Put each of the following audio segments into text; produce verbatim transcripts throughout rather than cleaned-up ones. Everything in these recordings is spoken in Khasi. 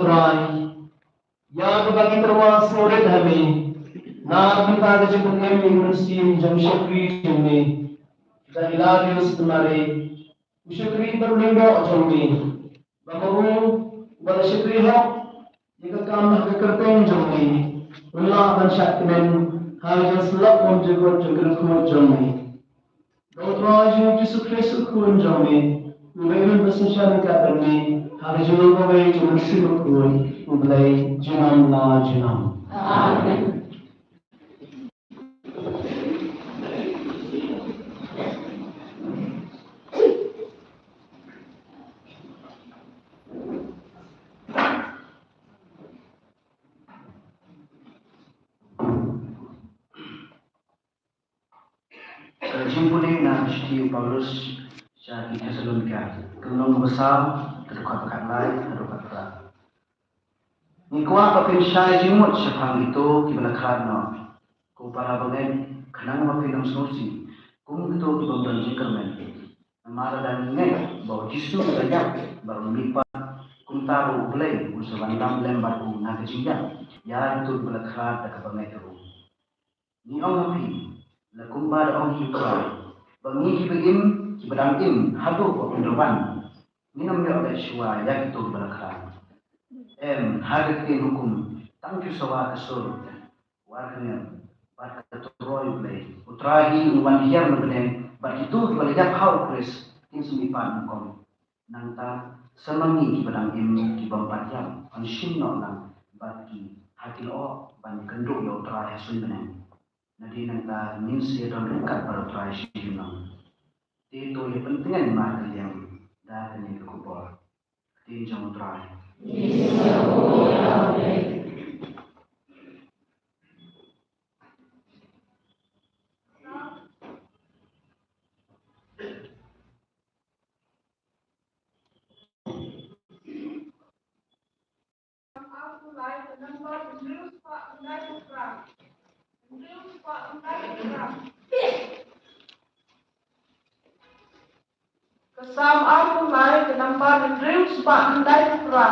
Trai, ïa kaba ki tyrwa sngewrit ha me, namar ka jingpynim ïa u mynsiem jong u shakri jong me, da Hilarius Tnare, u shakri ba lyngdoh jong me, ba ma u, ba la shakri hok ïa ka kam ha ka kyrteng jong me, un lah ban shah kmen ha ka jingsyllok bymjukut jong ka dkhot jong me. Da U Trai jong ngi Jisu Khrist u Khun jong me, uba im bad synshar ryngkat bad me, ha ka jinglong kawei jong U Mynsiem Bakhuid, U Blei, junom la junom. Amen. Ka jingpule na ka shithi u Paulus sha ki Thessalonika, ka lynnong ba saw, ka dkhot ba khatlai haduh khatphra. Ngi kwah ba phin shai jingmut shaphang kito kiba la khlad noh, ko para bangeit, khnang ba phin ym sngewsih kum kito ki bym don jingkyrmen. Namar lada ngi ngeit ba U Jisu u la ïap bad un mihpat, kumta ruh U Blei un sa wanlam lem bad u na ka jingïap ïa kito kiba la khlad da kaba ngeit ruh. Ngi ong ha phi, la kumba da ong hi U Trai, ba ngi kiba im, kiba dang im haduh ba un da wan, ngin ym ïoh leit shuwa ïa kito kiba la khlad. Em, ha ka ktien hukum, tang kiew sawa ka sur, war ka ngem, bad ka turoi U Blei, U Trai hi un wan hiar na bneng, bad kito kiba la ïap ha U Khrist kin sa mihpat nyngkong. Nangta, sa ma ngi kiba dang im, ki bym pat ïap, yn shim noh lang bad ki ha ki lyoh ban kynduh ïa U Trai ha suiñ bneng. Nadien nangta ngin sa ïadon ryngkat bad U Trai shi junom. Te to ïa pyntngen markylliang da kane ka khubor. Ktien jong U Trai. Ka Salm arphew lai, ka nambar hynriew spah khyndai phew phra.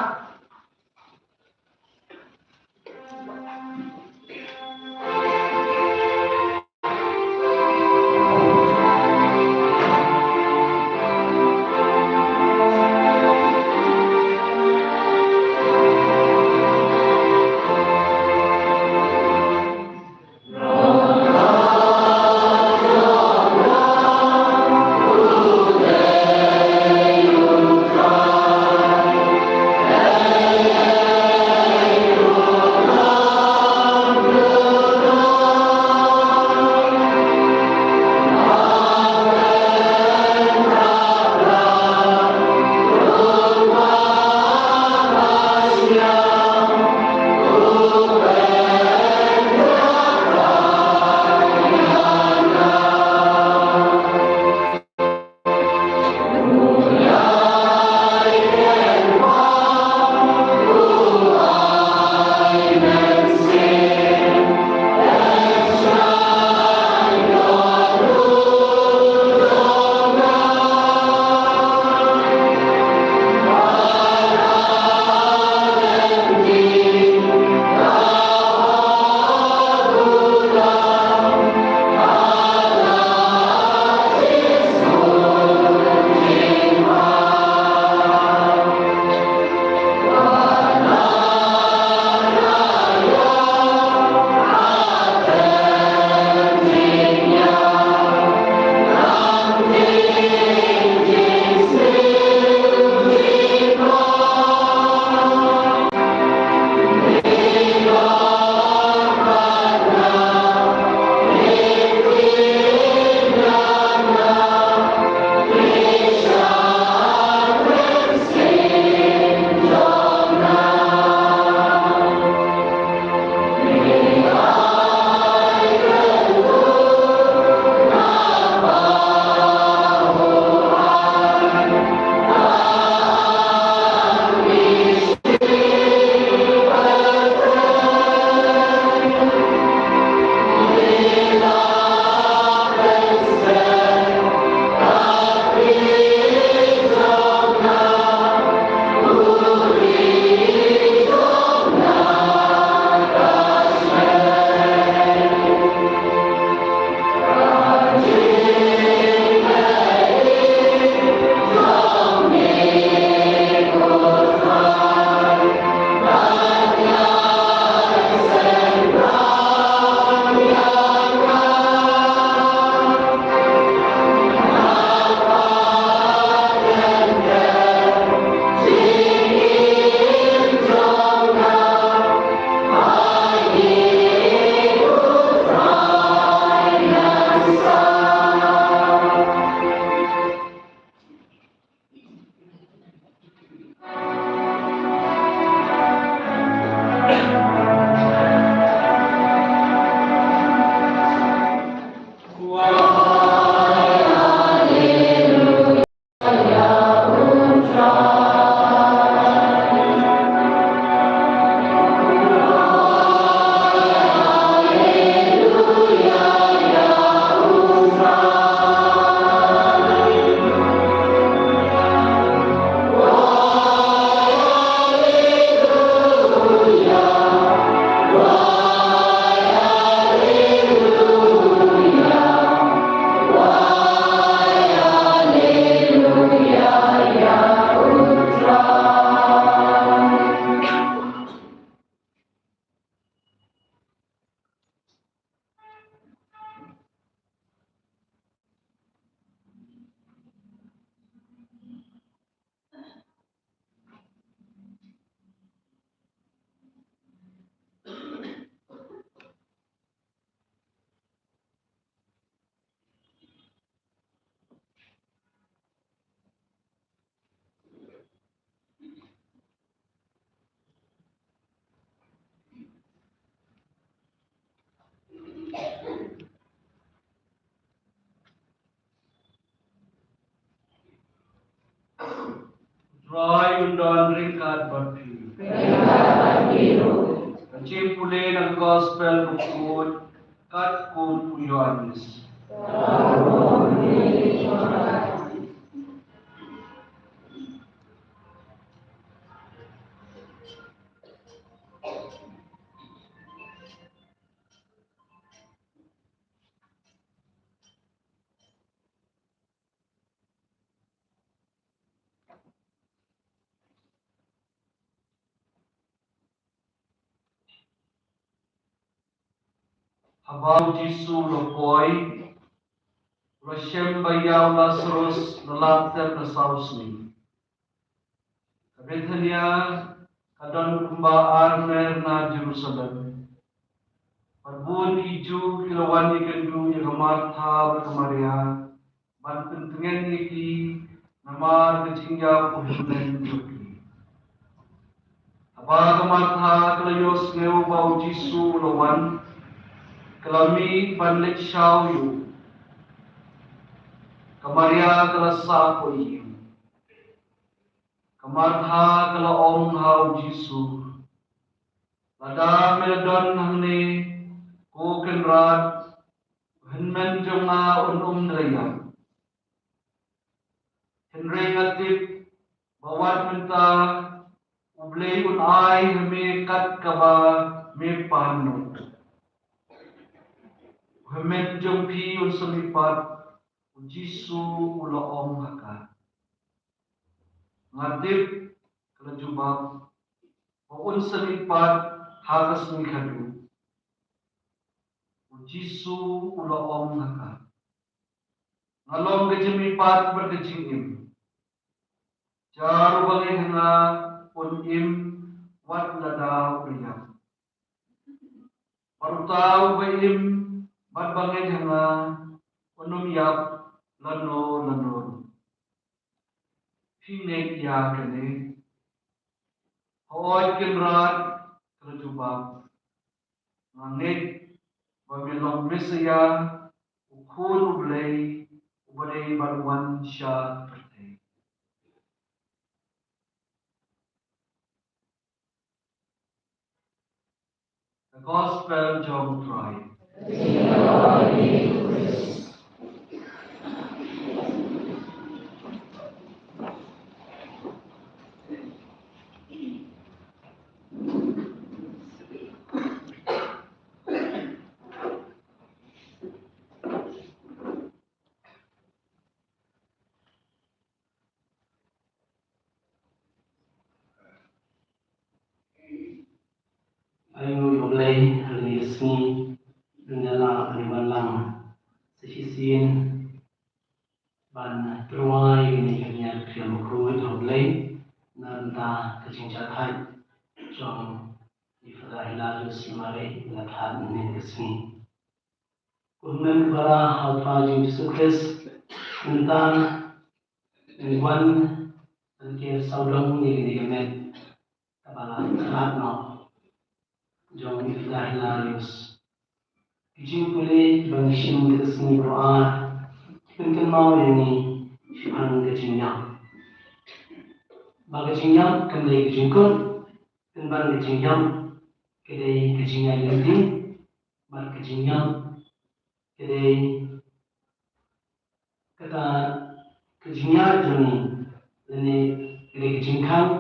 Ai un don ryngkat bad phi. Ka jingpule na ka gospel bakhuid katkum u Ïoannis. Haba u Jisu u la poi, u la shem ba ïa u Lasarus la lad ter da saw sngi. Ka Bethania ka don kumba ar mer na Jerusalem. Bad bun ki Jiw ki la wan ïakynduh ïa ka Martha bad ka Maria, ban pyntngen ïa ki namar ka jingïap u hynmen jong ki. Haba ka Martha ka la ïohsngew ba u Jisu u la wan, ka la mih ban leit shaw ïa u. Ka Maria ka la sah hapoh ïing. Ka Martha ka la ong ha u Jisu, "Lada me la don hangne, ko Kynrad, u hynmen jong nga un ym da ïap. Hynrei nga tip ba wat mynta U Blei un ai ha me kat kaba me pan noh. U hynmen jong phi un sa mihpat." U Jisu u la ong ha ka, "Nga tip," ka la jubab, "ba un sa mihpat ha ka sngi khatduh." U Jisu u la ong ha ka, "Nga long ka jingmihpat bad ka jingim. Jar uba ngeit ha nga un im wat lada u ïap. Bad uta uba im bad ba ngeit ha nga un ym ïap lano lano. Phi ngeit ïa kane?" "Hooid Kynrad," ka la jubab, "nga ngeit ba me long Messaïah, u Khun U Blei, uba dei ban wan sha ka pyrthei." The Gospel jong U Trai. Ai nguh ïa U Blei ha kane ka sngi, ynda la ïa wan lang sa shisien ban tyrwa ïa kane ka niat ka ïam bakhuid ha U Blei na ka bynta ka jingjahthait jong i Father Hilarius Lamare, i la thad mynne ka sngi. Ko hynmen ko para ha U Trai jong Jisu Khrist, mynta ngi wan ban ker sawdong ïa kane ka met kaba la khlad noh jong i Father Hilarius. Ki jingpule kiba ngi shim ha kane ka sngi baroh ar ki pynkynmaw ïa ngi shaphang ka jingïap. Ba ka jingïap kam dei ka jingkut, pynban ka jingïap ka dei ka jingïaid lynti, bad ka jingïap ka dei kata ka jingïaid jong ngi, lane ka dei ka jingkhang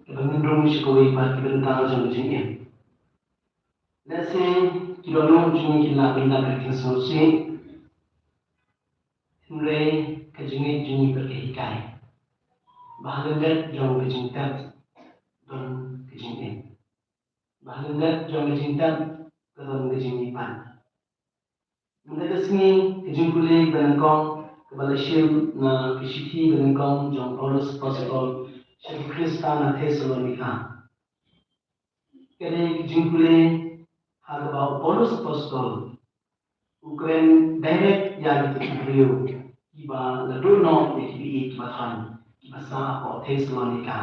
kaba ngin rung sha kawei pat ki bynta jong ka jingim. Lehse ki dohnud jong ngi kin lah ban da ka jingsngewsih, hynrei ka jingngeit jong ngi pat ka hikai ba ha lyndet jong ka jingtep don ka jingim. Ba ha lyndet jong ka jingtep ka don ka jingmihpat. Mynta ka sngi ka jingpule ba nyngkong kaba la shim na ka shithi ba nyngkong jong u Paulus Apostol sha ki Khristan na Thessalonika. Ka dei ka jingpule ha kaba u Paulus Apostol u kren direct ïa kita ki briew kiba la duh noh ïa ki baieit kiba thoiñ kiba sah hapoh Thessalonika.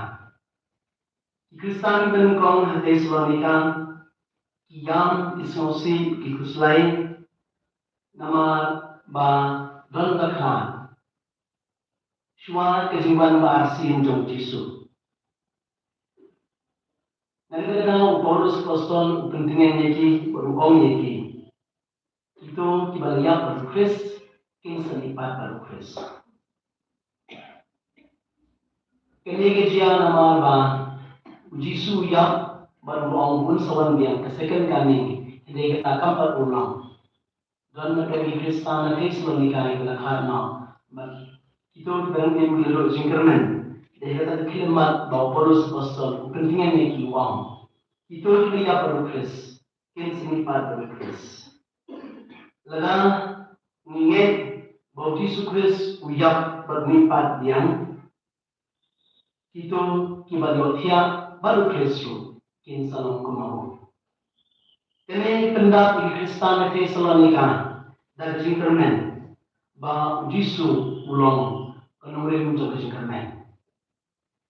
Ki Khristan ba nyngkong ha Thessalonika ki ïam, ki sngewsih, ki khuslai namar ba don bakla shuwa ka jingwan ba arsien jong u Jisu. Nangta u Paulus apostol u pyntngen ïa ki bad u ong ïa ki, kito kiba la ïap bad u Khrist kin sa mihpat bad u Khrist. Kane ka jia namar ba u Jisu u ïap bad u ong un sa wan biang ka second coming, hynrei kata kam pat u long. Don na ka ri Khristan na Thessalonika ïa ka la khat noh. Bad kito ki briew ki la duh jingkyrmen. Dei kata ka khyllipmat ba u Paulus apostol u pyntngen ïa ki u ong, kito ki la ïap bad u Khrist kin sa mihpat bad u Khrist. Lada ngi ngeit ba u Jisu Khrist u ïap bad u mihpat biang, kito kiba ïohthiah bad u Khrist ruh kin sa long kum ma u. Kane pyndap ïa ki Khristan na Thessalonika da ka jingkyrmen ba u Jisu u long ka nongrim jong ka jingkyrmen.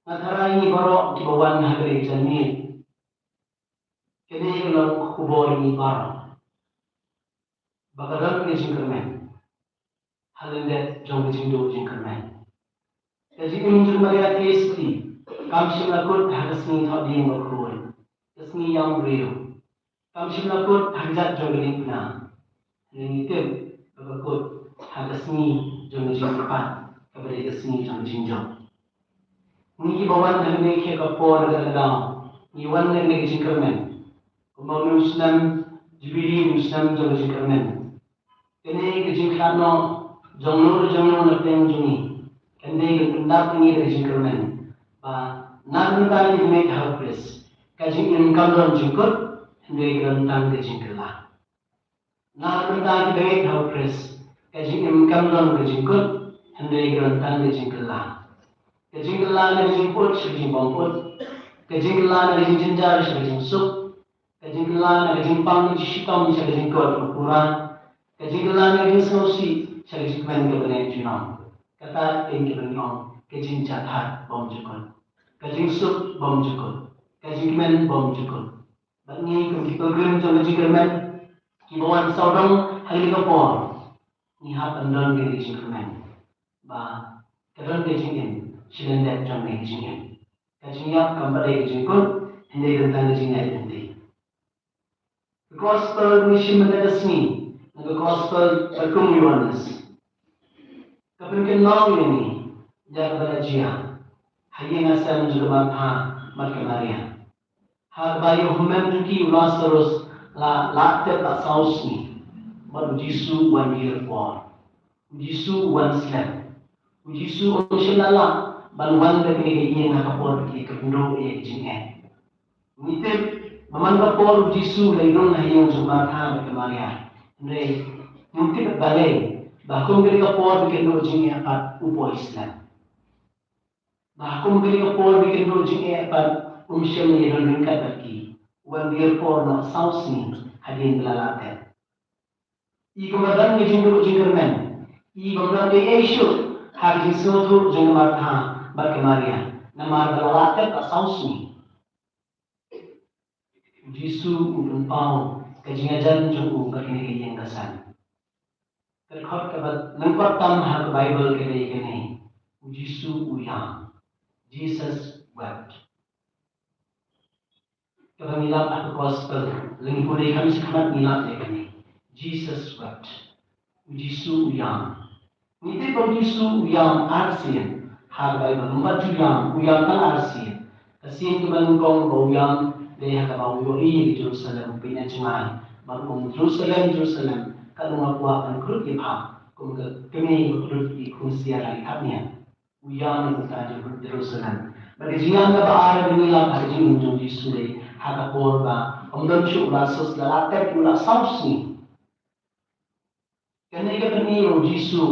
Nga tharai ngi baroh kiba wan ha kane ka janmiet, kane ka long ka khubor ïa ngi baroh ba ka don ka jingkyrmen ha lyndet jong ka jingduh jingkyrmen. Ka jingim jong Maria Theisotti kam shym la kut ha ka sngi thohdieng bakhuid, ka sngi ïam briew. Kam shym la kut ha ka jait jong ka diengphna. Ngi tip ba ka kut ha ka sngi jong ka jingkyrpad, kaba dei ka sngi jong ka jingjop. Ngi kiba wan ha kane ka por ka daw, ngi wan ha kane ka jingkyrmen. Kumba u snem Jubili u snem jong ka jingkyrmen. Kane ka jingkhlad noh jong no jong no na pdeng jong ngi kan dei ka pyndap ïa ngi da ka jingkyrmen ba na ka bynta ngi ngeit ha u Khrist, ka jingim kam don jingkut, hynrei ka don tang ka jingkylla. Na ka bynta ngi ngeit ha u Khrist, ka jingim kam don ka jingkut, hynrei ka don tang ka jingkylla. Ka jingkylla na ka jingput sha ka jingbymnang. Ka jingkylla na ka jingjynjar sha ka jingsuk. Ka jingkylla na ka jingpang jingshitom sha ka jingkut ka pura. Ka jingkylla na ka jingsngewsih sha ka jingkmen kaba neh junom. Kata ka dei kaba ngi ong ka jingjahthait bymjukut, ka jingsuk bymjukut, ka jingkmen bymjukut. Bad ngi kum ki pilgrim jong ka jingkyrmen, kiba wan sawdong ha kane ka por, ngi hap ban don ka jingkyrmen ba ka don ka jingim shi lyndet jong ka jingim. Ka jingïap kam pat dei ka jingkut, hynrei ka don tang ka jingïaid lynti. Ka gospel ngi shim mynta ka sngi na ka gospel ka kum u Ïoannis, ka pynkynmaw ïa ngi ïa kaba la jia ha ïing ha sem jong ka Martha bad ka Maria. Ha kaba ïa u hynmen jong ki u Lasarus la lah tep la saw sngi, bad u Jisu u wan ïa ka por. U Jisu u wan slem. U Jisu um shym la lah ban wan da kane ka ïing ha ka por ba ki kynduh ïa ka jingeh. Ngi tip ba man ka por u Jisu u la ïadon ha ïing jong Martha bad ka Maria. Hynrei ngi tip balei ba kum kane ka por ba ki kynduh jingeh pat u poi slem. Ba kum kane ka por ba ki kynduh jingeh pat um shym la ïadon ryngkat bad ki. U wan dier por noh saw sngi hadien ba la lah tep. I kumba don ka jingduh jingkyrmen, i bym don ei ei shuh ha ka jingsngewthuh jong ka Martha bad ka Maria, namar ba la lah tep la saw sngi. U Jisu u pynpaw ka jingïajan jong u bad kane ka ïing ka sem. Ka dkhot kaba lyngkot tam ha ka Baibl ka dei kane: U Jisu u ïam. Jesus wept. Kaba ngi lap ha ka gospel, lynti pule kham shi khmat ngi lap ïa kane: Jesus wept. U Jisu u ïam. Ngi tip ba u Jisu u ïam arsien ha ka Baibl, bad u ïam, u ïam tang arsien. Ka sien kaba nyngkong ba u ïam dei ha kaba u ïohi ïa ka Jerusalem, u pynïaid jngai bad u ong, Jerusalem, Jerusalem, katno nga kwah ban khlud ïa pha kum ka kmie ba khlud ïa i khun ksiar ha ki thapniang. U ïam na ka bynta jong Jerusalem. Bad ka jingïam kaba ar ba ngi lap ha ka jingim jong u Jisu dei ha ka por ba ym don shuh u Lasarus, la lah tep, u la saw sngi. Kane ka pyni ba u Jisu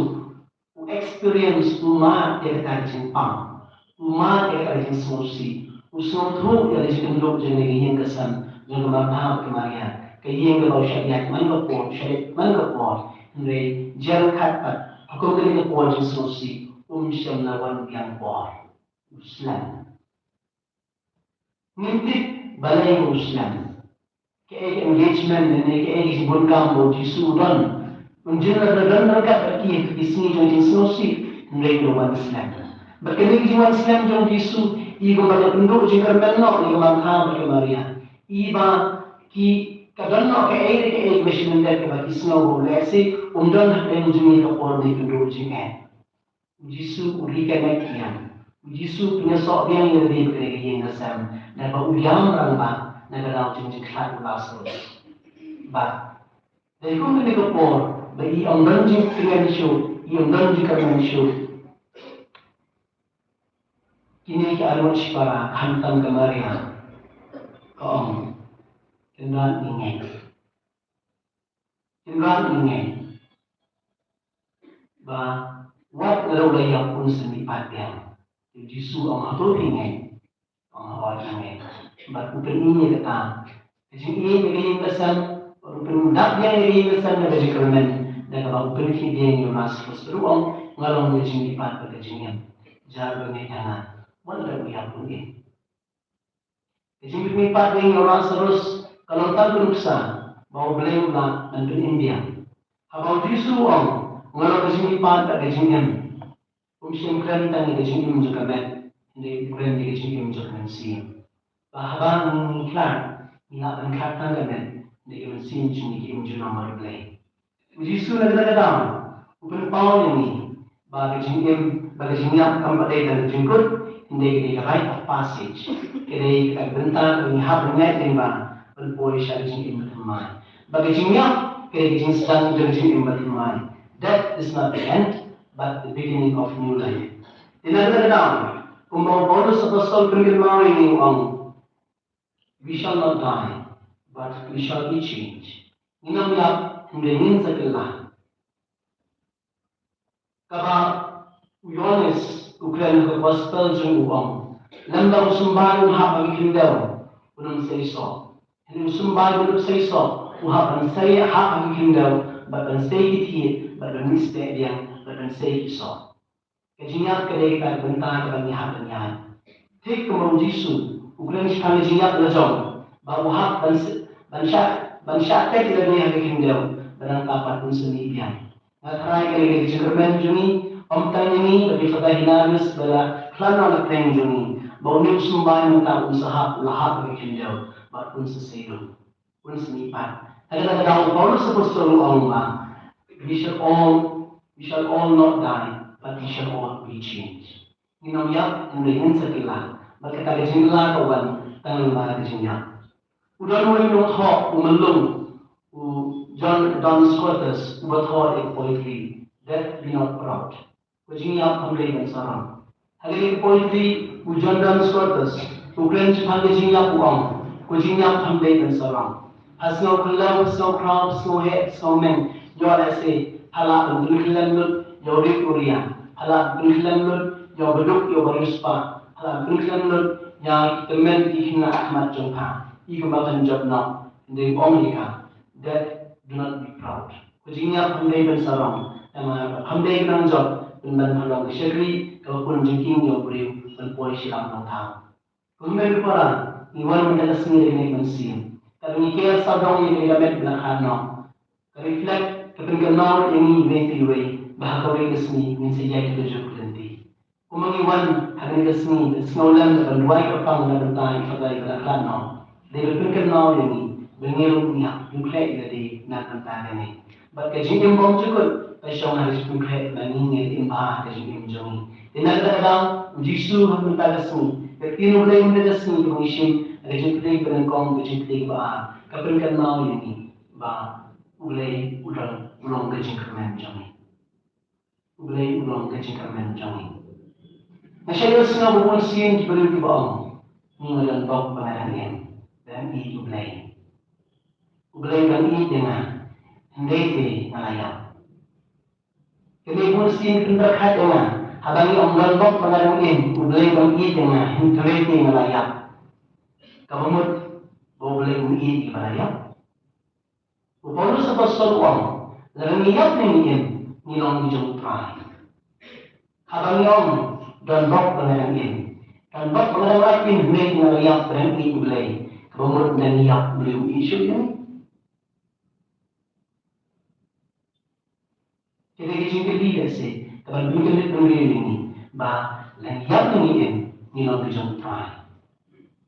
u experience, u mad ïa kata ka jingpang, u mad ïa kata ka jingsngewsih, u sngewthuh ïa ka jingkynduh jong ka ïing ka sem jong ka Martha bad ka Maria, ka ïing kaba u shah ïaid man ka por, u shah leit man ka por. Hynrei jia ryngkat pat, ha kum kane ka por jingsngewsih, um shym la wan biang por. U slem. Ngim tip balei u slem. Kaei ka engagement ne kaei ka jingbun kam ba u Jisu u don. Un jin la don ryngkat bad ki ha ki sngi jong ka jingsngewsih, hynrei u wan slem. Bad kane ka jingwan slem jong u Jisu I kumba la pynduh jingkyrmen noh ïa ka Martha bad ka Maria. I ba ki ka don noh kaei re kaei ba shu mynder kaba ki sngew ba u Lasarus um don hapdeng jong ngi ka por ba pynduh jingeh. U Jisu u reconnect biang. U Jisu u pynïasoh biang ïa lade bad ka ïing ka sem. Da ba u ïam rangbah na ka daw jong jingkhlad u Lasarus. Bad dei kum kane ka por ba i ym don jingkyrmen shuh, i ym don jingkyrmen shuh. Kine ki arngut shipara, khamtam ka Maria, ka ong, Kynrad, ngi ngeit. Kynrad, ngi ngeit ba wat lada u la ïap un sa mihpat biang. U Jisu u ong, hato phi ngeit? U ong, haoid, nga ngeit. Bad u pyni ïa kata. Ka jingïeit ïa ka ïing ka sem, bad u pyndap biang ïa ka ïing ka sem da ka jingkyrmen, da kaba u pynkhih biang ïa u Lasarus. Bad u ong, nga long ka jingmihpat bad ka jingim. Jar ba ngeit ha nga, wat lada u ïap un im. Ka jingmihpat biang ïa u Lasarus ka long tang ka nuksa ba U Blei u lah ban pynim biang. Haba U Jisu u ong, nga long ka jingmihpat bad ka jingim, um shym kren tang ïa ka jingim jong ka met, hynrei u kren ïa ka jingim jong ka mynsiem. Ba haba ngi khlad, ngi lah ban khlad tang ka met, hynrei ka mynsiem jong ngi ka im junom bad U Blei. U Jisu na kata ka daw u pynpaw ïa ngi ba ka jingim, ba ka jingïap kam pat dei tang ka jingkut, hynrei ka dei ka rite of passage. Ka dei ka bynta kaba ngi hap ban leh lyngba ban poi sha ka jingim bathymmai. Ba ka jingïap ka dei ka jingsdang jong ka jingim bathymmai. Death is not the end, but the beginning of new life. Te na kata ka daw, kumba u Paulus Apostol u pynkynmaw ïa ngi, u ong, we shall not die, but we shall be changed. Ngin ym ïap, hynrei ngin sa kylla. Kaba u Ïoannis u kren ha ka gospel jong u, u ong, lymda u symbai un hap ha ka khyndew, un ym sei soh. Hynrei u symbai un ym sei soh, u hap ban sei, hap ha ka khyndew, bad ban sei ki thied, bad ban mih step biang, bad ban sei ki soh. Ka jingïap ka dei kata ka bynta kaba ngi hap ban ïaid. Thik kumba U Jisu u kren shaphang ka jingïap la jong, ba u hap ban s-, ban shah, ban shah tek ïa lade ha ka khyndew, ba nangta pat un sa mih biang. Nga tharai ka dei ka jingkyrmen jong ngi, ym tang ïa ngi bad ki Fraternal Hilarius ba la khlad noh na pdeng jong ngi, ba une u symbai mynta un sa hap, u la hap ha ka khyndew, bad un sa sei ruh. Un sa mihpat. Ha kata ka daw u Paulus Apostol u ong ba, we shall all, we shall all not die, but we shall all be changed. Ngin ym ïap, hynrei ngin sa kylla. Bad kata ka jingkylla ka wan tang lyngba ka jingïap. U don uwei u nongthoh u myllung, u John Duns Scotus, uba thoh ïa ka poetry, Death Be Not Proud. Ka jingïap kam dei ban sarong. Ha kane ka poetry, u John Duns Scotus u kren shaphang ka jingïap, u ong, ka jingïap kam dei ban sarong. Ha sngew khyllem, ha sngew khraw, ha sngew heh, ha sngew meng, ïoh lehse pha lah ban pynkhyllem lut ïa u rit u riang, pha lah ban pynkhyllem lut ïa u baduk ïa u bariewspah, pha lah ban pynkhyllem lut ïa ki tymmen ki khynnah ha khmat jong pha. I kumba kan jop noh, hynrei u ong ïa ka, Death, do not be proud. Ka jingïap kam dei ban sarong, namar ba kam dei ka nongjop, pynban pha long ka shakri kaba pun jingkieng ïa u briew ban poi sha lam nongthaw. Ko hynmen ko para, ngi wan mynta ka sngi da kane ka mynsiem, kaba ngi ker sawdong ïa kane ka met ba la khlad noh. Ka reflect, ka pynkynmaw ïa ngi iwei pa iwei ba ha kawei ka sngi ngin sa ïaid ha ka jong ka lynti. Kumba ngi wan ha kane ka sngi, ka sngewlem ban duwai kyrpang na ka bynta ki para ba la khlad noh, dei ban pynkynmaw ïa ngi ba ngi ruh ngi hap pynkhreh ïa lade na ka bynta kane. Bad ka jingim bymjukut ka shong ha ka jingpynkhreh ba ngi ngi im bha ha ka jingim jong ngi. Te na kata ka daw, U Jisu ha ka bynta ka sngi, ka ktien U Blei mynta ka sngi kaba ngi shim ha ka jingpyrthei ba nyngkong, ka jingpyrthei kaba ar, ka pynkynmaw ïa ngi ba U Blei u don, u long ka jingkyrmen jong ngi. U Blei u long ka jingkyrmen jong ngi. Nga shait ïohsngew ba bun sien ki briew kiba ong, ngi nga don bok ba nga dang im, ba dang ïeit U Blei. U Blei u dang ïeit ïa nga, hynrei te nga la ïap. Kane bun sien ki pynpyrkhat ïa nga, haba ngi ong don bok ba nga dang im, U Blei u dang ïeit ïa nga, hynrei te nga la ïap. Kaba mut ba U Blei um ïeit ïa kiba la ïap. U Paulus Apostol u ong, lada ngi ïap ne ngi im, ngi long ki jong U Trai. Haba ngi ong, don bok ba nga dang im, don bok ba nga dang im, hynrei nga la ïap, ba dang ïeit U Blei. Kaba mut lada ngi ïap, U Blei um ïeit shuh ïa ngi. Kata ka jingkylli lehse kaban pynkylli pynriew ïa ngi ba lada ngi ïap ne ngi im, ngi long ki jong U Trai.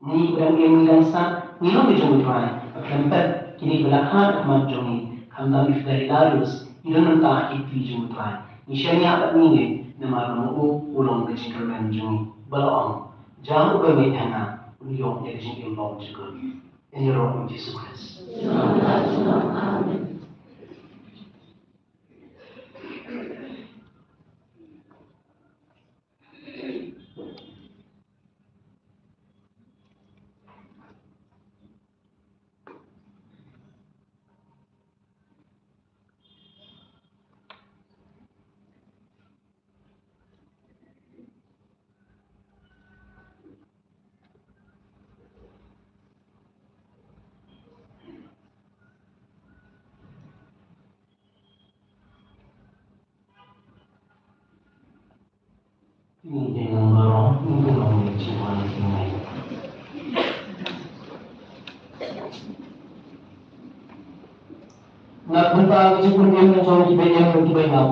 Ngi ba dang im ngi dang sah, ngi long ki jong U Trai. Bad khlem pep, kine kiba la khah ha khmat jong ngi, khamtam ki Hilarius, ki don mynta ha ki kti jong U Trai. Ngi shaniah bad ngi ngeit, namar ba ma u u long ka jingkyrmen jong ngi. Ba la ong, jia uba mih ha nga, un ïoh ïa ka jingim ba um jukut. Ïaroh ïa u Jisu Khrist. Amen. Na ka bynta ka jingpynim jong kiba ïeit kiba ïap,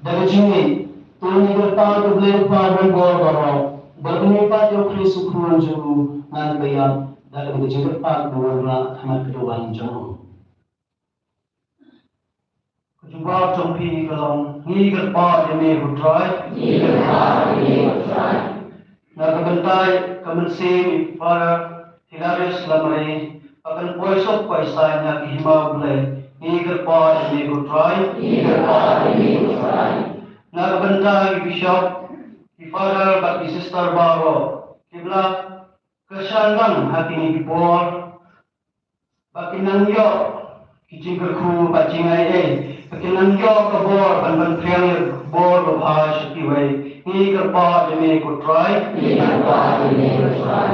da ka jingngeit, to ngi kyrpad ïa u Blei u Kpa uba don bor baroh, uba la pynmih pat ïa u Khrist u Khun jong u na kiba ïap, da kaba ka jingkyrpad ba wanrah ha khmat ka duwan jong u. Ka jubab jong phi ka long, ngi kyrpad ïa me ko Trai. Ngi kyrpad ïa me ko Trai. Na ka bynta ka mynsiem i Father Hilarius Lamare, ba kan poi suk poi saiñ ha ka hima U Blei, ngi kyrpad ïa me ko Trai. Ngi kyrpad ïa me ko Trai. Na ka bynta ki bishop, ki father bad ki sister baroh kiba la kyrshan lang ha kine ki por, ba kin nang ïoh ki jingkyrkhu bad jingai ei, ba kin nang ïoh ka bor ban pynphriang ïa ka bor babha sha kiwei. Ngi kyrpad ïa me ko Trai. Ngi kyrpad ïa me ko Trai.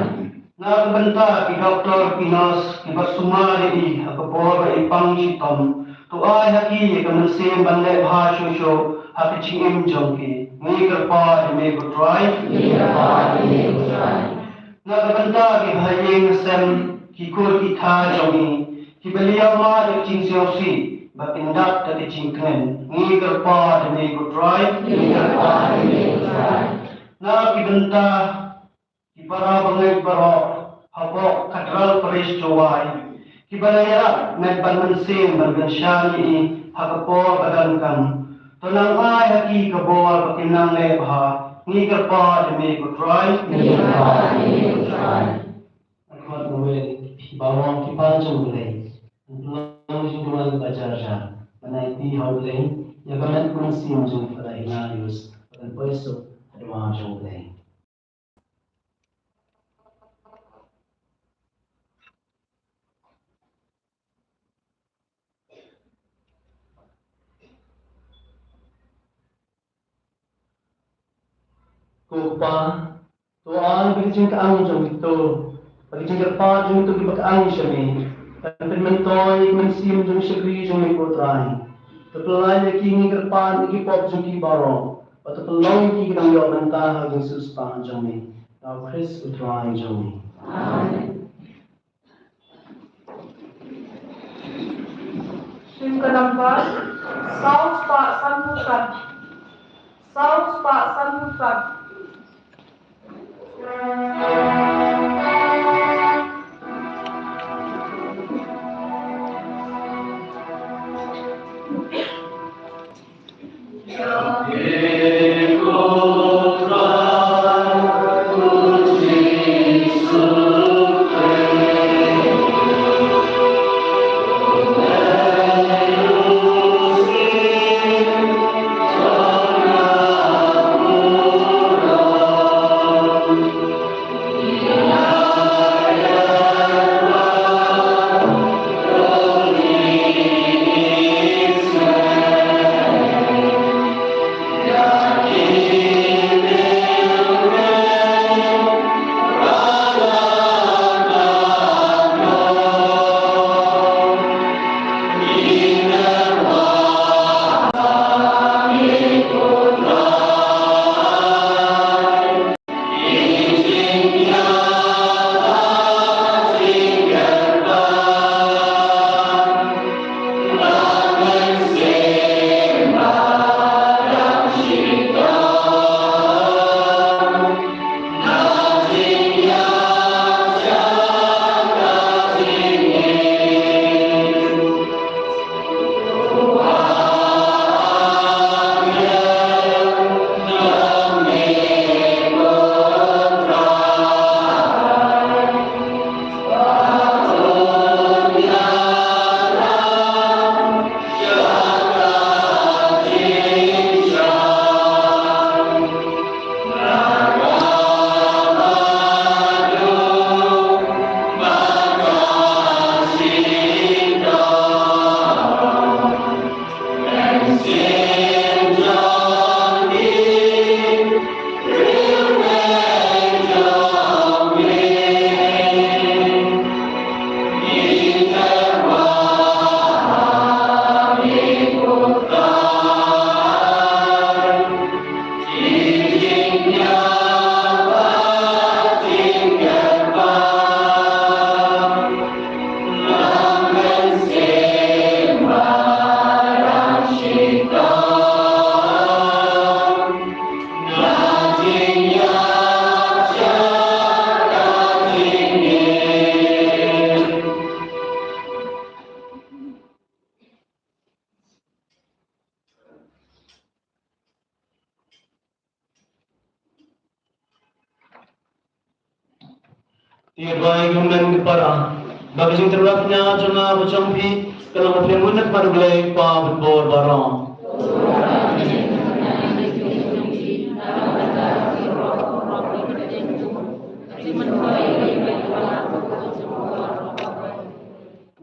Na ka bynta ki doktor ki nurse kiba sumar ïa i ha ka bor ba i pang shitom, to ai ha ki ïa ka mynsiem ban leh bha shuh shuh ha ka jingim jong ki. Ngi kyrpad ïa me ko Trai. Ngi kyrpad ïa me ko Trai. Na ka bynta ki bahaïing hasem, ki kur ki kha jong ngi, kiba la ïoh mad da ka jingsngewsih, ba kin dap da ka jingkmen. Ngi kyrpad ïa me ko Trai. Ngi kyrpad ïa me ko Trai. Na ki bynta ki para bangeit baroh hapoh Cathedral Parish Jowai, kiba la ïarap met bad mynsiem ban kyrshan ïa i ha ka por ba donkam, to nang ai ha ki ka bor ba kin nang leh bha. Ngi kyrpad ïa me ko Trai. Ngi kyrpad ïa me ko Trai. Khmat kawei, phi baroh ki para jong U Blei, pynlong jingduwai kaba jar jar ban aiti ha U Blei ïa ka met mynsiem jong u Father Hilarius, ba kan poi suk ha duwar jong U Blei. Ko Kpa, to ai ba ki jingkyang jong kito, ba ki jingkyrpad jong kito kiba kyang sha me, kan pynmyntoi ïa ki mynsiem jong shakri jong me ko Trai. To pyllait ïa ki, ngi kyrpad, ïa ki pop jong ki baroh, bad to pynlong ïa ki ki nongïoh bynta ha ka jingsiewspah jong me. Da u Khrist u Trai jong ngi. Amen. Shim ka nambar saw spah sanphew san. Saw spah sanphew san. Bai ngam len ki para ba ka jingtyrwa kñia jong nga ba jong phi ka long ba phi ngun na ka mar U Blei Kpa ban bor baroh.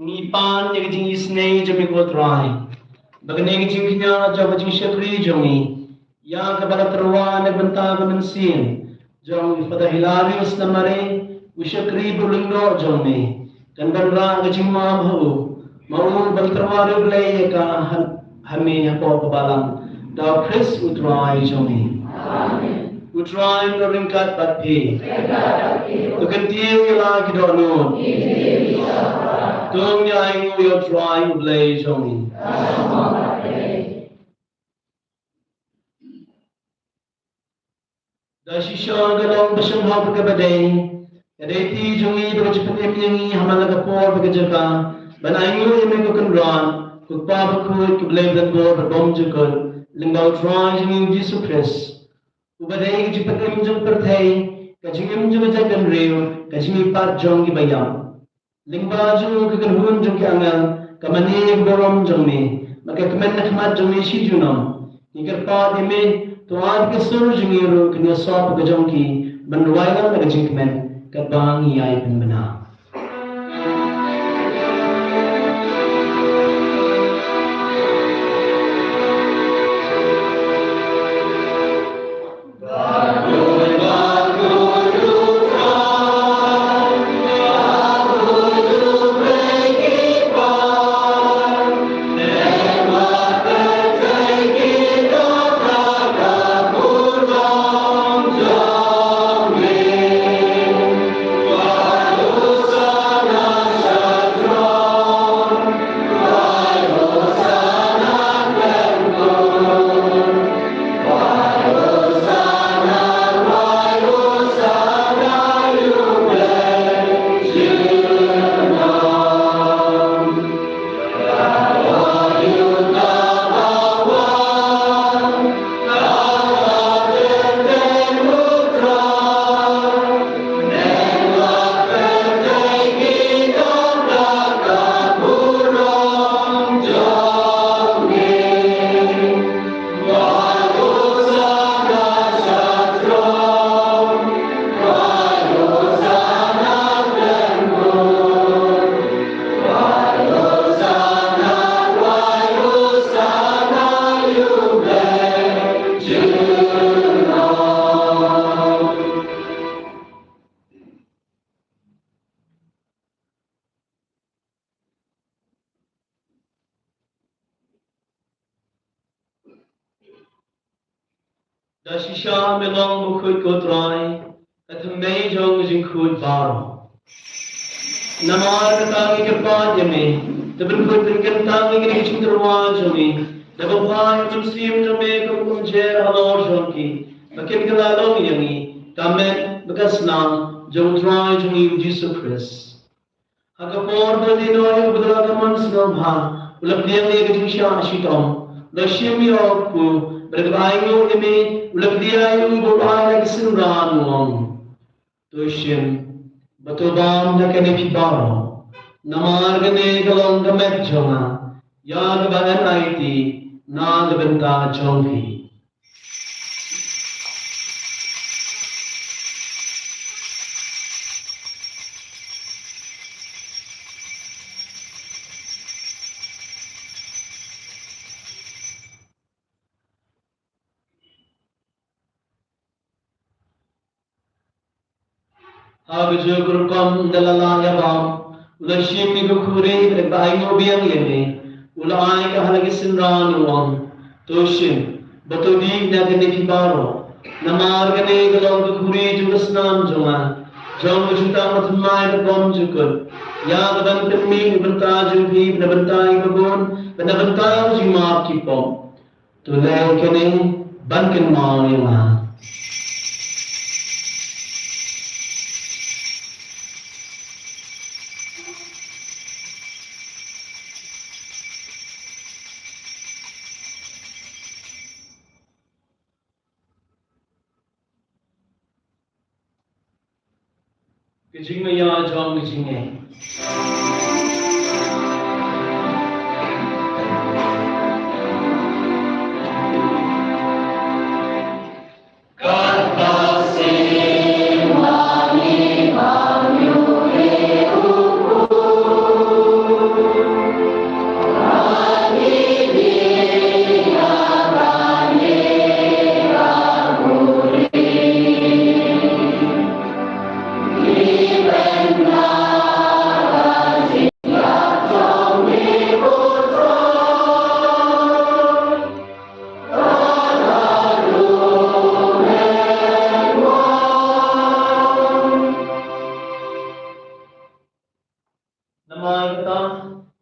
Ngi pan ïa ka jingisynei jong ngi ko Trai ba kane ka jingkñia jong ka jingshakri jong ngi ïa kaba la tyrwa na ka bynta ka mynsiem jong i Father Hilarius Namare, u shakri ba u lyngdoh jong me, kan wanrah ka jingmap ha u, ma u ban tyrwa ruh U Blei ïa ka ha, ha me hapoh ka balang. Da U Khrist U Trai jong me. Amen. U Trai un ryngkat bad phi. To kyntiew ïa la ki dohnud. To ngin ïa ainguh ïa U Trai U Blei jong me. Da shisha ka long ba sngewhap kaba dei, ka dei ti jong ngi ba ka jingpynim ïa ngi ha man la ka por bad ka jaka ban ainguh ïa me ko Kynrad, ko Kpa bakhuid, ko Blei ba donbor bad bymjukut, lyngba U Trai jong ngi U Jisu Khrist, uba dei ka jingpynim jong ka pyrthei, ka jingim jong ka jaitbynriew, ka jingmihpat jong kiba ïap. Lyngba jong u, ka kynhun jong ki angel, ka mane ka burom jong me, bad ka kmen na khmat jong me shi junom. Ngi kyrpad ïa me, to ai ba ki sur jong ngi ruh kin ïasop bad ka jong ki ban rwai lang da ka jingkmen katba ngi ïai pynbna. Da shisha me long bakhuid ko Trai, ka thymmei jong ka jingkhuid baroh. Namar kata ngi kyrpad ïa me, to pynkhuid pynkyntang ïa kane ka jingtyrwa jong ngi da ba phah ïa u Mynsiem jong me kum u kumjuh halor jong ki, ba kin kylla long ïa ngi ka met bad ka snam jong U Trai jong ngi U Jisu Khrist. Ha ka por ba u dei noh ïa u badonbor ka mon sngewbha, u la pdiang ïa ka jingshah shitom, u la shim ïa u kpu, bad da kaba ainguh ïa me, u la kdiah ïa u bad u ai da ka synran u ong: To shim bad to bam na kane phi baroh, namar kane ka long ka met jong nga, ïa kaba yn aiti na ka bynta jong phi. Ha kajuh ka rukom da la lah ïa bam, u la shim ïa ka khuri, bad da kaba ainguh biang ïa me, u la ai ka ha la ki synran u ong: To shim bad to dih na kane phi baroh, namar kane ka long ka khuri jong ka snam jong nga, jong ka jutang bathymmai bad bymjukut, ïa kaban pynmih na bynta jong phi, na bynta kiba bun, bad na bynta ka jingmap ki pop. To leh kane ban kynmaw ïa nga. Ka Jingmaya jong ka jingngeit. Namar kata,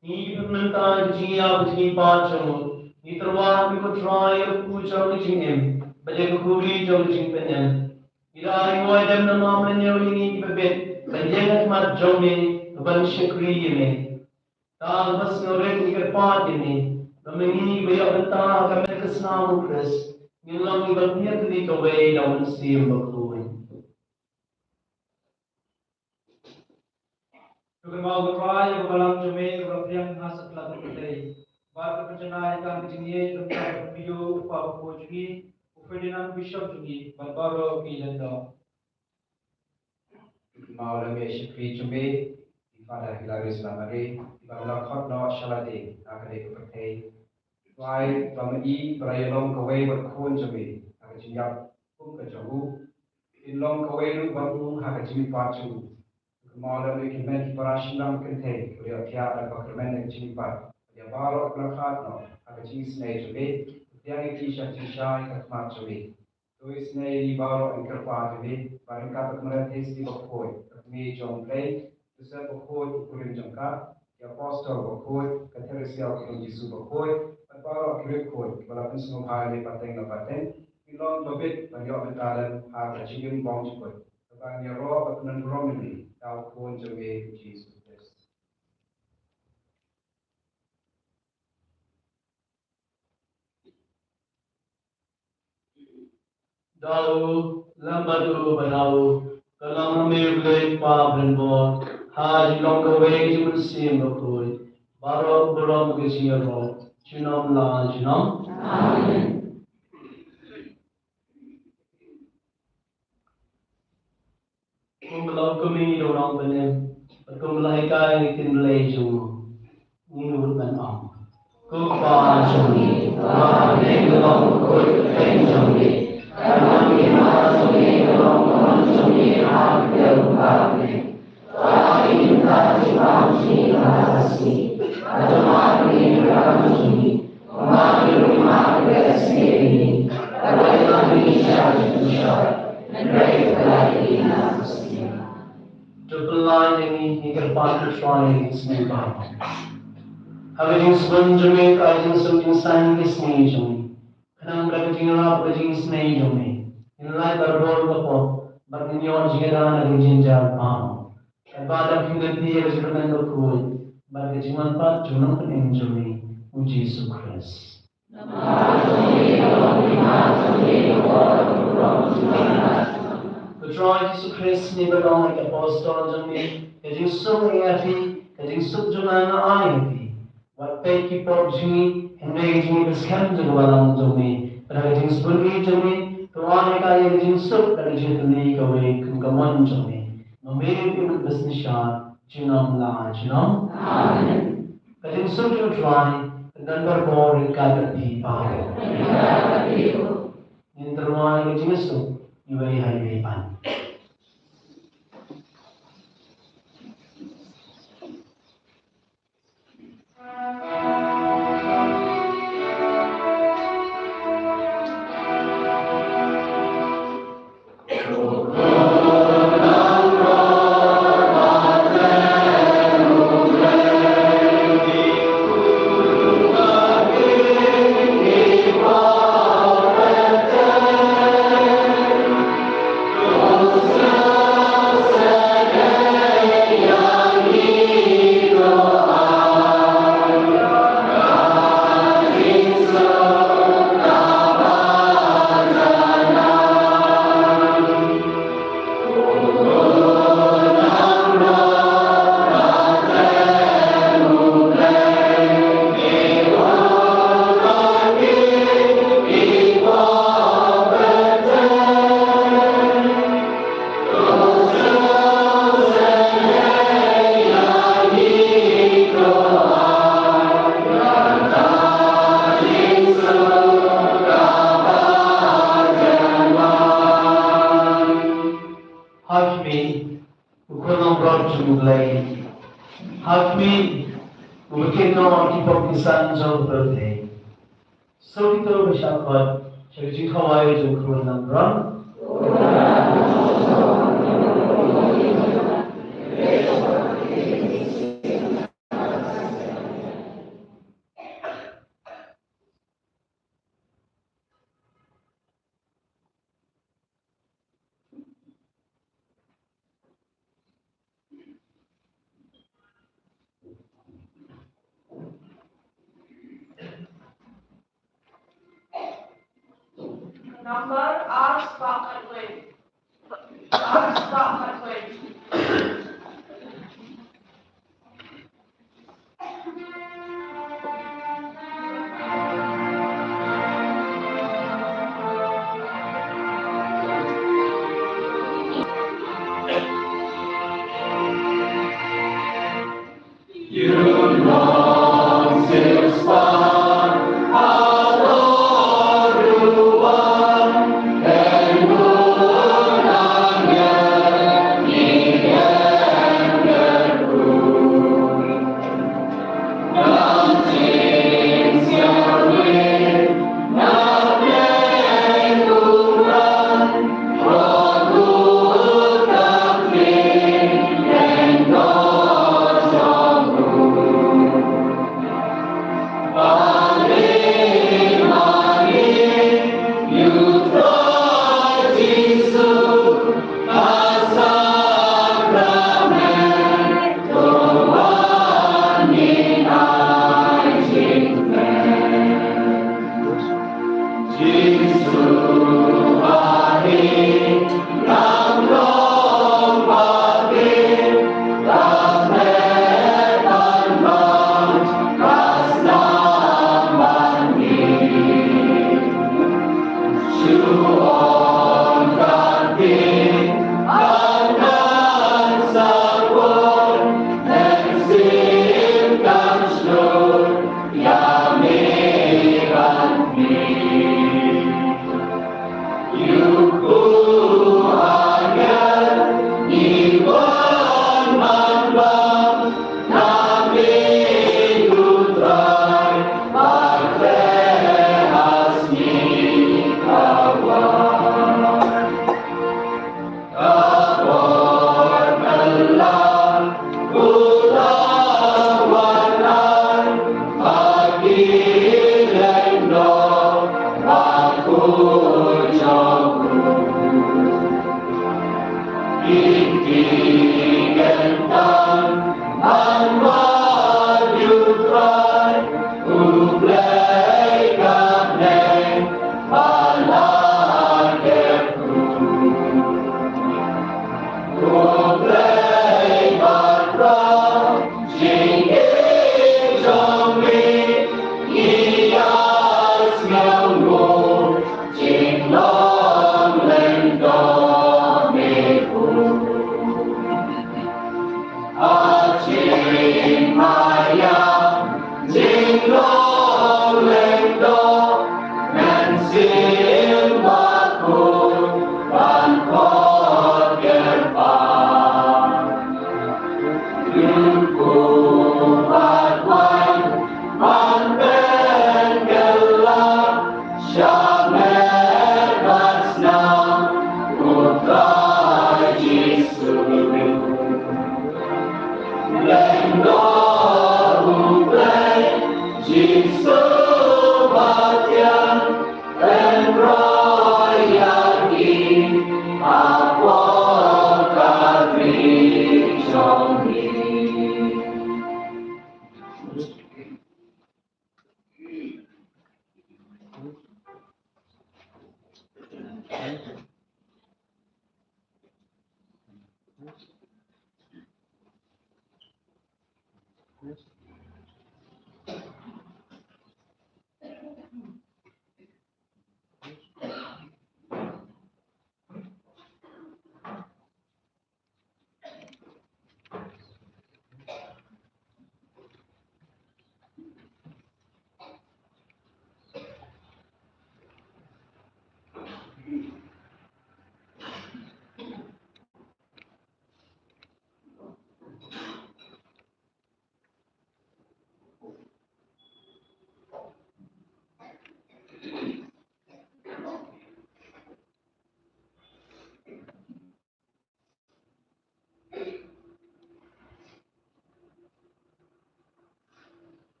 ngi ki pynmynta ka jingïap ka jingïaid pat jong u, ngi tyrwa ha phi ko Trai ïa u jong ka jingim bad ïa ka khuri jong ka jingpynim. Ngi la ai wai dem na ma mlien ïa ngi kiba bit ban ïeng ha khmat jong me, ban shakri ïa me. Tang ba sngewrit ngi kyrpad ïa me ba ma ngi kiba ïoh bynta ha ka met ka snam u Khrist ngin long kiba pynïatylli kawei da u Mynsiem Bakhuid. To kynmaw ko Trai ïa ka balang jong me kaba la pdiang ha satlak ka pyrthei. Bad ka pynjanai ïa ka jingïeit lyngba u Pio u Papa bakhuid jong ngi, u Ferdinand Bishop jong ngi bad baroh ki lyngdoh. To kynmaw lem ïa i shakri jong me, i Father Hilarius Lamare, iba la khot noh sha lade ha ka dei ka pyrthei. Trai ba ma i ba la ïalong kawei bad khun jong me ha ka jingïap kum ka jong u. Kin long kawei ruh bad u ha ka jingmihpat jong u. Kynmaw lem ïa ki hynmen ki para shynrang kynthei kiba la ïohthiah da ka kyrmen ka jingmihpat. Ïa baroh kiba la khlad noh ha ka jingisynei jong me, pdiang ïa ki sha ka jingshai ka khmat jong me. To isynei ïa ngi baroh, ngi kyrpad ïa me, ba ryngkat bad ka Mari Theisotti bakhuid, ka kmie jong U Blei, Joseph bakhuid u kurim jong ka, ki apostol bakhuid, ka Theresia u khun Jisu bakhuid, bad baroh ki riewkhuid kiba la pynsngewbha ïa me pateng la pateng, ngin long ba bit ban ïoh bynta lem ha ka jingim bymjukut, kaba ngin ïaroh bad pynburom ïa me da u Khun jong me u Jisu Khrist. Da u, lem bad u, bad ha u, ka long ha me U Blei Kpa ba donbor, ha jinglong kawei jong u Mynsiem Bakhuid, baroh burom bad ka jingïaroh, junom la junom. Amen. Kumba la hukum ïa ngi da u Nongpynim, bad kumba la hikai ïa ka ktien Blei jong u, ngin wad ban ong. Ko Kpa jong ngi, ba ha bneng, ka long ka kyrteng jong me, ka long ka hima jong me, ka long ka mon jong me ha ka kyrteng ba ha bneng. To ai ïa ngi mynta ka jingbam jong ngi kaba ha ka sngi, bad to map ïa ngi ki kyrdan jong ngi, kumba ngi ruh ngi map ïa ki kiba ïaskhem ïa ngi, bad wat ïalam ïa ngi sha ka jingpynshoi, hynrei to pyllait ïa ngi na ka sngi. To pyllait ïa ngi, ngi kyrpad, to Trai, ïa ka sngi baroh. Ha ka jingsbun jong me, to ai jingsuk jingsaiñ ïa ka sngi jong ngi. Khnang ba da ka jingïarap bad ka jingisynei jong me, ngin lait barabor ka pop, bad ngin ïoh jingïada na ka jingjynjar baroh. Katba dang khmih ïa ka jingkyrmen bakhuid bad ka jingwan pat jong u Nongpynim jong me, u Jisu Khrist. Ko Trai Jisu Khrist, me ba la ong ha ki apostol jong me, ka jingsuk nga ai ha phi, ka jingsuk jong nga nga ai ha phi. Wat peit ki pop jong ngi, hynrei ka jingïeit bad skhem jong ka balang jong me. Bad ha ka jingsbun jong me, to ai ha ngi ka jingsuk da ka jingïatylli kawei kum ka mon jong me. Ma me u Blei basnishar, junom la junom. Amen. Ka jingsuk jong u Trai kan don barabor ryngkat bad phi baroh. Ngin tyrwa ïa ka jingsuk iwei ha iwei pat. Uba kynnoh ki pop ki san jong ka pyrthei. Sngewthuh ba shah khot sha ka jingkhawai jong u Khun Nongpynim. Number ar spah khatwei. Ar spah khatwei.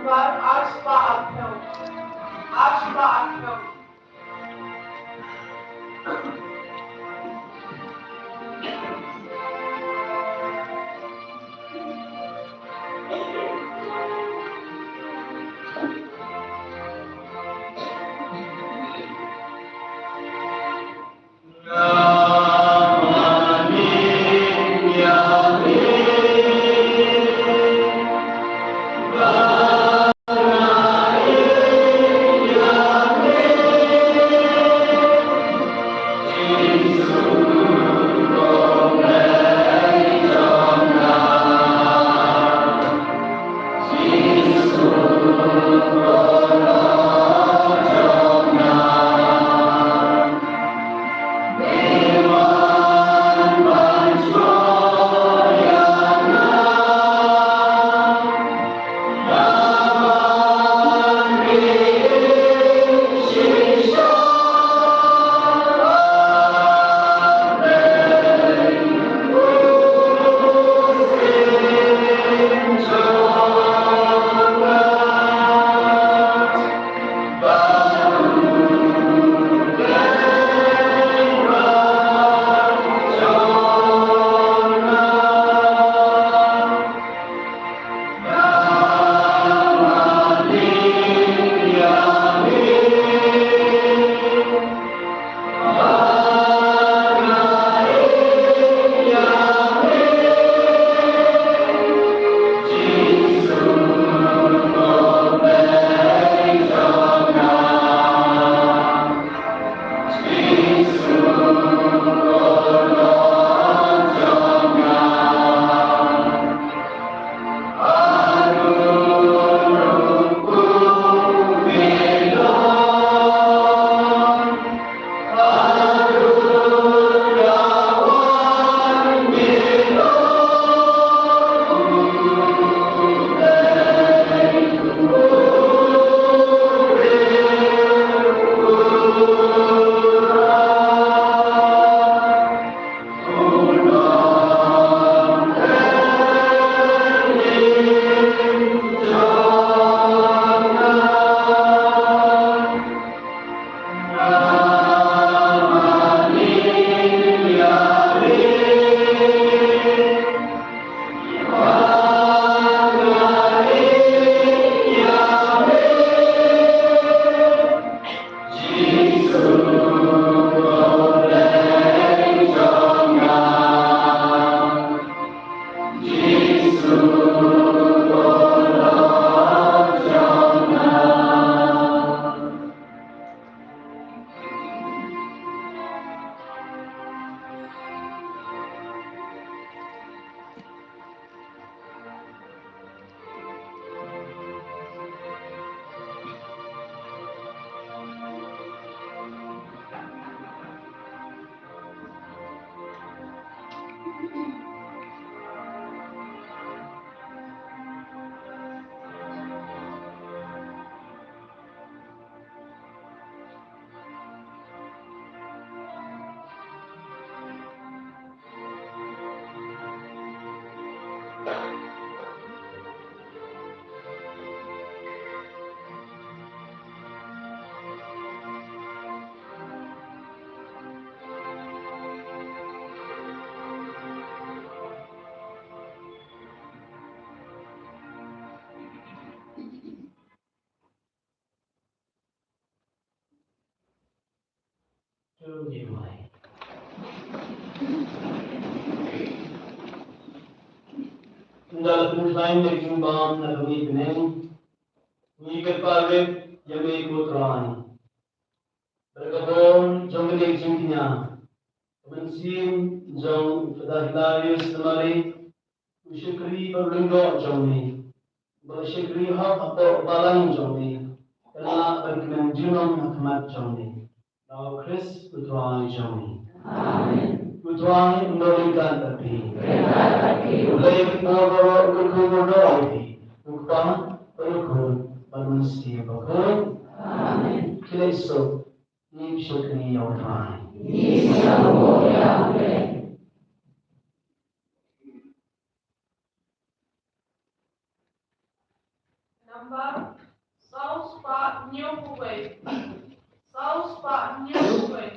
Arspah ar phew. Arspah ar phew. Ynda la pynkhlaiñ ïa ka jingbam na ka bneng, ngi kyrpad rit ïa me ko Trai. Bad ka bor jong kane ka jingkñia, ka mynsiem jong Father Hilarius Namari, u shakri bad u lyngdoh jong me, bad u shakri hok hapoh balang jong me, ka lah ban kmen junom ha khmat jong me. Da u Khrist u Trai jong me. Amen. U Trai un don ryngkat bad phi. Ryngkat bad phi. U Blei ba bor baroh un kyrkhu kyrdoh ïa phi. U Kpa bad u Khun bad u Mynsiem Bakhuid. Amen. Khublei shibun. Ngin shakri ïa u Trai. Ngin shakri ïa u Trai. Number saw spah hynñiew phew wei. Saw spah hynñiew phew wei.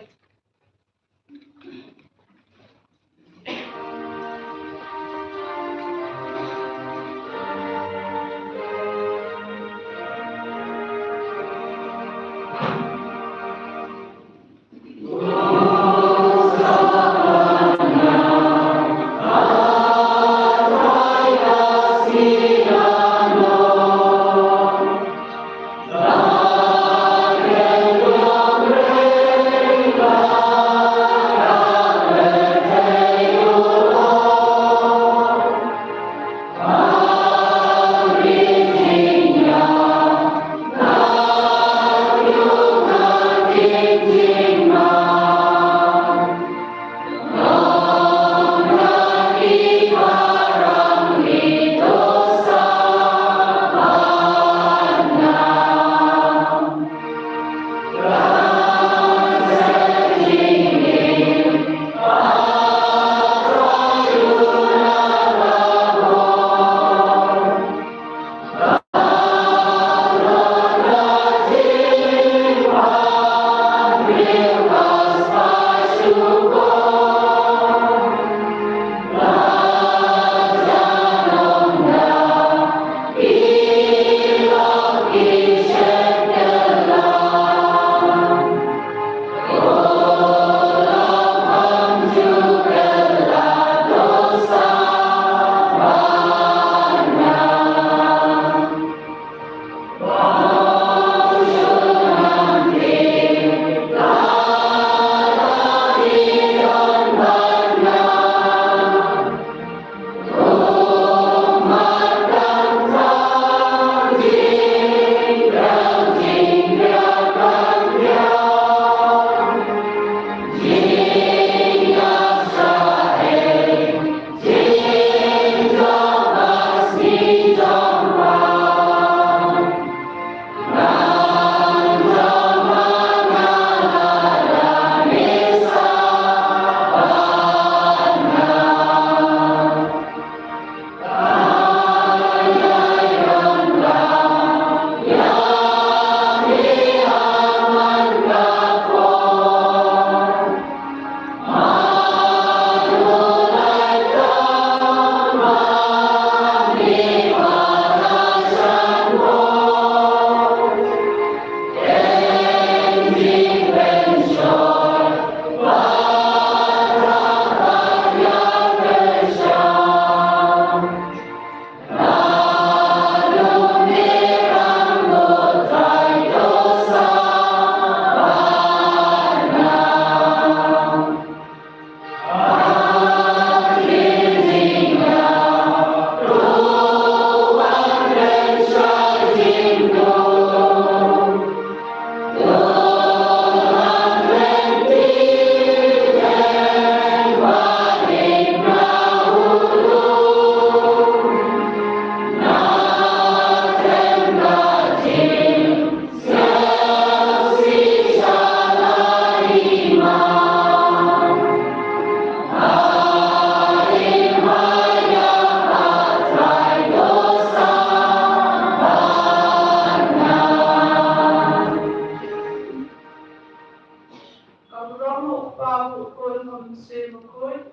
Ka burom u Kpa, u Khun, u Mynsiem Bakhuid.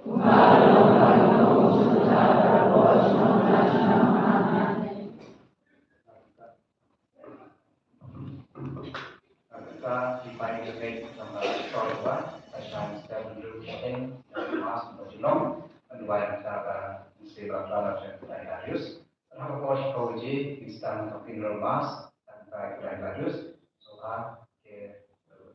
Kata ki pai ki pek sama shol wa, ka shan step dulu shaten, mas mo jilong, an wai kata ka Mynsiem Bakhuid la shan kata Darius. Haba ka por shiphew baje, ki start ka funeral mass, tang ka Khlaiñ Darius. So ha, ke,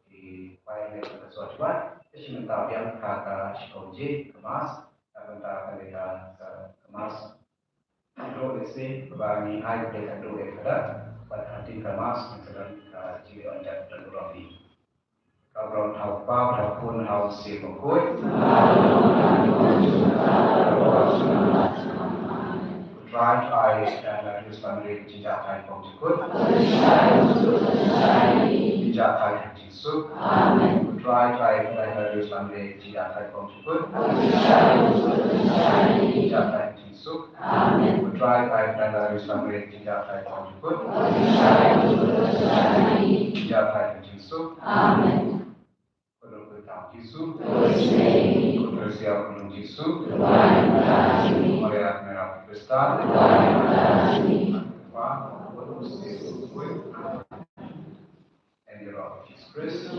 ki pai ne ka sor jubab, te shi mynta biang ka, ka shiphew baje, ka mass, ka mynta ka, ka, ka mass. Ka dei lehse, ba ngi ai ka dei ka dei ka da, bad hadien ka mass, ka da, ka jingïaid ïa ka burom ngi. Ka burom ha u Kpa, ha u Khun, ha u Mynsiem Bakhuid. Trai, Trai, Kynrad Ïaroh Ïaslamrieh, jingïakhun kum jingkut. Jingïakhun jingsuk. Trai, Trai, Kynrad Ïaroh Ïaslamrieh, jingïakhun kum jingkut. Jingïakhun jingsuk. Trai, Trai, Kynrad Ïaroh Ïaslamrieh, jingïakhun kum jingkut. Jingïakhun jingsuk. Amen. Ko Nongpynim Jisu. Ko Tresia, ko Nong Jisu. Maria, Maria Krista. And the Lord Jesus Christ.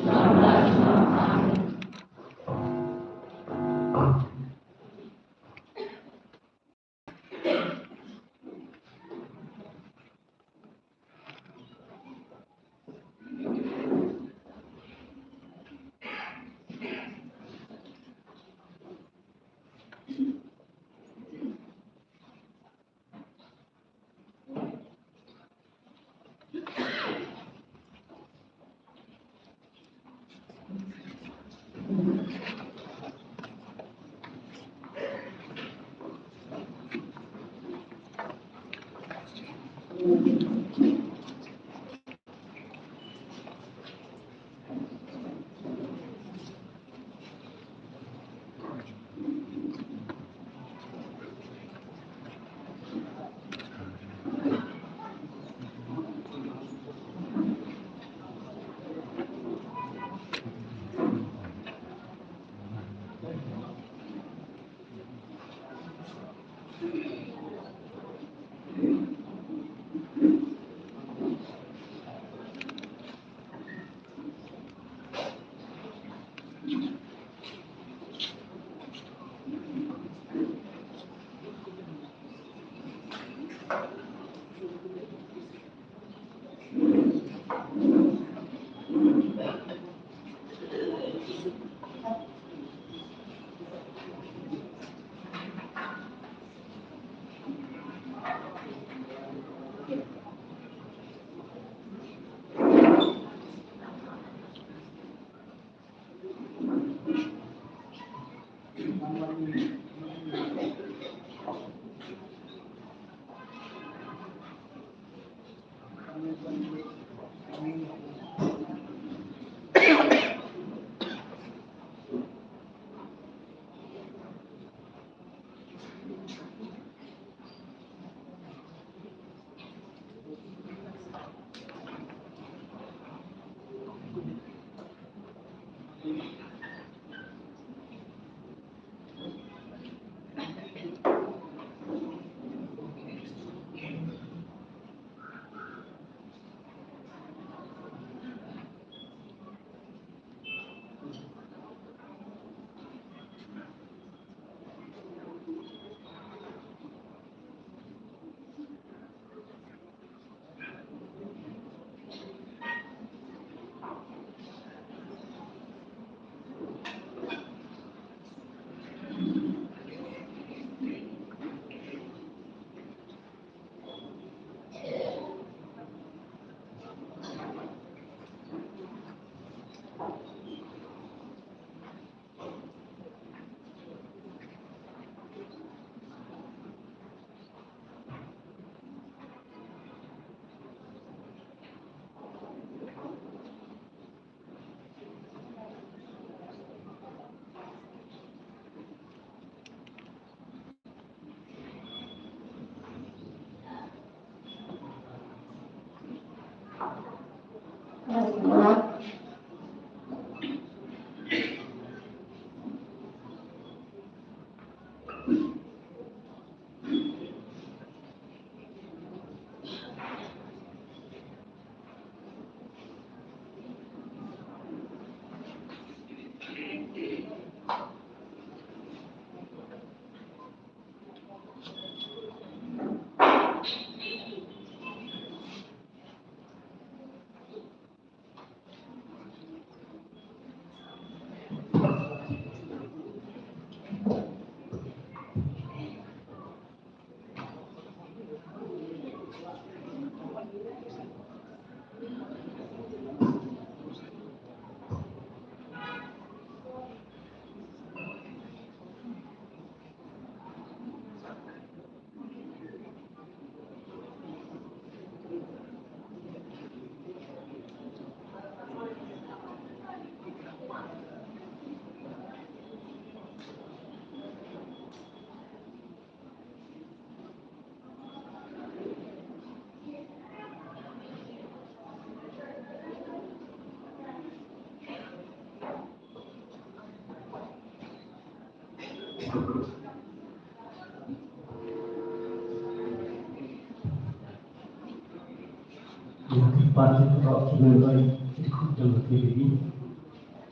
Ïa ki parti ki parti member ki dkhot jong ka K B B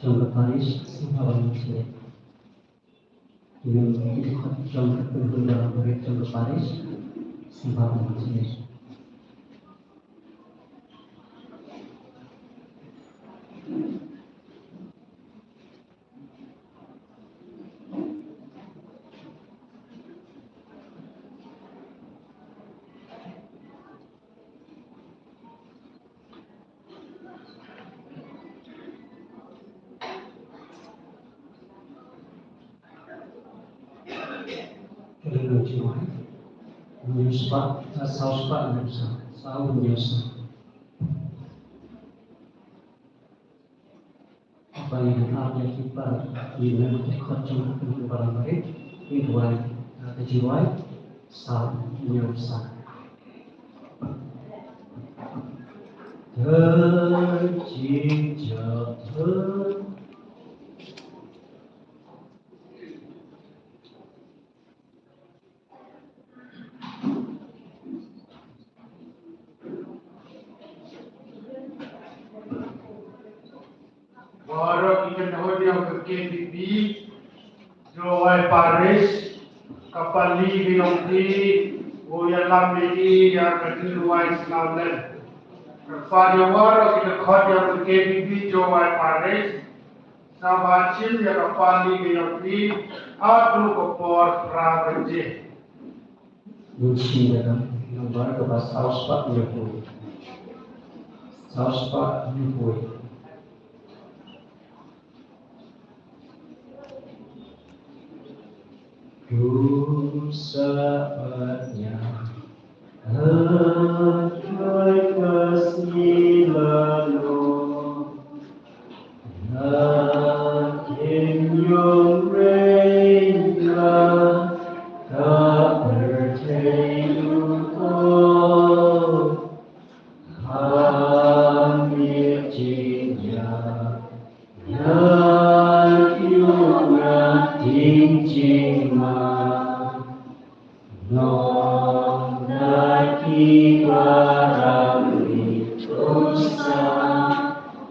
jong ka parish sngewbha ban shim. Ki member ki dkhot jong ka pynbun balang barit jong ka parish sngewbha ban shim. Kylliang jingduwai. Hynñiew spah, eh, saw spah hynñiew saw. Saw hynñiew saw. Ba ngin ap ïa ki par, ki mem ki khot jong ka pynbun balang barit, ki duwai, eh, ka jingduwai, saw hynñiew saw. Ka jingïathuh. Baroh ki kynhun jong ka K B B, Jowai Parish, ka pali ka jong ki, u ïalam ïa ki ïa ka jingduwai sngewlem. Kyrpad ïa baroh ki dkhot jong ka K B B, Jowai Parish, Sa ba shim ïa ka pali ka ïong ki, haduh ka por phra baje. Ngi shim ïa ka nambar kaba saw spah hynñiewphew. Saw spah hynñiewphew. Duh sabat ïa ka ka sngi lano. Na kim ïong rei ka ka pyrthei u ko. Ha ngi jingïa. Na ïu na ting jingma. Nong na ki barang ni usa.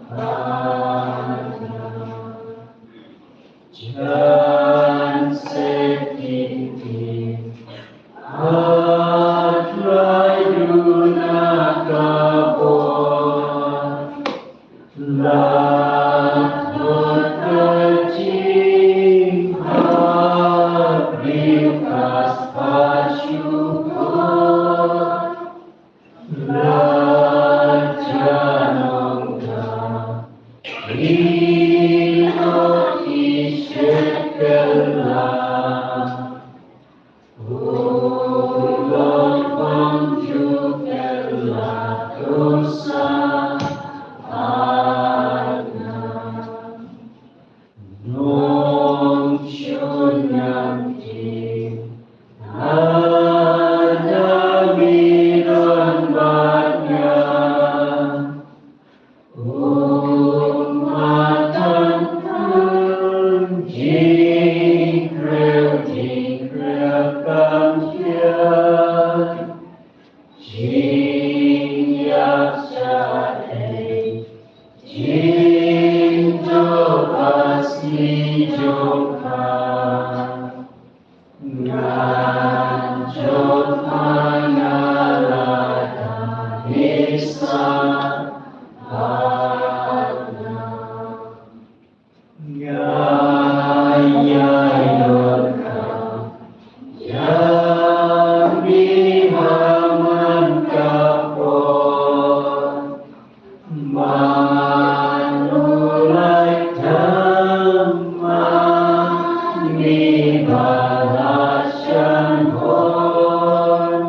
Ana. Jan se ki ki. Atrai du na ka bor. La hot ka jinghabri ka spah shukor. La janong ka ilo ki shekel la. Ummat kan jingkren jingkren kan kian. Jingïap shaei jingdon basni jong ka. Ngan jot ma nga la ka isa. Nga ïai donkam ïa mi ha man ka por. Man u lai tang man mi ba la shan hor.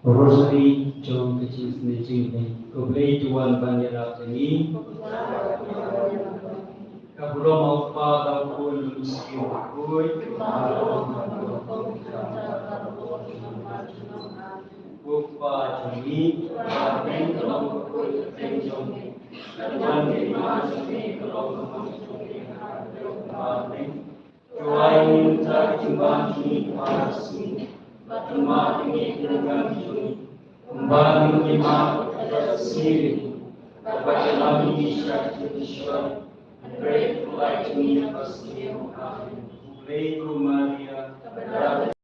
Rosary jong ka jingsnei jingim. Ko Blei to wan ban ïarap ïa ngi. Ka burom u Kpa bad u Khun bad u Mynsiem Bakhuid. Ko Kpa jong ngi, ba ha bneng ka long ka hok jong ngi. Ka don ka hima jong ngi, ka long ka mon jong ngi ha ka khyndew ba ha bneng. To ai mynta ka jingbam jong ngi kaba ha ka sngi. Bad to map ïa ngi ki kyrdan jong ngi, kumba ngi map ïa ki kyrdan jong ngi. Bad to ïalam ngi sha ka jingpynshoi. Hynrei to pynlait jong ngi na ka bymjukut. Amen. Khublei ko Maria, kaba dap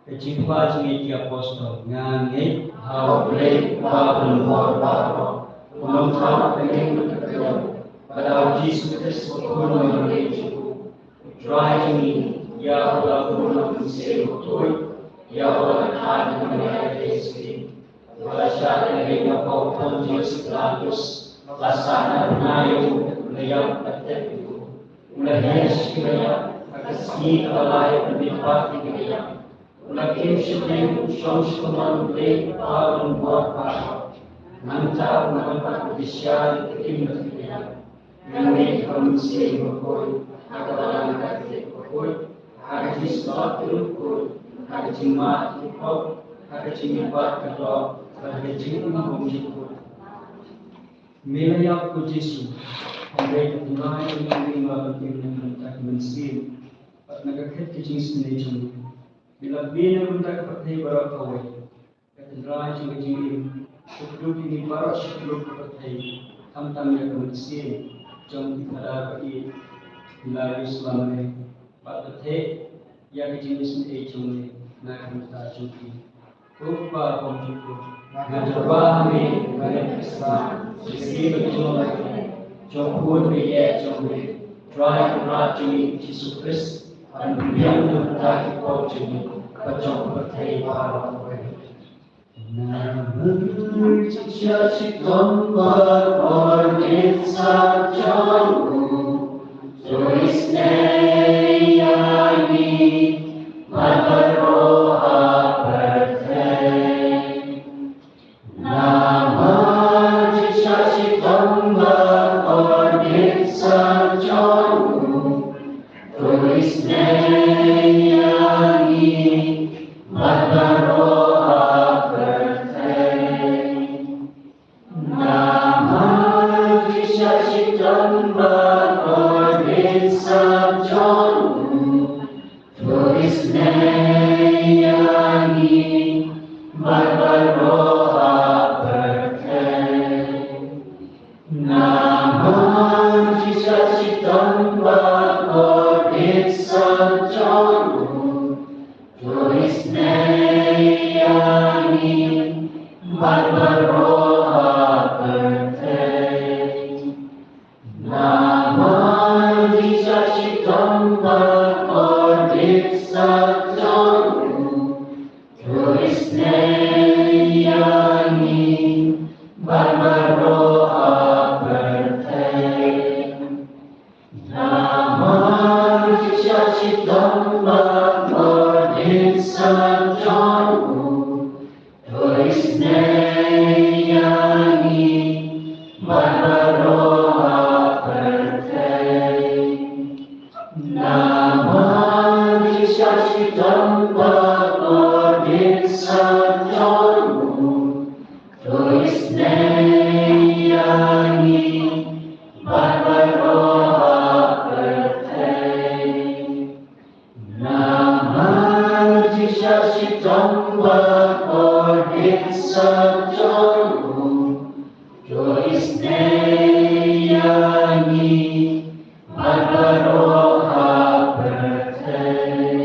Ka jingkwah jong ngi ki apostol. Nga ngeit ha U Blei Kpa Banbor baroh, U Nongthaw ka bneng bad ka pyrthei, bad ha U Jisu Khrist U Khun ba marwei jong U Trai jong ngi, ïa uba la bun na U Mynsiem Bakhuid, ïa uba la kha da ka Maria Theisotti, uba la shah lyngngoh ha u Pontius Pilatus, la sahnarphna ïa u, u la ïap, la tep ïa u, u la hiar sha ki baïap, ha ka sngi kaba lai u la mihpat ïa ki baïap, u la kiew shaphrang, u shong sha kamon U Blei Kpa Banbor baroh. Nangta un wan pat bishar ïa ki im bad ki baïap. Nga ngeit ha U Mynsiem Bakhuid, ha ka Balang Katholik bakhuid, ha ka jingspah jong ki bakhuid, ha ka jingmap ki bakhraw, ha ka jingmihpat ka doh, ha ka jingim bymjukut. Me la ïap ko Jisu, hynrei ka tynrai jong ngi ruh ka im na ka bynta ka mynsiem, bad na ka khet ka jingisynei jong ngi. Me la mih na ka bynta ka pyrthei baroh kawei. Ka tynrai jong ka jingim, ka kdup ïa ngi baroh sha ka pyrthei, khamtam ïa ka mynsiem jong i Phadar ba ïeit, Hilarius Lamre, bad pynthei ïa ka jingisynei jong ngi na ka bynta jong ki. Ko Kpa bymjukut, nga jubab ha me, nga ngeit ha ka Khrist, ka ksiew ka jong U Blei, jong U Khun ba ïeit jong U Blei, Trai Kynrad jong ngi Jisu Khrist, ban pynbiang na ka bynta ki pop jong ngi bad jong ka pyrthei baroh kawei. Namar jingshah shitom bakordit sah jong u, to isynei ïa ngi bad baroh ha pyrthei. Namar jingshah shitom bakordit sah jong u, to isynei ïa ngi bad baroh ha pyrthei. Namar jingshah shitom bakordit sah jong u, to isynei ïa ngi bad baroh ha pyrthei. Namar jingshah shitom bakordit sah jong u, to isynei ïa ngi bad baroh ha pyrthei. Namar jingshah shitom bakordit sah jong u, to isynei ïa ngi bad baroh ha pyrthei. Namar jingshah shitom bakordit sah jong u, to isynei ïa ngi bad baroh ha pyrthei. Namar jingshah shitom bakordit sah jong u, to isynei ïa ngi bad baroh ha pyrthei. Namar jingshah shitom bakordit sah jong u, to isynei ïa ngi bad baroh ha pyrthei.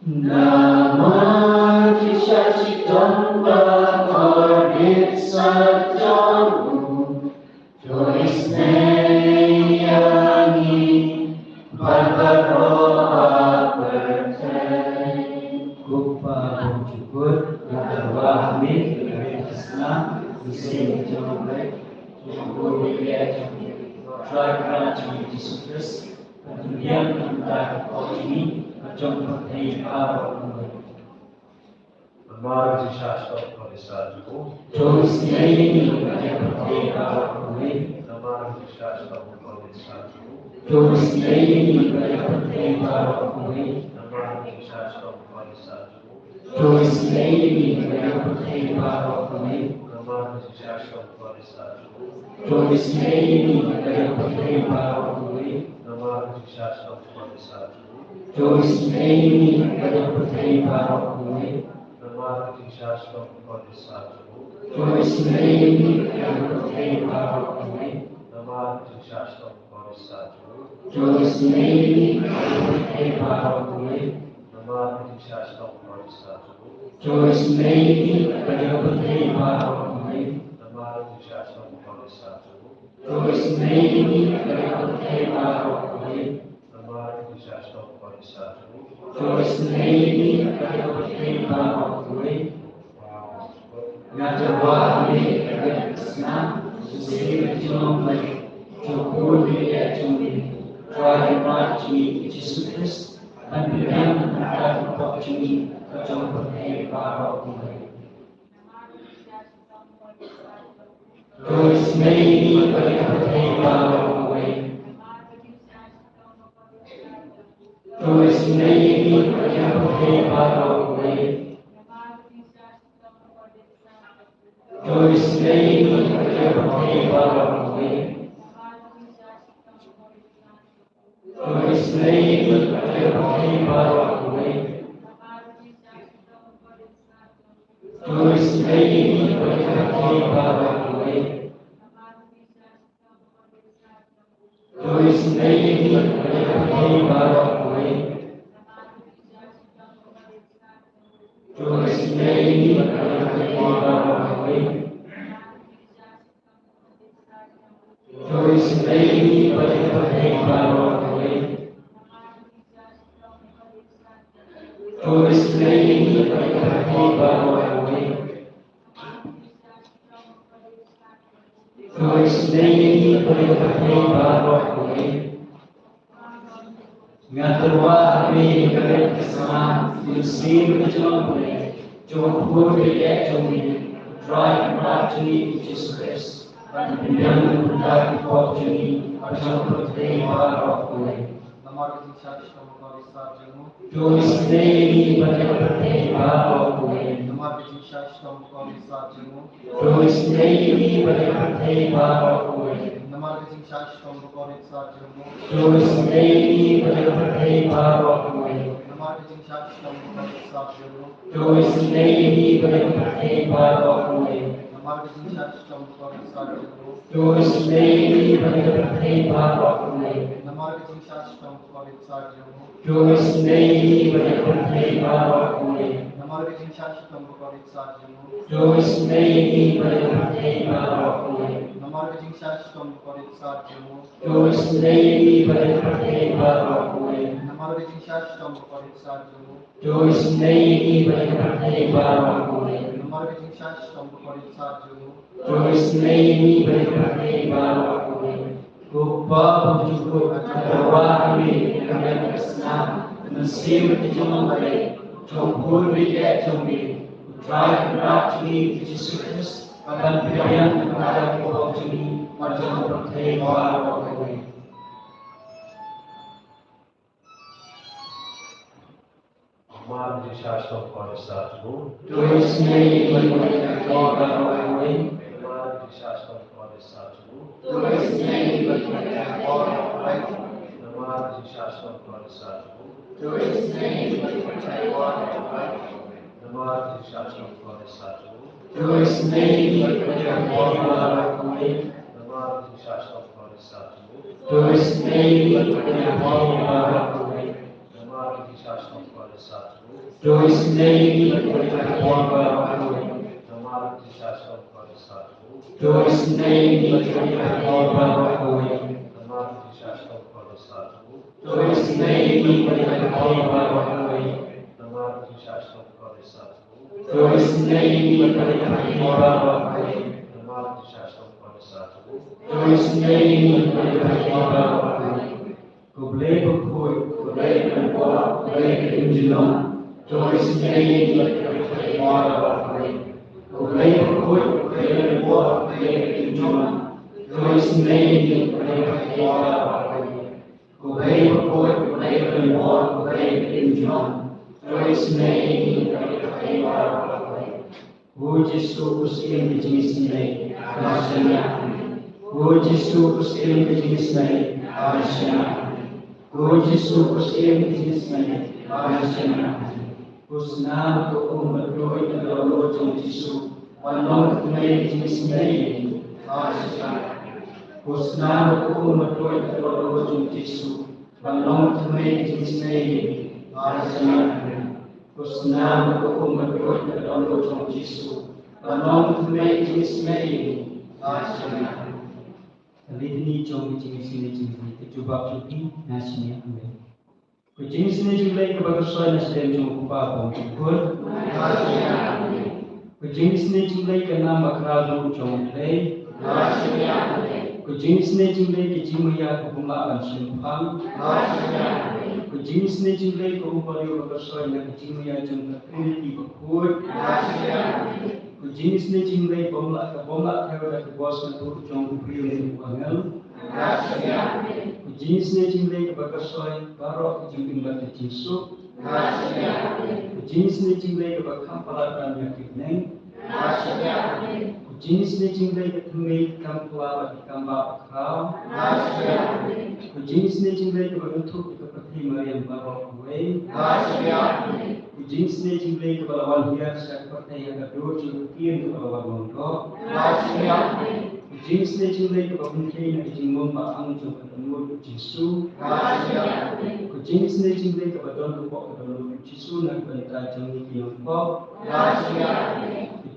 Namar jingshah shitom bakordit sah jong u, to isynei ïa ngi bad baroh Trai Kynrad jong ngi Jisu Khrist, ban pynbiang na ka bynta ka pop jong ngi bad jong ka pyrthei baroh kawei. Namar ka jingshah shitom ka Khrist jong u. To isynei ïa ngi bad ïa ka pyrthei baroh kawei. Namar ka jingshah shitom ka Khrist jong u. To isynei ïa ngi bad ïa ka pyrthei baroh kawei. Namar ka jingshah shitom ka Khrist jong u. To isynei ïa ngi bad ïa ka pyrthei baroh kawei. Namar ka jingshah shitom ka Khrist jong u. To isynei ïa ngi bad ïa ka pyrthei baroh kawei. Namar ka jingshah shitom ka Khrist jong u. To isynei ïa ngi bad ïa ka pyrthei baroh kawei. Namar ka jingshah shitom ka Khrist jong u. To isynei ïa ngi bad ïa ka pyrthei baroh kawei. Namar ka jingshah shitom ka Khrist jong u. To isynei ïa ngi bad ïa ka pyrthei baroh kawei. Namar ka jingshah shitom ka Khrist jong u. To isynei ïa ngi bad ïa ka pyrthei baroh kawei. Namar ka jingshah shitom ka Khrist jong u. To isynei ïa ngi bad ïa ka pyrthei baroh kawei. Namar ka jingshah shitom ka Khrist jong u. To isynei ïa ngi bad ïa ka pyrthei baroh kawei. Nga tyrwa ha me ka kyrteng ka snam, ka mynsiem ka jinglong Blei, jong u Khun baieit jong ngi, Trai Kynrad jong ngi Jisu Khrist, ban pynbiang na ka bynta ka pop jong ngi bad jong ka pyrthei baroh kawei. To isynei ïa ngi bad ïa ka pyrthei baroh kawei. To isynei ïa ngi bad ïa ka pyrthei baroh kawei. To isynei ïa ngi bad ïa ka pyrthei baroh kawei. To isynei ïa ngi bad ïa ka pyrthei baroh kawei. To isynei ïa ngi bad ïa ka pyrthei baroh kawei. To isynei ïa ngi bad ïa ka pyrthei baroh kawei. To isynei ïa ngi bad ïa ka pyrthei baroh kawei. To isynei ïa ngi bad ïa ka pyrthei baroh kawei. To isynei ïa ngi bad ïa ka pyrthei baroh kawei. To isynei ïa ngi bad ïa ka pyrthei baroh kawei. Nga tyrwa ha me ka kyrteng ka snam, ka mynsiem ka jinglong Blei, jong u Khun baieit jong ngi, Trai Kynrad jong ngi Jisu Khrist, ban pynbiang na ka bynta ka pop jong ngi bad jong ka pyrthei baroh kawei. Namar ka jingshah shitom ka Khrist jong u. To isynei ïa ngi bad ïa ka pyrthei baroh kawei. Namar ka jingshah shitom ka Khrist jong u. To isynei ïa ngi bad ïa ka pyrthei baroh kawei. Namar ka jingshah shitom ka Khrist jong u. To isynei ïa ngi bad ïa ka pyrthei baroh kawei. Namar ka jingshah shitom ka Khrist jong u. To isynei ïa ngi bad ïa ka pyrthei baroh kawei. Namar ka jingshah shitom ka Khrist jong u. To isynei ïa ngi bad ïa ka pyrthei baroh kawei. Namar ka jingshah shitom ka Khrist jong u. To isynei ïa ngi bad ïa ka pyrthei baroh kawei. Namar ka jingshah shitom ka Khrist jong u. To isynei ïa ngi bad ïa ka pyrthei baroh kawei. Namar ka jingshah shitom ka Khrist jong u. To isynei ïa ngi bad ïa ka pyrthei baroh kawei. Namar ka jingshah shitom ka Khrist jong u. To isynei ïa ngi bad ïa ka pyrthei baroh kawei. Namar ka jingshah shitom ka Khrist jong u. To isynei ïa ngi bad ïa ka pyrthei baroh kawei. Ko Kpa bymjukut, nga tyrwa ha me ka kyrteng ka snam, ka mynsiem ka jinglong Blei, jong u Khun baieit jong ngi, u Trai Kynrad jong ngi Jisu Khrist, ban pynbiang na ka bynta ka pop jong ngi bad jong ka pyrthei baroh kawei. Namar ka jingshah shitom ka Khrist jong u. To isynei ïa ngi bad ïa ka pyrthei baroh kawei. Namar ka jingshah shitom ka Khrist jong u. To isynei ïa ngi bad ïa ka pyrthei baroh kawei. Namar ka jingshah shitom ka Khrist jong u. To isynei ïa ngi bad ïa ka pyrthei baroh kawei. Namar ka jingshah shitom ka Khrist jong u. To isynei ïa ngi bad ïa ka pyrthei baroh kawei. Namar ka jingshah shitom ka Khrist jong u. To isynei ïa ngi bad ïa ka pyrthei baroh kawei. Namar ka jingshah shitom ka Khrist jong u. To isynei ïa ngi bad ïa ka pyrthei baroh kawei. Namar ka jingshah shitom ka Khrist jong u. To isynei ïa ngi bad ïa ka pyrthei baroh kawei. Namar ka jingshah shitom ka Khrist jong u. To isynei ïa ngi bad ïa ka pyrthei baroh kawei. Namar ka jingshah shitom ka Khrist jong u. To isynei ïa ngi bad ïa ka pyrthei baroh kawei. Namar ka jingshah Isynei ïa ngi, ko Blei bakhuid, ko Blei kaba lyngkot, ko Blei ka im junom. To isynei ïa ngi, ko Blei bakhuid, ko Blei kaba lyngkot, ko Blei ka im junom. To isynei ïa ngi, ko Blei bakhuid, ko Blei kaba lyngkot, ko Blei ka im junom. To isynei ïa ngi, ko Blei bakhuid. Ko Jisu, ko Syiem ka jingisynei, ba shaniah ha ngi. Ko Jisu, ko Syiem ka jingisynei, ba shaniah ha ngi. Ko Jisu, ko Syiem ka jingisynei, ba shaniah ha ngi. Ko snam, ko um, ko tuid, ko dohnud jong u Jisu, ban long ka thymmei ka jingisynei, ba shaniah ha ngi. Ko snam, ko um, ko tuid, ko dohnud jong u Jisu, ban long ka thymmei ka jingisynei, ba shaniah ha ngi. Ko snam, ko um, ko tuid, ko dohnud jong u Jisu, ban long ka thymmei ka jingisynei, ba shaniah ha ngi. Ka litany jong ka jingisynei jong u Blei, ka jubab jong u Blei, nga shaniah, Amen. Ka jingisynei jong u Blei kaba khuid na shlem jong u Kpa bymjukut. Ka jingisynei jong u Blei ka nam bakhraw jong u Blei. Ka jingisynei jong u Blei ka jingmaïa kaba ym lah ban shemphang. Ka jingisynei jong u Blei ka um baroh kaba khuid na ka jingmaïa jong ka Trinity bakhuid. Ka jingisynei jong u Blei bym lah, ka bym lah thew da ka bor sngewthuh jong u briew ne u angel. Ka jingisynei jong u Blei kaba khuid baroh ka jingim bad ka jingsuk. Ka jingisynei jong u Blei kaba kham palat ban ïa ki bneng. Ka jingisynei jong u Blei ka thymmei kam pla bad kam bah bakhraw. Ka jingisynei jong u Blei kaba kynthup ïa ka pyrthei mariang baroh kawei. Ka jingisynei jong u Blei kaba la wan hiar sha ka pyrthei ha ka dur jong ka ktien kaba la wan long doh. Ka jingisynei jong u Blei kaba pynkheiñ na ka jingmong ba ang jong ka dohnud u Jisu. Ka jingisynei jong u Blei kaba don hapoh ka dohnud u Jisu na ka bynta jong ngi ki nongpop. Ka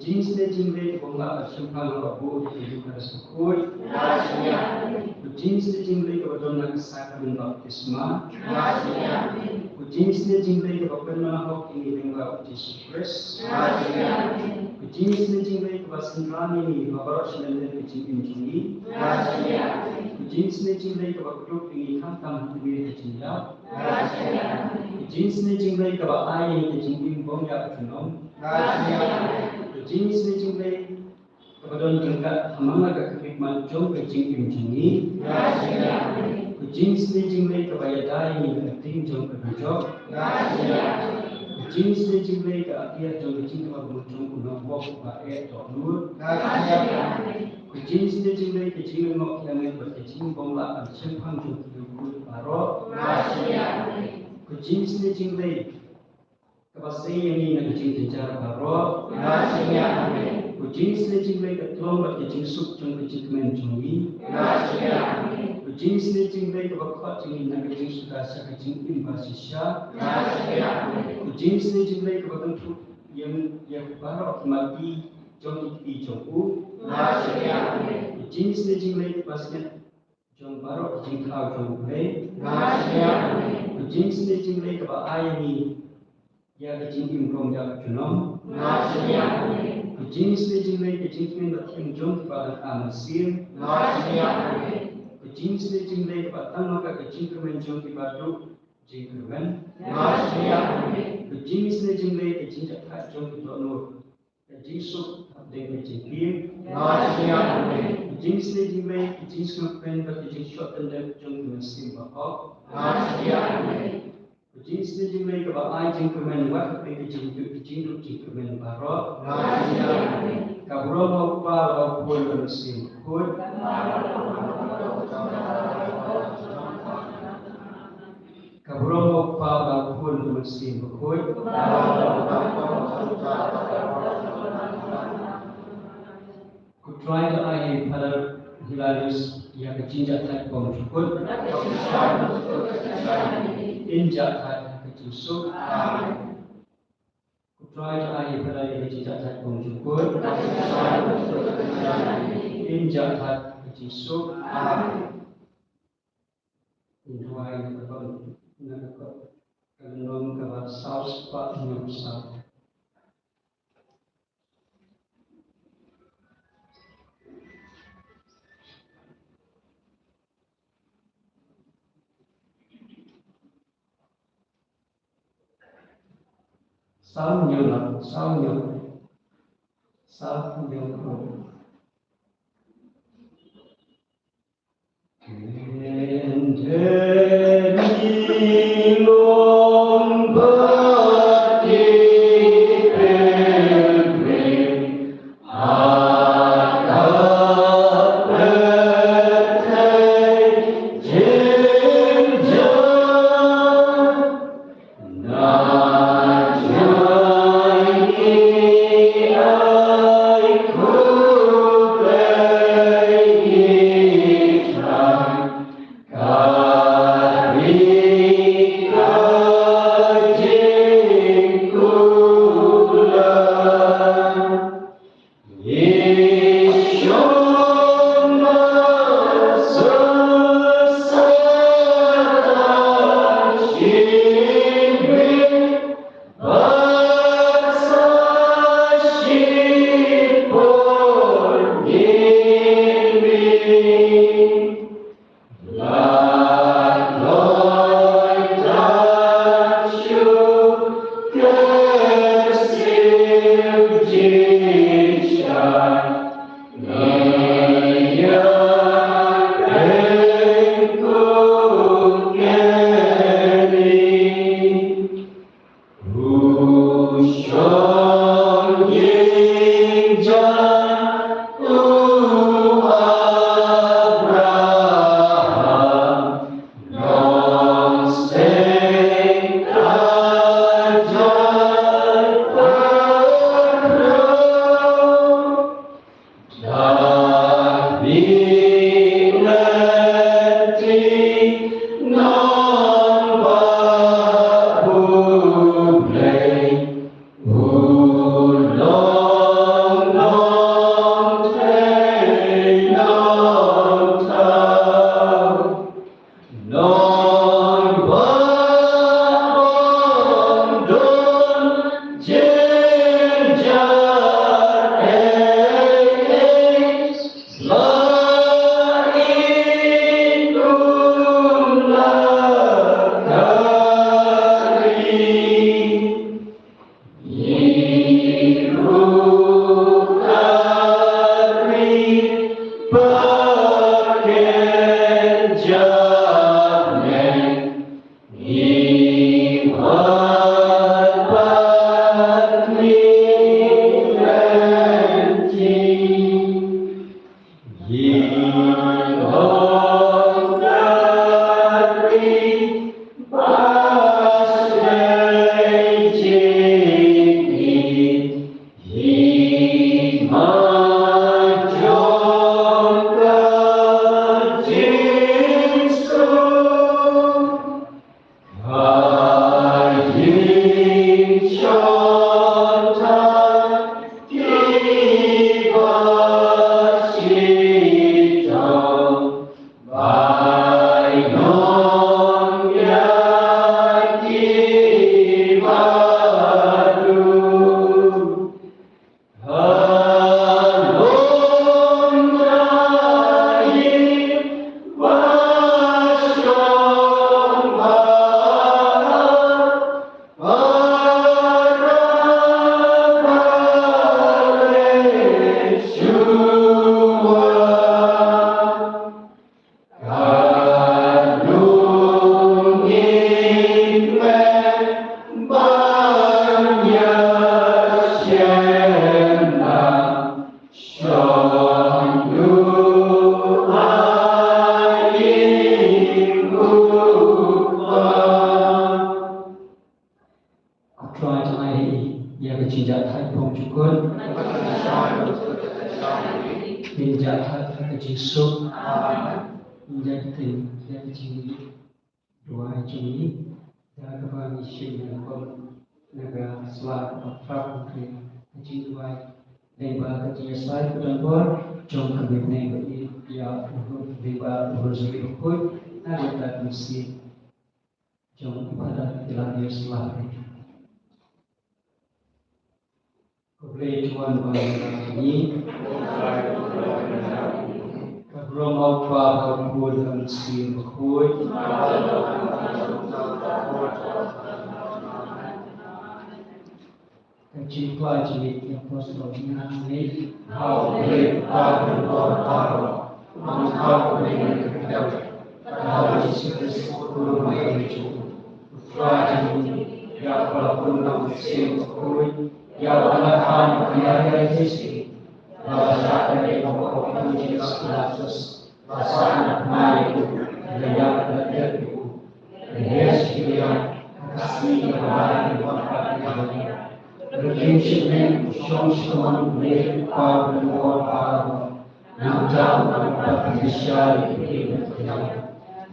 jingisynei jong u Blei kaba ym lah ban shemphang haba buh ïa ka Eukharist bakhuid. Ka jingisynei jong u Blei kaba don ha ka sakramen baptisma. Ka jingisynei jong u Blei kaba pynmynhok ïa ngi lyngba u Jisu Khrist. Ka jingisynei jong u Blei kaba synran ïa ngi ha baroh shi lyndet ka jingim jong ngi. Ka jingisynei jong u Blei kaba kdup ïa ngi khamtam ha ka jingïap. Ka jingisynei jong u Blei kaba ai ïa ngi ka jingim bym ïap junom. Ka jingisynei jong u Blei kaba don ryngkat ha man la ka khmih mat jong ka jingim jong ngi. Ka jingisynei jong u Blei kaba ïada ïa ngi na ka ding jong ka dujok. Ka jingisynei jong u Blei ka atiar jong ka jingkmen jong u nongpop ba eh dohnud. Ka jingisynei jong u Blei ka jinglyngngoh ïa ngi bad ka jingbymlah ban shemphang jong ki riewkhuid baroh. Ka jingisynei jong u Blei kaba sei ïa ngi na ka jingjynjar baroh. Ka jingisynei jong u Blei ka tlong bad ka jingsuk jong ka jingkmen jong ngi. Ka jingisynei jong u Blei kaba khot jong ngi na ka jingsuda sha ka jingim ba shisha. Ka jingisynei jong u Blei kaba kynthup ïa, ïa baroh ki mat jong ki kti jong u. Ka jingisynei jong u Blei kaba sngewthuh jong baroh ki jingthaw jong u Blei. Ka jingisynei jong u Blei kaba ai ïa ngi ïa ka jingim bym ïap junom. Ka jingisynei jong u Blei ka jingkmen bad thiang jong kiba dang am mynsiem. Ka jingisynei jong u Blei kaba tang long ka jingkyrmen jong kiba duh jingkyrmen. Ka jingisynei jong u Blei ka jingjahthait jong ki dohnud. Ka jingsuk hapdeng ka jingpynim. Ka jingisynei jong u Blei ka jingsngewkmen bad ka jingshah tyndep jong ki mynsiem bahok. Ka jingisynei jong u Blei kaba ai jingkyrmen wat hapdeng ka jingduk, ka jingduk jingkyrmen baroh. Ka burom ha u Kpa bad ha u Khun bad ha u Mynsiem Bakhuid. Ka burom ha u Kpa bad ha u Khun bad ha u Mynsiem Bakhuid. Ko Trai to ai ha Father Hilarius ïa ka jingjahthait bymjukut. In jahthait ha ka jingsuk. Ko Trai to ai ha Father ïa ka jingjahthait bymjukut. In jahthait ha ka jingsuk. Amen. Ngi duwai na ka bynta, na ka bynta ka lynnong kaba saw spah hynñiew saw. Sam nyo la, sam nyo. Sam nyo. Ko Trai, to ai ïa ka jingjahthait bymjukut. Ngin ïa thait ha ka jingsuk. Ngin ïa thait ha ka jingduwai jong ngi. Da kaba ngi shim ïa ka bor na ka sla kaba khraw, ka jingduwai lyngba ka jingïasaid ka donbor jong ka Mynsiem Bakhuid ïa u Hur, lyngba u Rosary Bakhuid na ka bynta ka mynsiem jong u Phadar Hilarius Lahri. Ko Blei, to wan ban ïa ngi. Ka burom U Kpa, bad U Khun, bad U Mynsiem Bakhuid. Jingkwah jingngeit ki apostol. Nga ngeit ha U Blei Kpa Kynrad baroh, U Nongthaw uba dei Mynsiem Bakhuid, bad ha U Jisu Khrist u Trai jong ngi, ïa uba la pynlong Mynsiem Bakhuid, ïa uba la kha na ka Maria Theisotti, ba la shah beh na ka kti u Pontius Pilatus, ba la sah na ka bnai, la ïap, la leit, la ïaid sha ki liang, ka sngi kaba lai, la wan pat ïa ka jingim. Ryngkat shane u shong sha kamon U Blei Kpa Kynrad baroh. Nangta un wan pat ban bishar ïa ki bneng bad ki ïap.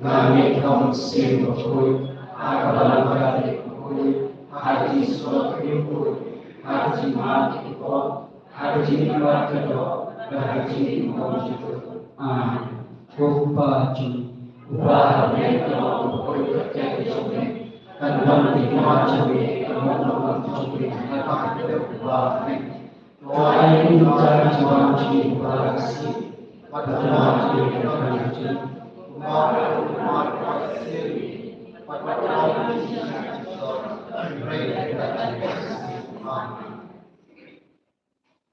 Nga ngeit ha U Mynsiem Bakhuid, ha ka balang katholik bakhuid, ha ka jingsuk bakhuid, ha ka jingmane ki kpoh, ha ka jingmane ka doh, bad ha ka jingim jaitbynriew. Amen. Ko Kpa jong ngi, uba ha bneng, ka long bakhuid katkum ka jong me. Kan long ka hima jong me, kan long ka mon jong me, ha ka bynta uba ha bneng. To ai ïa ngi mynta ka jingbam jong ngi baroh shi, bad to ai ïa ngi ka jingim.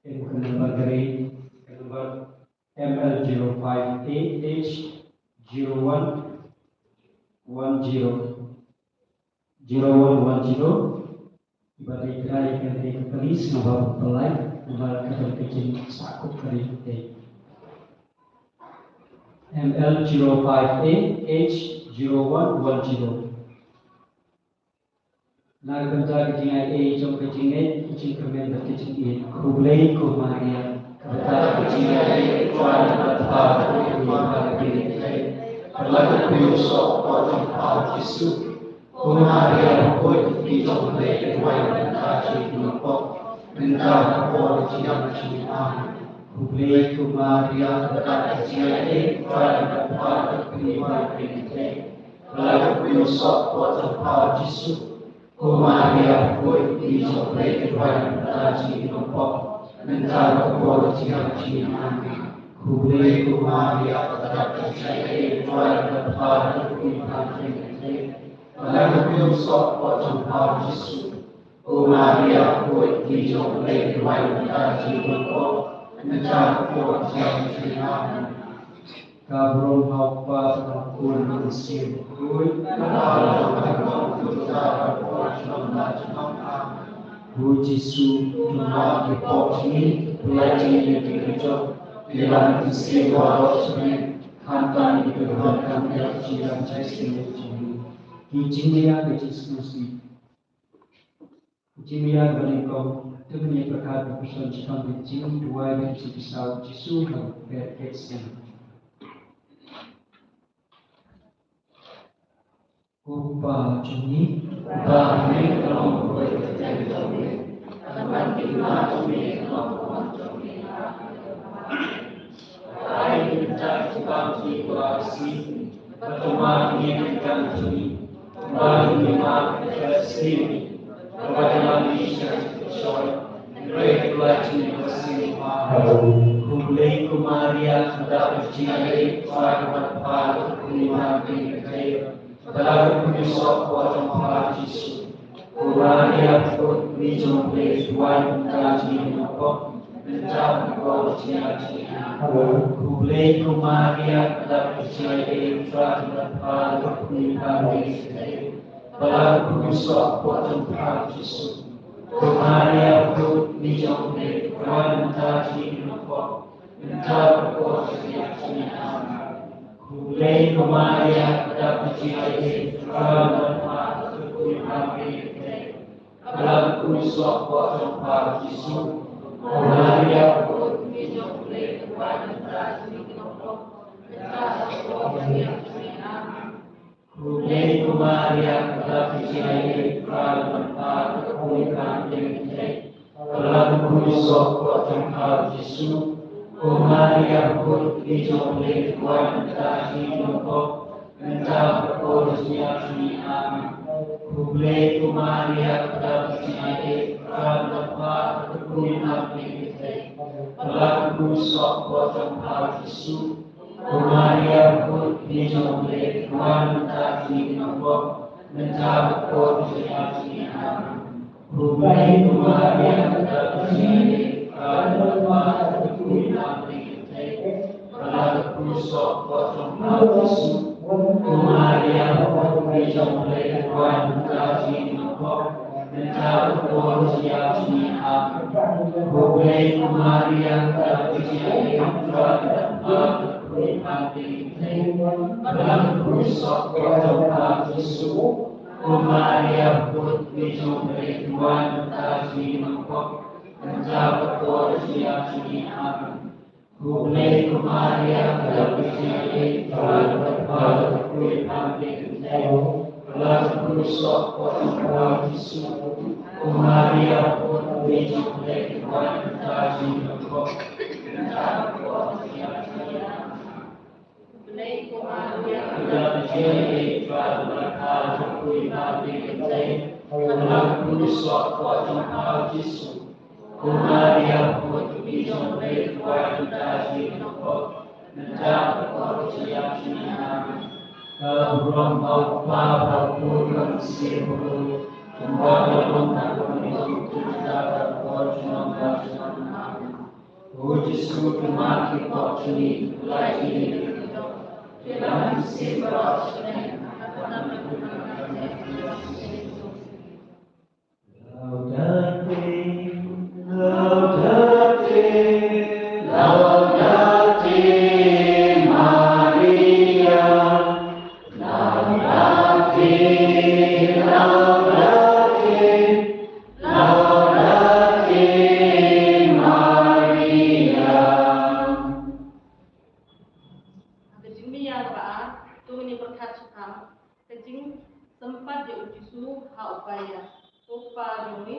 Em ka number ka dei ka number M L zero five A H zero one one zero. Zero one one zero. Kiba dei trai ka dei ka kali sngewbha ban pynlait, namar ka don ka jingsahkut ka dei ka dei M L zero five A H zero one one zero. Na ka bynta ka jingai ei jong ka jingngeit, ka jingkyrmen bad ka jingïeit, khublei ko Maria. Ka bynta ka jingai ei, Trai bad Kpa, ka dei ka dei. Bad la ka dei u soh jong Kpa Jisu. Ko Maria, bakhuid ka kti jong U Blei, duwai na ka bynta jong ngi ki nongpop, mynta bad ka por jong ngi. Amen. Khublei ko Maria, ka bynta ka jingai ei, Trai bad Kpa, ka dei ka dei. Bad la ka dei u soh jong Kpa Jisu. Ko Maria, bakhuid ka kti jong U Blei, duwai na ka bynta jong ngi ki nongpop, mynta bad ka por jong ngi. Amen. Khublei ko Maria, ka bynta ka jingai ei, Trai bad Kpa, ka dei ka dei. Bad la ka dei u soh jong Kpa Jisu. Ko Maria, bakhuid ka kti jong U Blei, duwai na ka bynta jong ngi ki nongpop, mynta bad ka por jong ngi. Amen. Ka burom ha U Kpa bad ha U Khun bad ha U Mynsiem Bakhuid. Ko Jisu, to map ïa ki pop jong ngi, pynlait jong ngi na ka jingkynjoh, pynlait jong ngi baroh jong ngi, khamtam ïa ki ba donkam ïa ka jingïarap jong ngi. Ki jingmia ka jingsngewsih. Jingmia ba nyngkong, to ngin ïa pyrkhat bad pyrshang shaphang ka jingduwai bad ka jingpynsawa u Jisu ha u Bethlehem. Ko Kpa jong ngi, uba ha bneng, ka long bakhuid ka kyrteng jong me. Ka don ka hima jong me, ka long ka mon jong me. Ai ïa ngi mynta ka jingbam jong ngi baroh shi, bad to map ïa ngi ki kyrdan jong ngi, kumba ngi map ïa ki kyrdan jong ngi, bad wat ïalam ïa ngi sha ka jingpynshoi, hynrei to lait jong ngi na ka bynta jong U Blei. Khublei ko Maria, ka dap ka jingai ei, Trai bad Kpa, ka dei ka dei. Bad la ka dei u soh jong Kpa Jisu. Ko Maria, bakhuid ka kti jong U Blei, duwai na ka bynta jong ngi ki nongpop, mynta bad ka por jong ngi. Amen. Khublei ko Maria, ka dap ka jingai ei, Trai bad Kpa, ka dei ka dei. Bad la ka dei u soh jong Kpa Jisu. Ko Maria, bakhuid ka kti jong U Blei, duwai na ka bynta jong ngi ki nongpop, mynta bad ka por jong ngi. Amen. Khublei ko Maria, ka dap ka jingai ei, Trai bad Kpa, ka dei ka dei. Bad la ka dei u soh jong Kpa Jisu. Ko Maria, bakhuid ka kti jong U Blei, duwai na ka bynta jong ngi ki nongpop, mynta bad ka por jong ngi. Amen. Khublei ko Maria, ka dap ka jingai ei, Trai bad Kpa, ka dei ka dei. Bad la ka dei u soh jong Kpa Jisu. Ko Maria, bakhuid ka kti jong U Blei, duwai na ka bynta jong ngi ki nongpop, mynta bad ka por jong ngi. Amen. Khublei ko Maria, ka dap ka jingai ei, Trai bad Kpa, ka dei ka dei. Bad la ka dei u soh jong Kpa Jisu. Ko Maria, bakhuid ka kti jong U Blei, duwai na ka bynta jong ngi ki nongpop, mynta bad ka por jong ngi. Amen. Khublei ko Maria, kaba bishar ïa ka, ka don bad ka dei, ka la kyrkhu soh ka jong pha Jisu. Ko Maria, ka bun ka jong U Blei, ka wan bad ka jingïaroh, mynta bad shaduh ïa ka jingim. Khublei ko Maria, kaba bishar ïa ka, ka la kyrkhu soh ka jong pha Jisu. Ko Maria, ka bun ka jong U Blei, ka wan bad ka jingïaroh, mynta bad shaduh ïa ka jingim. Khublei ko Maria, kaba bishar ïa ka, ka la kyrkhu soh ka jong pha Jisu. Ko Maria, ka bun ka jong U Blei, ka wan bad ka jingïaroh, mynta bad shaduh ïa ka jingim. Khublei ko Maria, kaba bishar ïa ka, ka la kyrkhu soh ka jong pha Jisu. Ko Maria, ka bun ka jong U Blei, ka wan bad ka jingïaroh, mynta bad shaduh ïa ka jingim. Ka burom ha U Kpa, ha U Khun bad ha U Mynsiem Bakhuid, kumba ka la long, kumba ka don, kumba ka don, kumba ka la wan. Amen. O Jisu, to map ïa ki pop jong ngi, to pyllait ïa ngi na ka doh, to ïalam ïa ki baroh sha ka jingim. Laudate, laudate, laudate Maria. Laudate, laudate, laudate Maria. Ha ka jingmih ïa kaba ar, to ngin ïa pyrkhat shaphang ka jingsympat ïa u Jisu ha u paria. Ko Kpa jong ngi,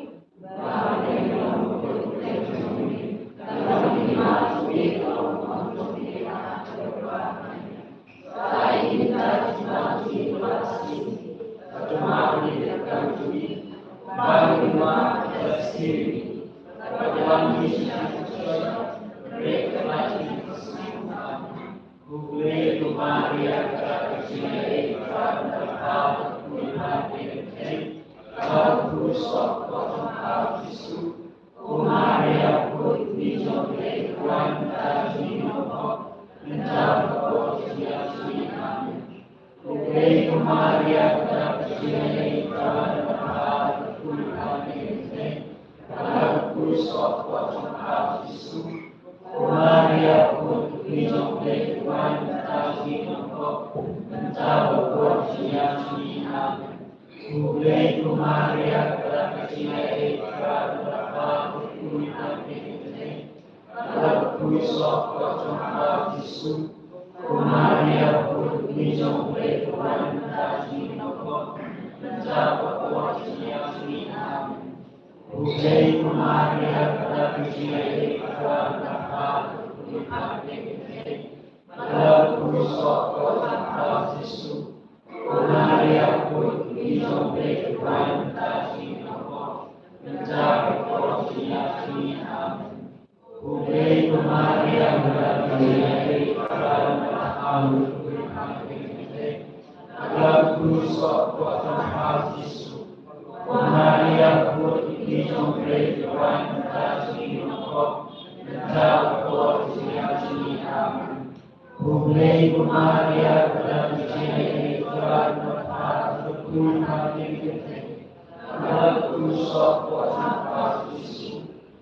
Khublei ko Maria, kaba bishar ïa ka, ka la kyrkhu soh ka jong pha Jisu. Ko Maria, ka bun ka jong U Blei, ka wan bad ka jingïaroh, mynta bad shaduh ïa ka jingim. Amen. Khublei ko Maria, kaba bishar ïa ka, ka la kyrkhu soh ka jong pha Jisu. Ko Maria, ka bun ka jong U Blei, ka wan bad ka jingïaroh, mynta bad shaduh ïa ka jingim. Amen. Khublei ko Maria, kaba bishar ïa ka, ka la kyrkhu soh ka jong pha Jisu. Ko Maria, ka bun ka jong U Blei, ka wan bad ka jingïaroh, mynta bad shaduh ïa ka jingim. Amen. Khublei ko Maria, kaba bishar ïa ka, ka la kyrkhu soh ka jong pha Jisu. Ko Maria, ka bun ka jong U Blei, ka wan bad ka jingïaroh, mynta bad shaduh ïa ka jingim. Amen. Khublei ko Maria, kaba bishar ïa ka, ka la kyrkhu soh ka jong pha Jisu. Ka la kyrkhu soh ka jong pha Jisu. Ko Maria, ka bun ka jong U Blei, ka wan bad ka jingïaroh, mynta bad shaduh ïa ka jingim. Amen. Khublei ko Maria, kaba bishar ïa ka, ka la kyrkhu soh ka jong pha Jisu. Ka la kyrkhu soh ka jong pha Jisu.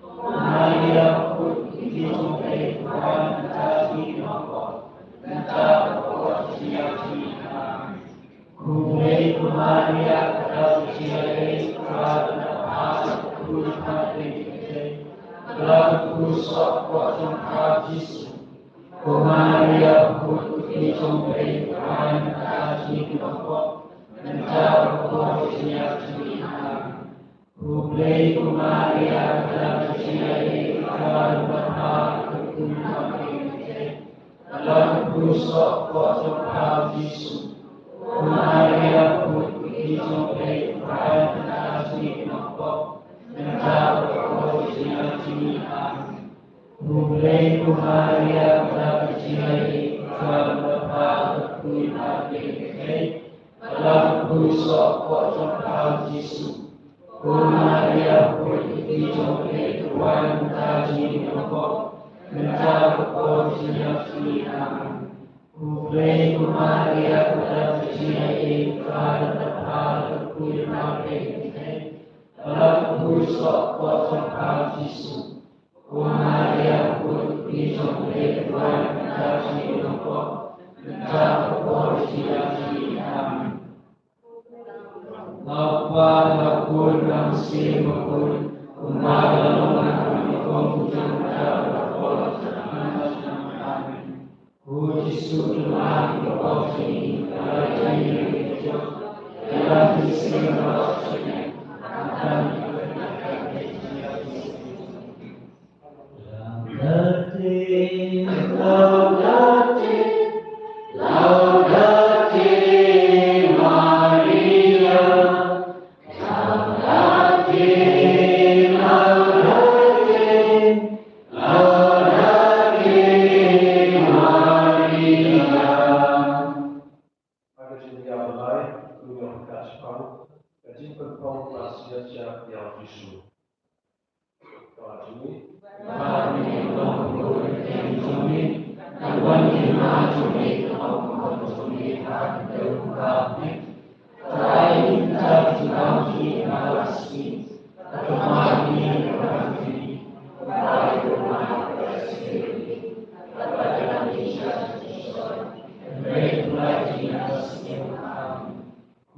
Ko Maria, ka bun ka jong U Blei, ka wan bad ka jingïaroh, mynta bad shaduh ïa ka jingim. Amen. Khublei ko Maria, kaba bishar ïa ka, ka la kyrkhu soh ka jong pha Jisu. Ko Maria, ka bun ka jong U Blei, ka wan bad ka jingïaroh, mynta bad shaduh ïa ka jingim. Amen. Khublei ko Maria, kaba bishar ïa ka, ka la kyrkhu soh ka jong pha Jisu. Ko Maria, ka bun ka jong U Blei, ka wan bad ka jingïaroh, mynta bad shaduh ïa ka jingim. Amen. Khublei ko Maria, kaba bishar ïa ka, ka la kyrkhu soh ka jong pha Jisu. Ko Ko Maria, huid ki jong ki, to wan mynta ha ka jingïap, mynta ha ka por jingïap jong ngi. Amen. Khublei ko Maria, ka dap ka jingaiei, U Trai u don bad pha, la ka khuid ha khmat ka kynthei, bad la ka buh u soh ka kpoh jong pha Jisu. Ko Maria, huid ki jong ki, to wan mynta ha ka jingïap, mynta ha ka por jingïap jong ngi. Amen. Bad U Kpa, bad U Khun, bad U Mynsiem Bakhuid, kumba ka la long, kumba ka la long, kumba ka la long, kumba ka la long. Amen. O Jisu, to map ïa ki pop jong ngi, ïa ngi ruh, ïa ki jong ngi, ïa ki jong ngi. Laudate, laudate, laudate Maria. Laudate, laudate, laudate Maria. Ha ka jingïaid, ngi ïoh ka jingpang, ka jingpynpong ba sngewsih ïa U Jisu. Ka jingïaid.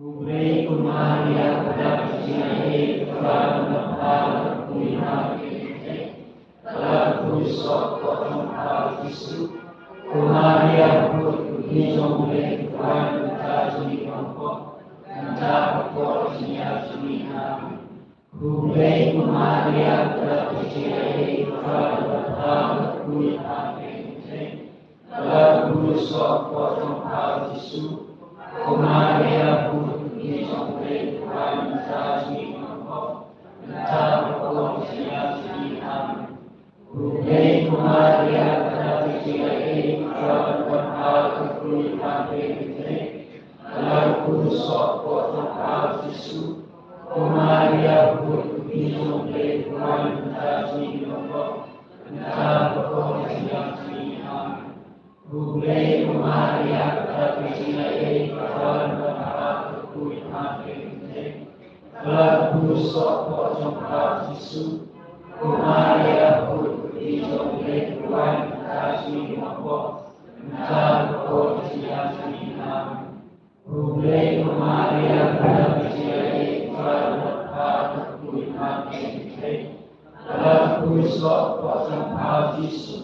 Khublei ko Maria, ka dap ka jingaiei, U Trai u don bad pha, la ka khuid ha khmat ka kynthei, bad la ka buh u soh ka kpoh jong pha Jisu. Ko Maria, huid ki jong ki, to wan mynta ha ka jingïap, mynta ha ka por jingïap jong ngi. Amen. Khublei ko Maria, ka dap ka jingaiei, U Trai u don bad pha, la ka khuid ha khmat ka kynthei, bad la ka buh u soh ka kpoh jong pha Jisu. Ko Maria, huid ki jong ki, to wan mynta ha ka jingïap, mynta ha ka por jingïap jong ngi. Amen. Khublei ko Maria, ka dap ka jingaiei, U Trai u don bad pha, la ka khuid ha khmat ka kynthei, bad la ka buh u soh ka kpoh jong pha Jisu. Ko Maria, huid ki jong ki, to wan mynta ha ka jingïap, mynta ha ka por jingïap jong ngi. Amen. Khublei ko Maria, ka dap ka jingaiei, U Trai u don bad pha, la ka khuid ha khmat ka kynthei, bad la ka buh u soh ka kpoh jong pha Jisu. Ko Maria, huid ki jong ki, to wan mynta ha ka jingïap, mynta ha ka por jingïap jong ngi. Amen. Khublei ko Maria, ka dap ka jingaiei, U Trai u don bad pha, la ka khuid ha khmat ka kynthei, bad la ka buh u soh ka kpoh jong pha Jisu.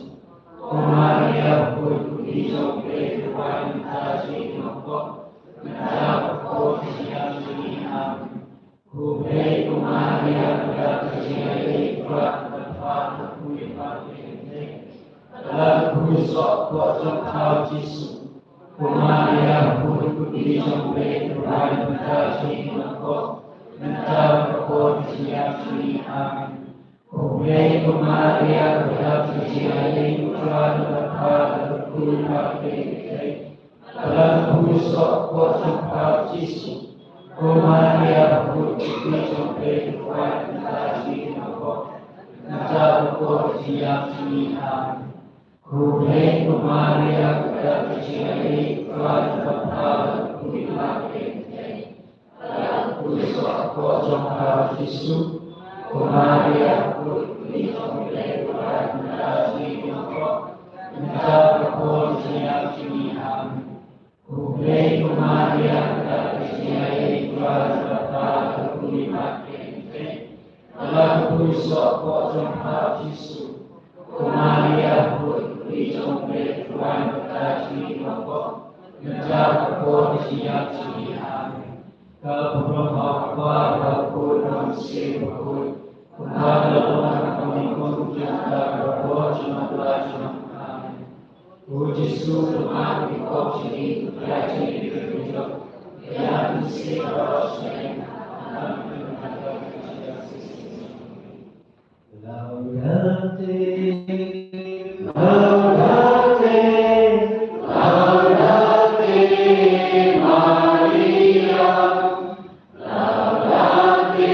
Ko Maria, huid ki jong ki, to wan mynta ha ka jingïap, mynta ha ka por jingïap jong ngi. Amen. Khublei ko Maria, ka dap ka jingaiei, U Trai u don bad pha, la ka khuid ha khmat ka kynthei, bad la ka buh u soh ka kpoh jong pha Jisu. Ko Maria, huid ki jong ki, to wan mynta ha ka jingïap, mynta ha ka por jingïap jong ngi. Amen. Khublei ko Maria, ka dap ka jingaiei, U Trai u don bad pha, la ka khuid ha khmat ka kynthei, bad la ka buh u soh ka kpoh jong pha Jisu. Ko Maria, huid ki jong ki, to wan mynta ha ka jingïap, mynta ha ka por jingïap jong ngi. Amen. Khublei ko Maria, ka dap ka jingaiei, U Trai u don bad pha, la ka khuid ha khmat ka kynthei, bad la ka buh u soh ka kpoh jong pha Jisu. Ko Maria, huid ki jong ki, to wan mynta ha ka jingïap, mynta ha ka por jingïap jong ngi. Amen. Khublei ko Maria, ka dap ka jingaiei, U Trai u don bad pha, la ka khuid ha khmat ka kynthei, bad la ka buh u soh ka kpoh jong pha Jisu. Ko Maria, huid ki jong ki, to wan mynta ha ka jingïap, mynta ha ka por jingïap jong ngi. Amen. Ka burom ha U Kpa, ha U Khun, ha U Mynsiem Bakhuid, kumba ka la long, kumba ka la long, kumba ka la long, kumba ka la long. Amen. O Jisu, to map ïa ki pop jong ngi, to ïaid jingïeit ïa ki jong ngi. Ïa ngi sha ka baroh shi katta. Laudate, laudate, laudate Maria. Laudate,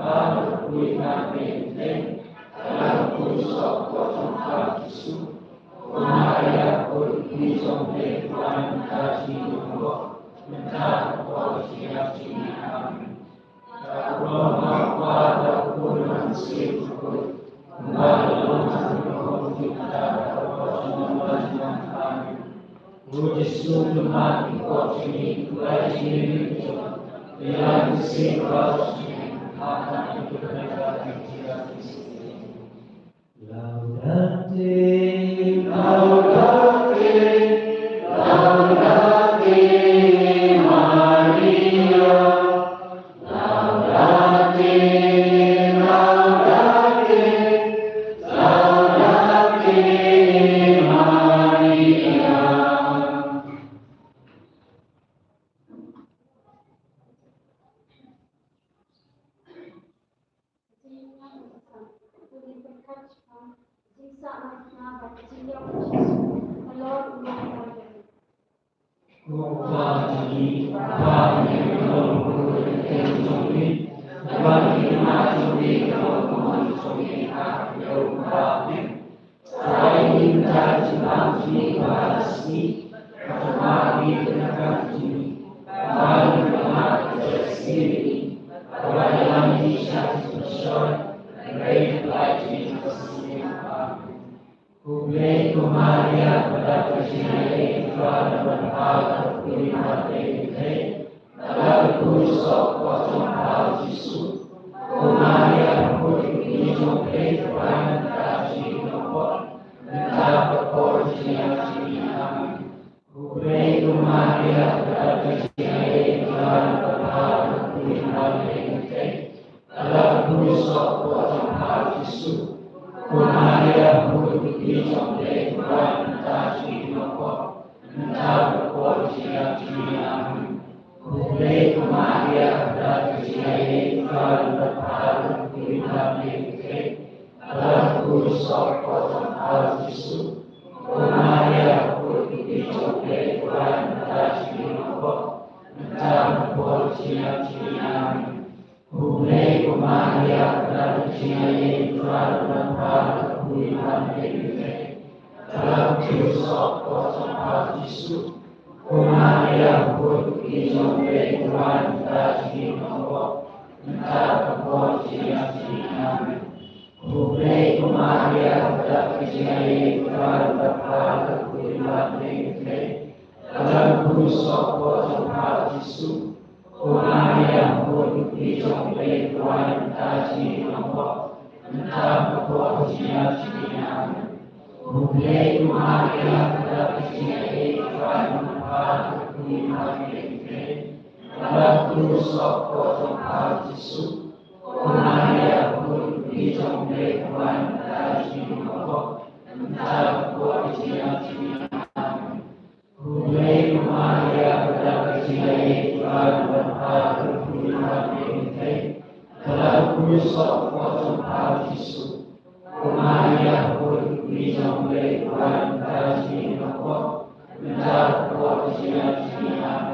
Baba, la poi ma phi, la poi soh ka jong phi Jisu. Ko Maria, ko i jong phi, pynban mynta sha ngi ki dohnud, mynta bad ha ka por jong ka jingmut. Amen. Laudate, laudate, laudate Maria. Laudate, laudate, laudate Maria. Ko Kpa jong ngi, Kpa jong ngi, ka long ka kyrteng jong phi, ka long ka kyrteng jong phi, ka long ka mon jong phi, ha ka khyndew kumba ha bneng. Sa ai ïa ngi mynta ka jingbam jong ngi kaba ha ka sngi, bad to map ïa ki kyrdan jong ngi, kumba ngi la map ïa ki kyrdan jong ngi, bad to ngi sha ka jingpynshoi, hynrei to pynlait jong ngi na ka sngi. Amen. Khublei ko Maria, ba don ka jingaiei, U Trai u don bad pha, la poi ma phi, la poi soh ka jong pha Jisu. Ko Maria, la poi jong phi, pynban mynta sha ngi ki dohnud, jingïaid jingïaid. Khublei ko Maria, ka dap ka jingïaid, Trai u don bad pha, pha ka don ha ki kmie, bad ha ka por ba pha dap ka jingïaid. Ka la kut soh ka por jong pha u Jisu. Ko Maria, ka por ka kti jong U Blei, ka wan mynta sha phi ki nongpop, mynta ka por jingïap jingïap. Khublei ko Maria, ka dap ka jingïaid, Trai u don bad pha, pha ka don ha ki kmie, bad ha ka por soh ka por jong pha u Jisu. Ko Maria, ka por ka kti jong U Blei, ka wan mynta sha phi ki nongpop, mynta ka por jingïap jingïap. Khublei ko Maria, ka dap ka jingïaid, Trai u don bad pha, pha ka don ha ki kmie, bad ha ka por soh ka por jong pha u Jisu. Ko Maria, ka por ka kti jong U Blei, ka wan mynta sha phi ki nongpop, mynta ka por jingïap jingïap. Khublei ko Maria, ka dap ka jingïaid, Trai u don bad pha, pha ka don ha ki kmie, bad ha ka por soh ka por jong pha u Jisu. Ko Maria, ka por ka kti jong U Blei, ka wan mynta sha phi ki nongpop, mynta ka por jingïap jingïap. Khublei ko Maria, ka dap ka jingïaid, Trai u don bad pha, pha ka don ha ki kmie, bad ha ka por soh ka por jong pha u Jisu. Ko Maria, ka por ka kti jong U Blei, ka wan mynta sha phi ki nongpop, mynta ka por jingïap jingïap. Khublei ko Maria, ka dap ka jingïaid, Trai u don bad pha, pha ka don ha ki kmie, bad ha ka por soh ka por jong pha u Jisu. Ko Maria, ka por ka kti jong U Blei, ka wan mynta sha phi ki nongpop, mynta ka por jingïap jingïap.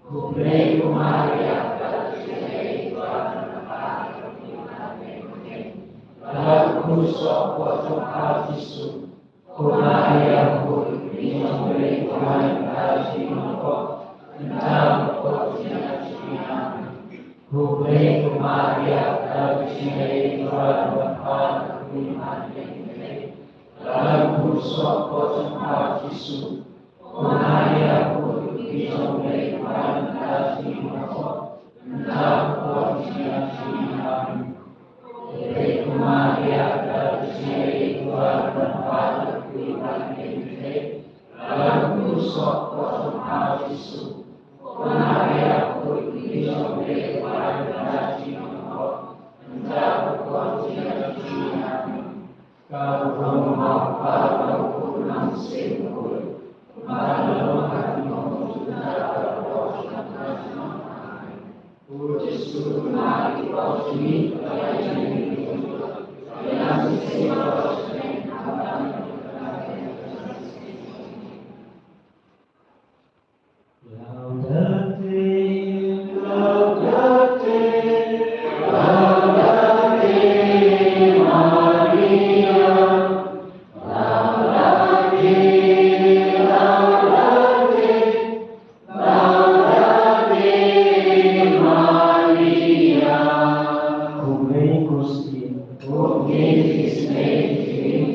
Khublei ko Maria, ka dap ka jingïaid, Trai u don bad pha, pha ka don ha ki kmie, bad ha ka por soh ka por jong pha u Jisu. Ko Maria, ka por ka kti jong U Blei, ka wan mynta sha phi ki nongpop, mynta ka por jingïap jingïap. Khublei ko Maria, ka dap ka jingïaid, Trai u don bad pha, pha ka don ha ki kmie, bad ha ka por soh ka por jong pha u Jisu. Ko Maria, ka por ka kti jong U Blei, ka wan mynta sha phi ki nongpop, mynta ka por jingïap jingïap. Khublei ko Maria, ka dap ka jingïaid, Trai u don bad pha, pha ka don ha ki kmie, bad ha ka por soh ka por jong pha u Jisu. Ko Maria, ka por ka kti jong U Blei, ka wan mynta sha phi ki nongpop, mynta ka por jingïap jingïap. Ka burom u Kpa bad u Khun bad u Mynsiem Bakhuid. Bad ka long ha ki nong, mynta bad ha ka por jong ngi. Amen. O Jisu, u Nongpynim jong ngi, Laudate, laudate, laudate Maria. Laudate, laudate, laudate Maria. Khublei ko Syiem. Khublei ko Syiem.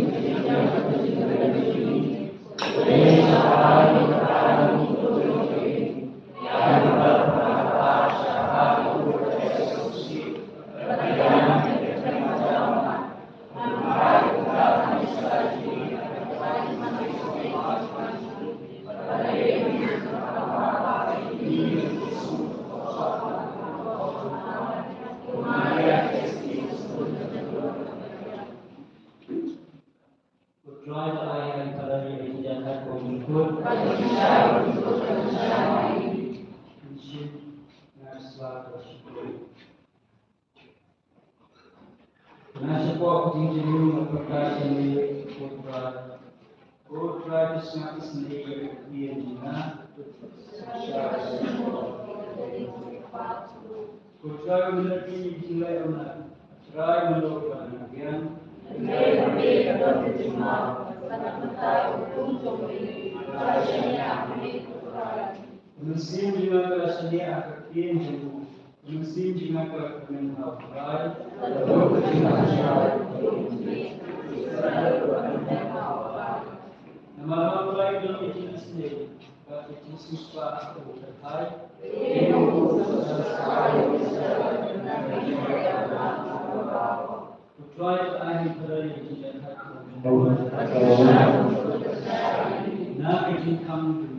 Ko Trai, to ai ha ngi paralok ïa ka jingïakhun jong ngi. Nga sngewbha shukor. Nga sngewbha ka jingjynjar nga pyrta sha ngi, ko Trai. Ko Trai, to sngap isynei ïa ka ktien jong nga. Ko Trai, men leh ïa ka jingleh jong nga. Trai, men leh ïa ka jingleh jong nga. Mynsiem jong nga ka la shaniah ha ka ktien jong u. Mynsiem jong nga ka la kmen ha u Trai. Namar ha u Trai ka don ka jingisynei, bad ka jingsiewspah ka kyrhai. Ko Trai, to ai ha ngi paralok ïa ka jingïakhun. Amen.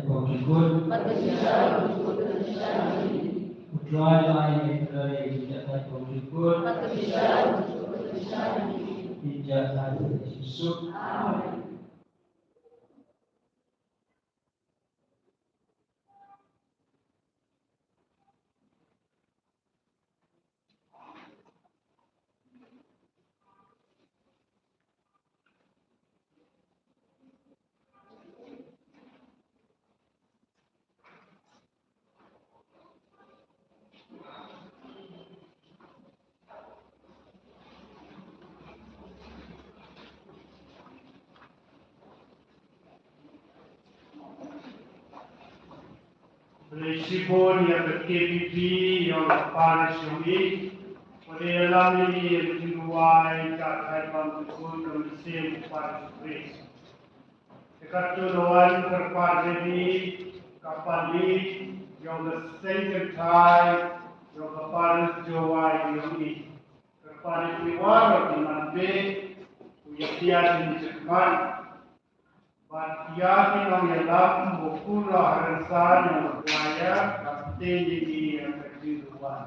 Pawjukut. U Trai ba ai ïa ngi khublei ïa ka jingïatai pawjukut. Ïa ka jingïatai pawjukut. Amen. Khublei shibun ïa ka K B B, ïa ka parish jong ngi. Khublei ïalam ïa ngi ïa ka jingduwai, ka jingduwai ban kyrkhu ïa ka mynsiem ka parish jong ngi. Te katto katne wan kyrpad ïa ngi, ka pali jong ka seng kynthai jong ka parish Jowai jong ngi. Kyrpad ïa ngi baroh ki man beit, u ïa pdiang ïa ngi shakhmat. Bad ïa ki nongïalam, u Kynrad Harinsan, ïa u choir, ka pynbeit ïa ngi ïa ka jingduwai.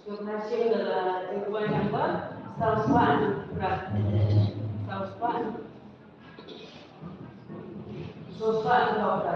Sngewbha shim da la dei wan number saw spah hynriew phra. Saw spah. Saw spah hynriew phra.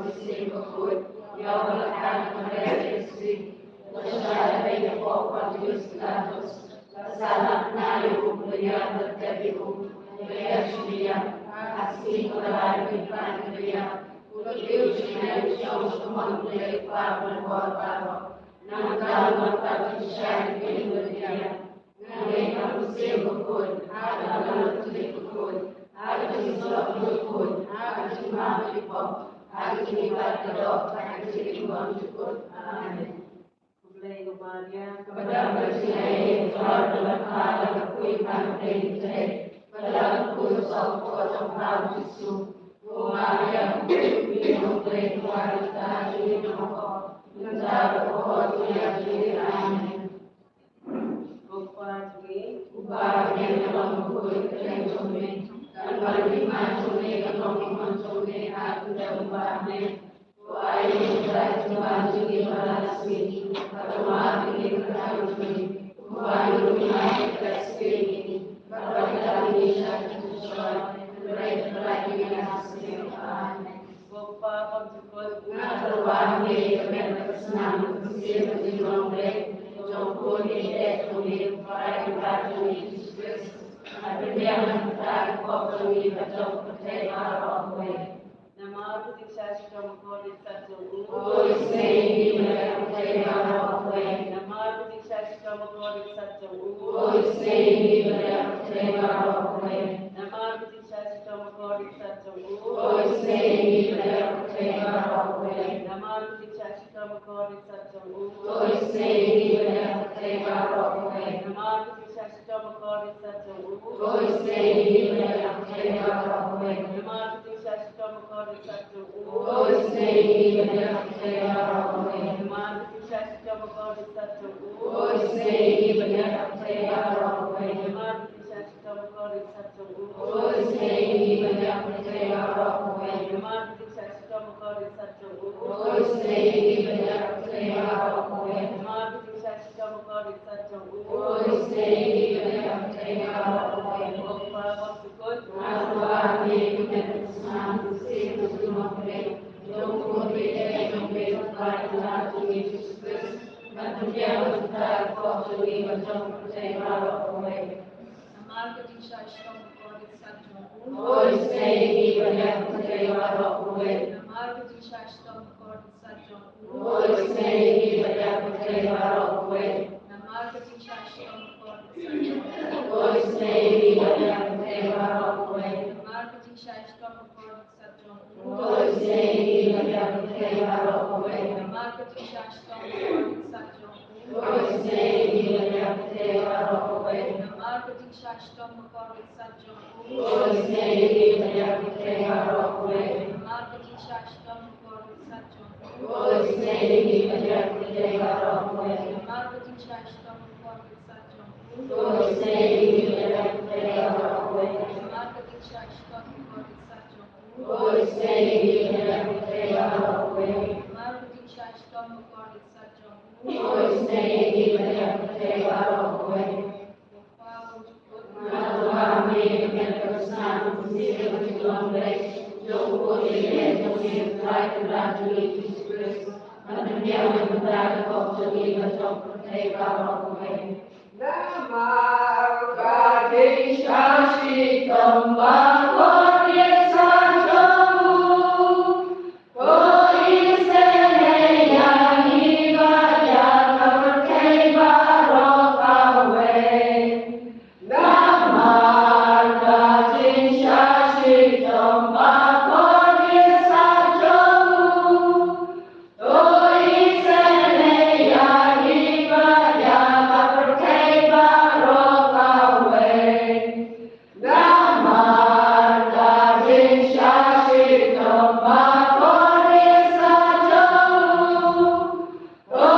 Mynsiem Bakhuid, ïa uba la khan ha ka Maria Theisotti, la shah lehbeiñ na ka pop Pontius Pilatus, la sahnarphna ïa u, la ïap, la tep ïa u, la ïaid sha ka ïap, ha ka sngi kaba lai u la pan na ka ïap, u la kiew shane, u shong sha ka mon U Blei U Kpa uba don bor baroh. Nangta u la pat pynshai na ka ïing ba ïap. Nga ngeit ha U Mynsiem Bakhuid, ha ka balang katolik bakhuid, ha ka jingsuk bakhuid, ha ka jingmap ïa ki pop, ha ka jingïaid ka doh, ha ka jingim ba ym jukut. Amen. Khublei ko Maria, kaba don ka jingaiei, ka Trai ka la kha, la kyrkhu ïa phi ha ki kynthei, bad la kyrkhu ïa u saw jong phi U Jisu. Ko Maria, ko Mari jong U Blei, pynban to ha ka jingim jong u, mynta bad ka hor jong ka jingim. Amen. Ko Kpa jong ngi, uba ha bneng, ka long bakhuid ka kyrteng jong me. Kan wan ka hima jong me, kan long ka mon jong me, ha pyrthei kumba ha bneng. Ko ai ïa ngi u Trai u tingbang jong ngi ba la ka sngi. Bad to map ïa ngi ki kyrdan jong ngi, kumba ngi ruh ngi map ïa ki kiba khot ïa ngi. Bad wat ïalam ngi sha ka jingshoi, hynrei to pynlait ïa ngi na ka bymjukut. Amen. Ko Kpa bymjukut, nga tyrwa ha me ïa ka met bad ka snam, ka mynsiem bad ka jinglong Blei jong U Khun ïeit jong me, U Trai U Blei jong ngi Jisu Khrist. Ban pynbiang, ban pynthar ïa ki pop jong ngi bad jong ka pyrthei baroh kawei. Namar ka jingshah shitom bakordit sat jong u, u isynei ïa ngi ban leh ka pyrthei baroh kawei. Namar ka jingshah shitom bakordit sat jong u, u isynei ïa ngi ban leh ka pyrthei baroh kawei. Namar ka jingshah shitom bakordit sat jong u, u isynei ïa ngi ban leh ka pyrthei baroh kawei. Namar ka jingshah shitom bakordit sat jong u, u isynei ïa ngi ban leh ka pyrthei baroh kawei. Namar ka jingshah shitom bakordit sat jong u, u isynei ïa ngi ban leh ka pyrthei baroh kawei. Namar ka jingshah shitom bakordit sat jong u, u isynei ïa ngi ban leh ka pyrthei baroh kawei. Namar ka jingshah shitom bakordit sat jong u, u isynei ïa ngi ban leh ka pyrthei baroh kawei. Namar ka jingshah shitom bakordit sat jong u, u isynei ïa ngi ban leh ka pyrthei baroh kawei. Namar ka jingshah shitom bakordit sat jong u, u isynei ïa ngi ban leh ka pyrthei baroh kawei. Namar ka jingshah shitom bakordit sat jong u, u isynei ïa ngi ban leh ka pyrthei baroh kawei. Ko Kpa bymjukut, nga tyrwa ha me ïa ka met bad ka snam, ka mynsiem bad ka jinglong Blei jong U Khun ïeit jong me, U Trai U Blei jong ngi Jisu Khrist. Ban pynbiang, ban pynthar ïa ki pop jong ngi bad jong ka pyrthei baroh kawei. Namar ka jingshah shitom bakordit Ko isynei ïa ngi bad ïa ka pyrthei baroh kawei. Namar ka jingshah shitom bakordit sat jong u. Ko isynei ïa ngi bad ïa ka pyrthei baroh kawei. Namar ka jingshah shitom bakordit sat jong u. Ko isynei ïa ngi bad ïa ka pyrthei baroh kawei. Namar ka jingshah shitom bakordit sat jong u. Ko isynei ïa ngi bad ïa ka pyrthei baroh kawei. Namar ka jingshah shitom bakordit sat jong u. Ko isynei ïa ngi bad ïa ka pyrthei baroh kawei. Namar ka jingshah shitom bakordit sat jong u. Ko isynei ïa ngi bad ïa ka pyrthei baroh kawei. Namar ka jingshah shitom bakordit sat jong u. Ko isynei ïa ngi bad ïa ka pyrthei baroh kawei. Namar ka jingshah shitom bakordit sat jong u. Ko isynei ïa ngi bad ïa ka pyrthei baroh kawei. Namar ka jingshah shitom bakordit sat jong u. Ko isynei ïa ngi bad ïa ka pyrthei baroh kawei. Namar ka jingshah shitom bakordit sat jong u. Ko isynei ïa ngi bad ïa ka pyrthei baroh kawei. Ko Pa, namar ka jingshah shitom bakordit sat jong u. Ko isynei ïa ngi bad ïa ka pyrthei baroh kawei. Namar ka jingshah shitom bakordit sat jong u. Ko isynei ïa ngi bad ïa ka pyrthei baroh kawei. Namar ka jingshah shitom bakordit sat jong u. Ko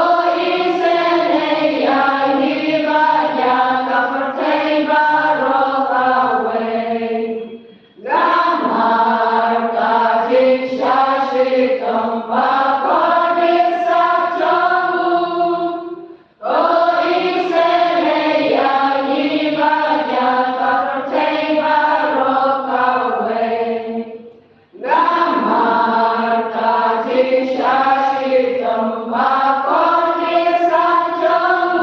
isynei ïa ngi bad ïa ka pyrthei baroh kawei. Namar ka jingshah shitom bakordit sat jong u. Ko isynei ïa ngi bad ïa ka pyrthei baroh kawei. Namar ka jingshah shitom bakordit sat jong u. Ko isynei ïa ngi bad ïa ka pyrthei baroh kawei. Namar ka jingshah shitom bakordit sat jong u.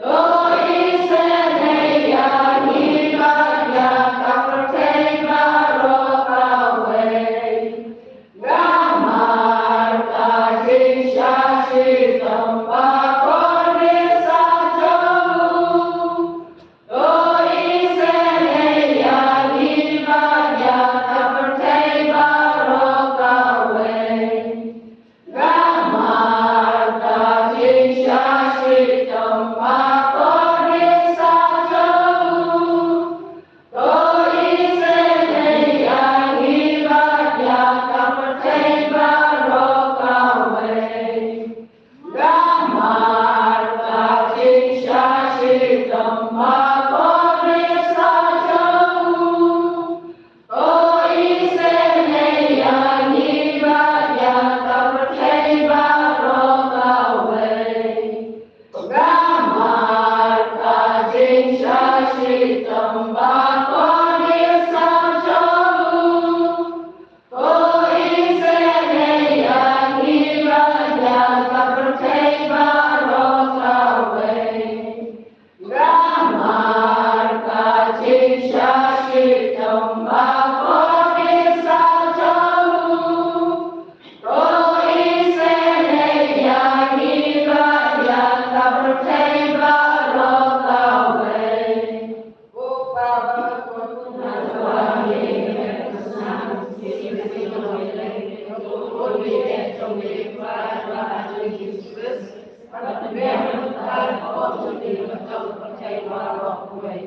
Ko isynei ïa ngi bad ïa ka pyrthei baroh kawei. Namar ka jingshah shitom bakordit sat jong u. Ko isynei ïa ngi bad ïa ka pyrthei baroh kawei. Namar ka jingshah shitom bakordit sat jong u. Ko isynei ïa ngi bad ïa ka pyrthei baroh kawei. Namar ka jingshah shitom bakordit sat jong u. Ko isynei ïa ngi bad ïa ka pyrthei baroh kawei. Namar ka jingshah shitom bakordit sat jong u. Ko isynei ïa ngi bad ïa ka pyrthei baroh kawei. Namar ka jingshah shitom bakordit sat jong u. Ko isynei ïa ngi bad ïa ka pyrthei baroh kawei.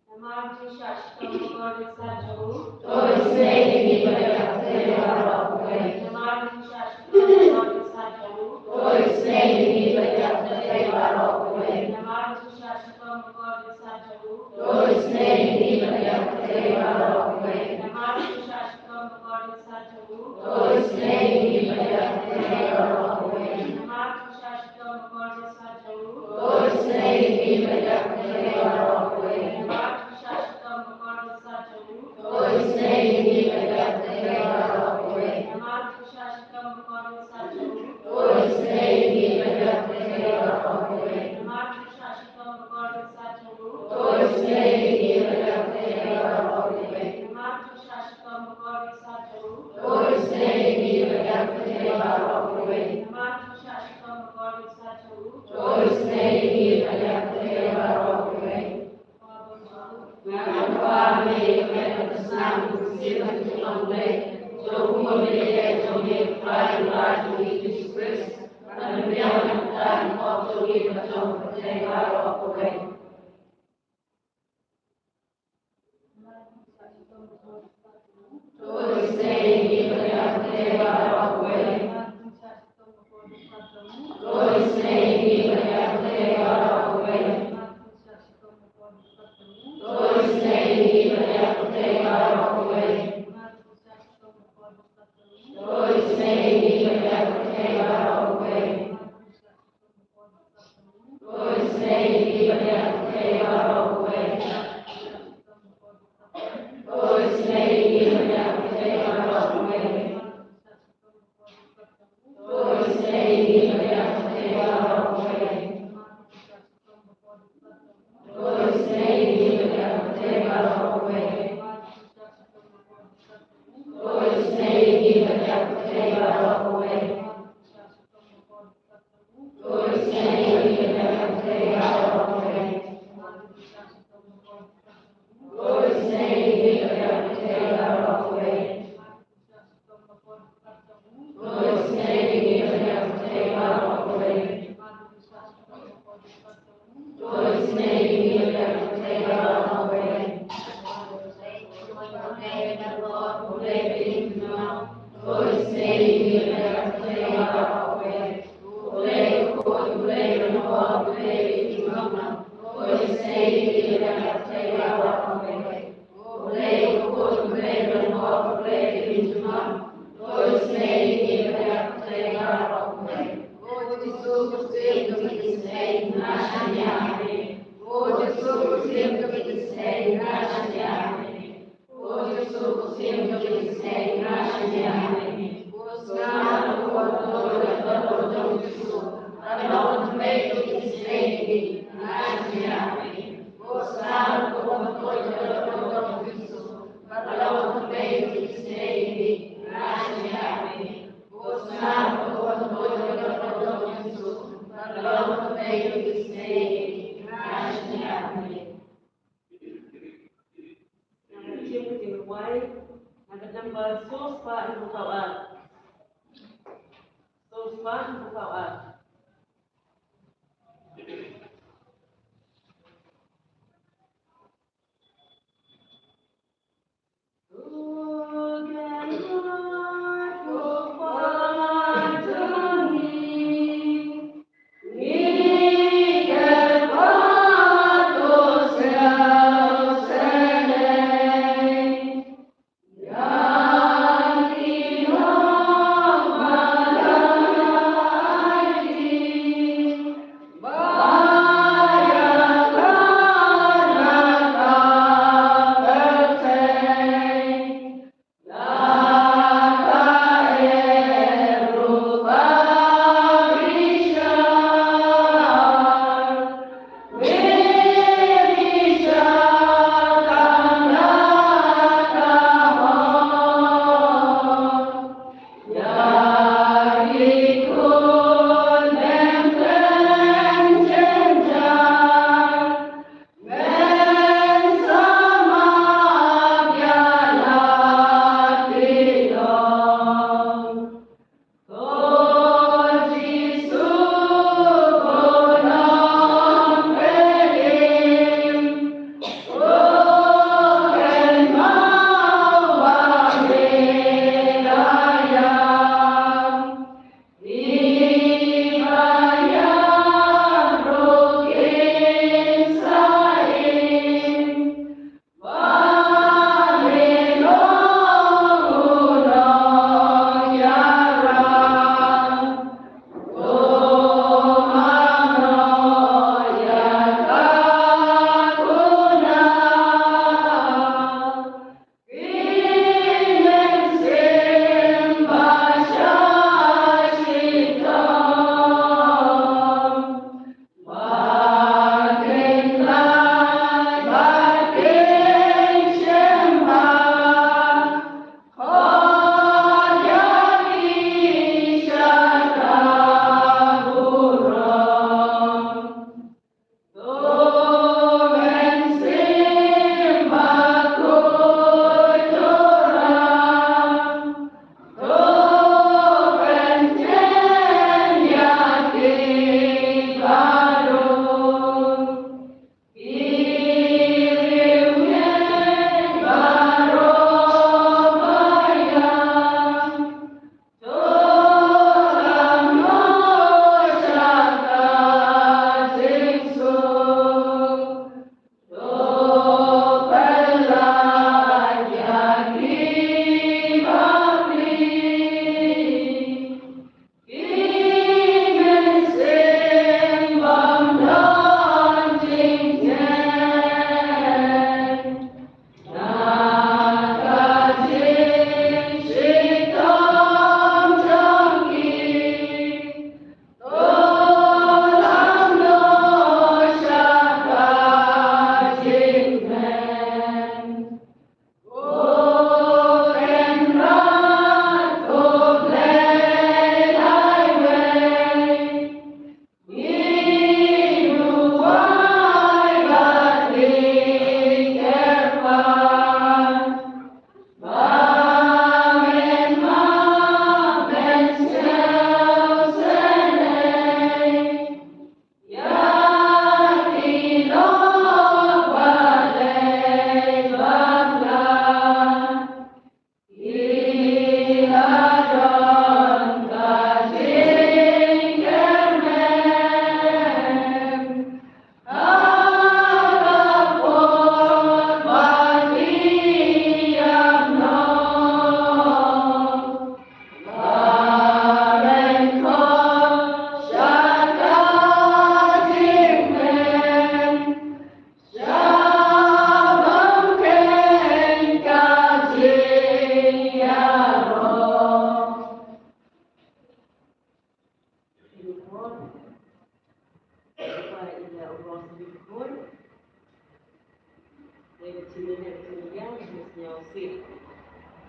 Namar ka jingshah shitom bakordit sat jong u. Ko isynei ïa ngi bad ïa ka pyrthei baroh kawei. Namar ka jingshah shitom bakordit sat jong u. Ko isynei ïa ngi bad ïa ka pyrthei baroh kawei. Namar ka jingshah shitom bakordit sat jong u. Ko isynei ïa ngi bad ïa ka pyrthei baroh kawei. Namar ka jingshah shitom bakordit sat jong u. Ko isynei ïa ngi bad ïa ka pyrthei baroh kawei. Namar ka jingshah shitom bakordit sat jong u. Ko isynei ïa ngi bad ïa ka pyrthei baroh kawei. Namar ka jingshah shitom bakordit sat jong u. Ko isynei ïa ngi bad ïa ka pyrthei baroh kawei. Namar ka jingshah shitom bakordit sat jong u. Ko isynei ïa ngi bad ïa ka pyrthei Nang ka jingkyrwai, nang ka number sawspah hynriewphew ar. Sawspah hynriewphew ar.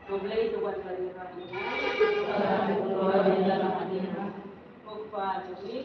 Ko Blei to wat bad ïa ka. Ko Kpa jong ngi.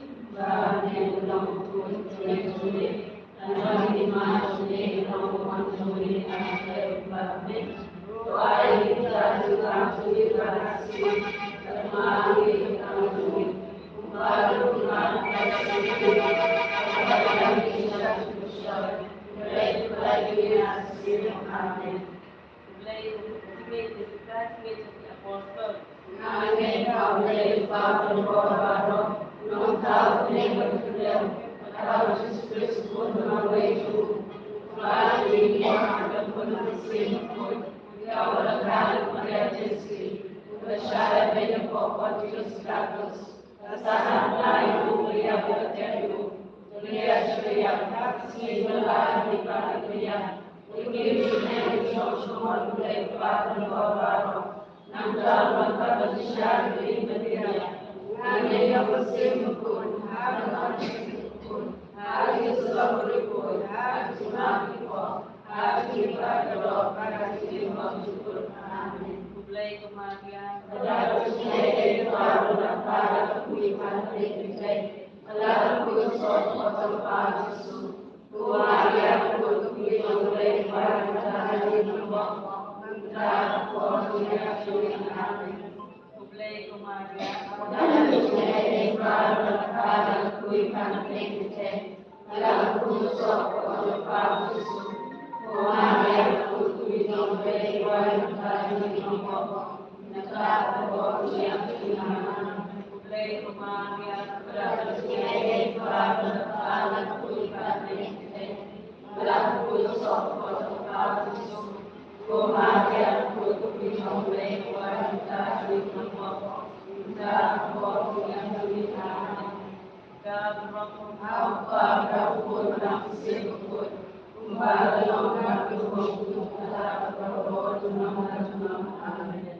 Amen.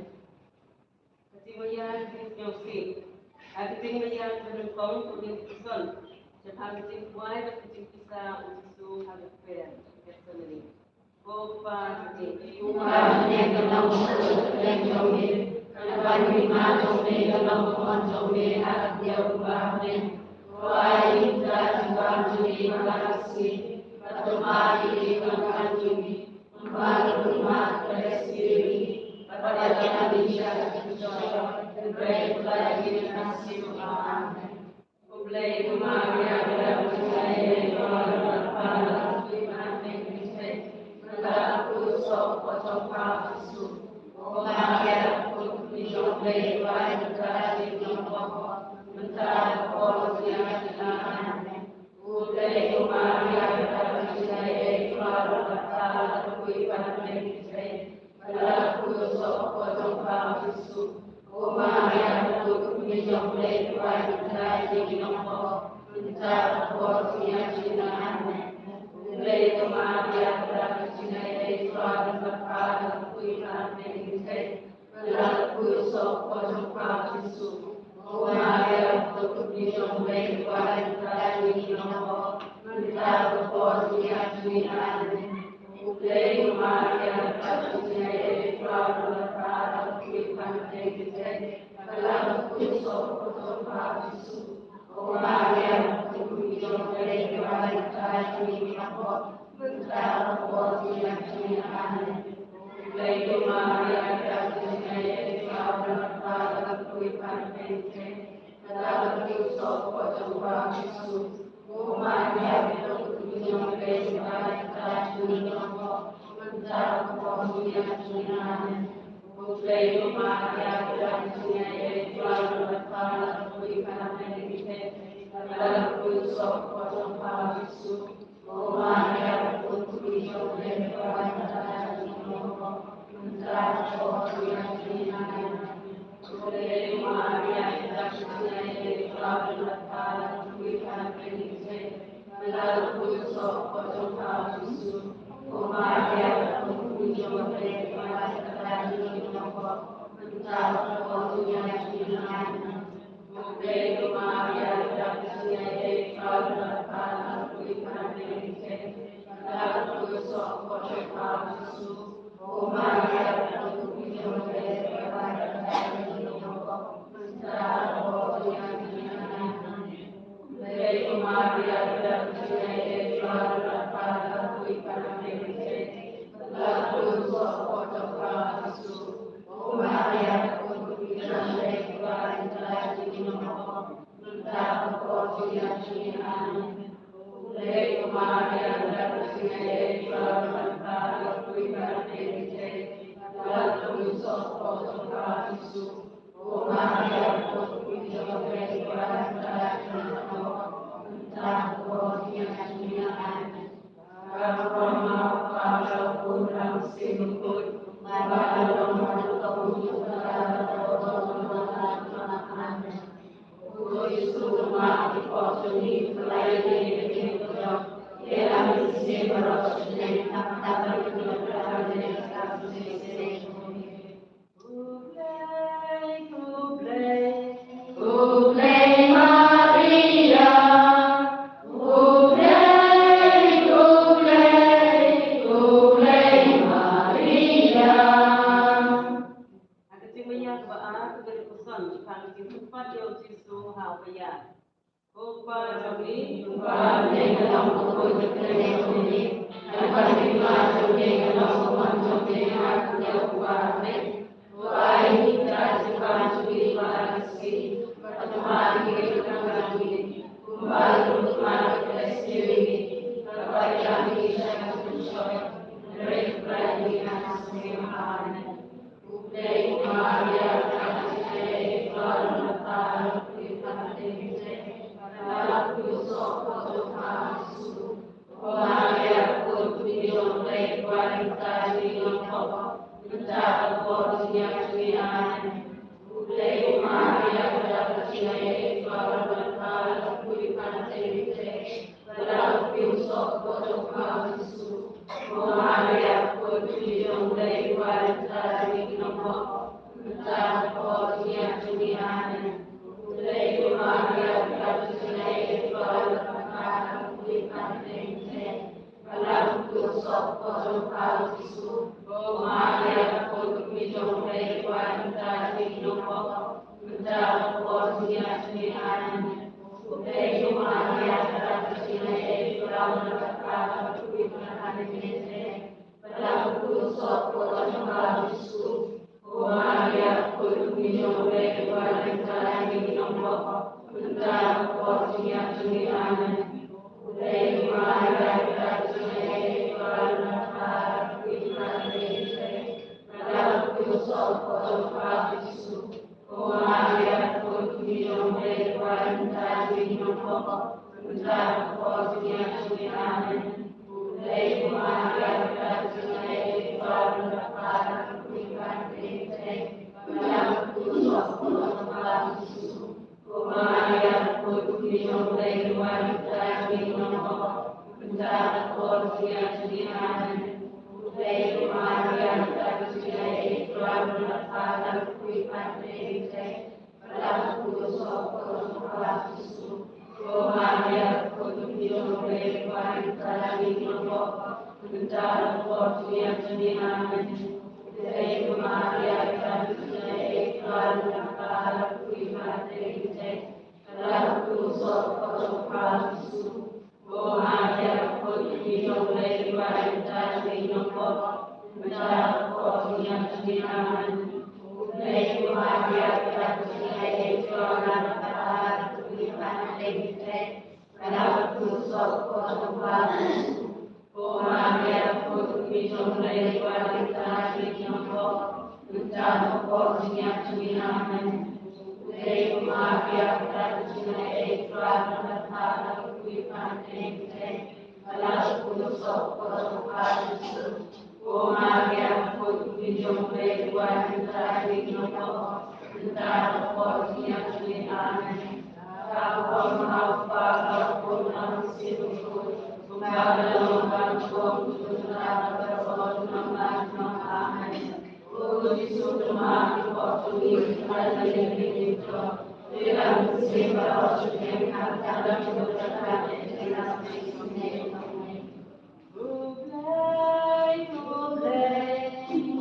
Ka jingmaïan jong ngi. Ha ka jingmaïan ka nyngkong ka jingpyrsad. Shaphang ka jingkwai bad ka jingpynsah u Jisu ha ka kper Gethsemane. Ko Kpa jong ngi. Ko Kpa jong ngi, ka long ka kyrteng jong me. Ka long ka hima jong me, ka long ka mon jong me ha ka kper kumba ha bneng. Ko ai ïa ngi mynta ka jingbam jong ngi kaba ha ka sngi. Bad to map ïa ngi ki kyrdan jong ngi. Ha ka jingmaïa kaba ar, ka dei ka puson shaphang ka jingpynpat ïa u Jisu ha u païar. Ko Kpa jong ngi, uba ha bneng ka long ka kut ka kyrteng jong ngi, ha ka kyrteng jong ngi ka long ka mon jong ngi ha khyndiat uba ha bneng. To ai ïa ngi ka jingpynban jong ngi ba ar ka sngi, bad to map ïa ngi ki kyrdan jong ngi, kumba ngi hap ban map ïa ki kyrdan jong ngi, bad wat ïalam ïa ngi sha ka jingpynshoi, hynrei to pynlait ïa ngi na ka sngi.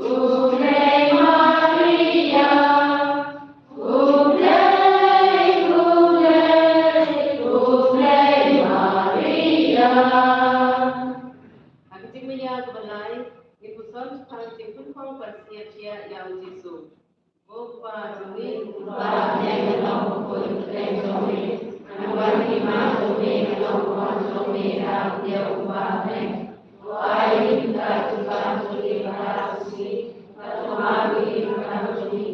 Amen. Ka jingpynpaw pansngiat ïa u Jisu. Ko Kpa jong ngi uba ha bneng, ka long ka kyrteng jong me. Kan wan ka hima jong me, ka long ka mon jong me ha ka bneng kumba ha bneng. Ko ai ïa ngi ka bynta jong ngi kaba ar sngi, bad to map ïa ngi ki kyrdan jong ngi,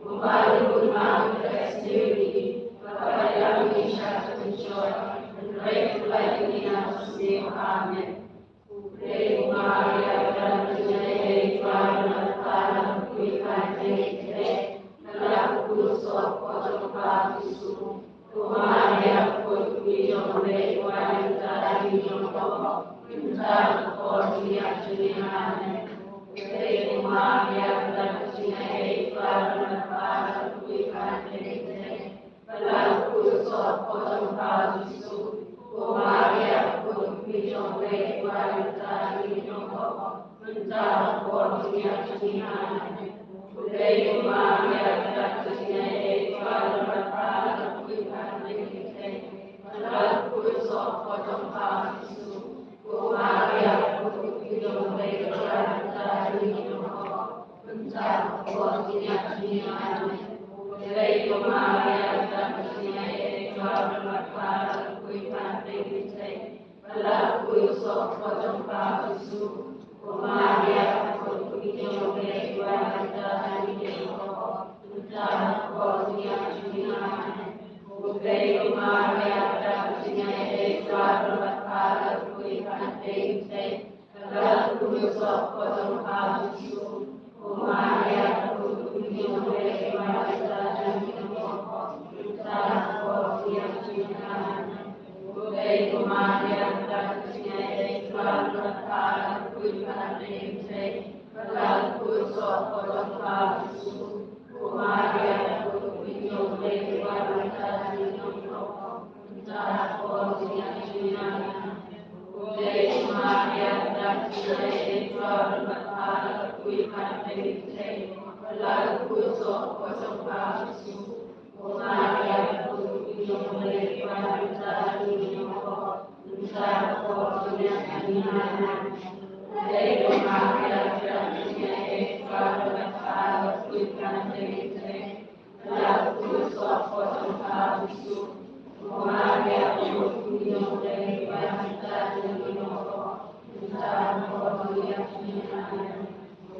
kumba ngi map ïa ki ba isynei ïa ngi, bad to ïoh ïa ngi sha ka jingshoi, hynrei to pynlait ïa ngi na ka sniew. Amen. Khublei ko Maria, ka don ka jingïaid, ka don ka jingïaid, ka don ka jingïaid. Ka la kut soh ka jong ka Jisu. Ko Maria, ka kut ka jong ka Blei, ko Maria, ka jong ka Blei, ko Maria, ka jong ka Blei. Khublei ko Maria, ka don ka jingïaid, ka don ka jingïaid. Ka la kut soh ka jong ka Jisu. Ko Maria, ka kut ka jong ka Blei, ko Maria, ka jong ka Blei, ko Maria, ka jong ka Blei.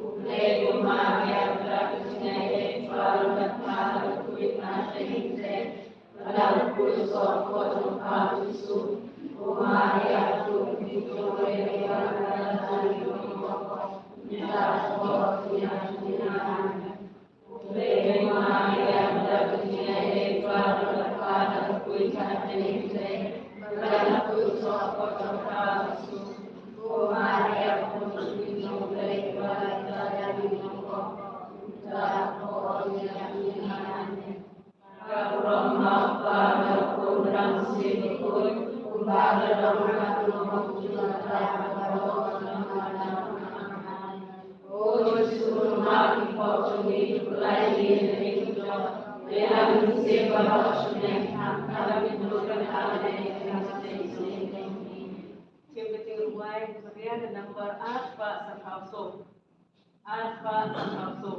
Khublei ko Maria, ka don ka jingïaid, ka don ka jingïaid. Ka la kut soh ka jong ka Jisu. Ko Maria, ka kut ka jong ka Blei, ko Maria, ka jong ka Blei. Shim ka jingrwai, ka rian ka nambar arspah sanphew soo. Arspah sanphew soo.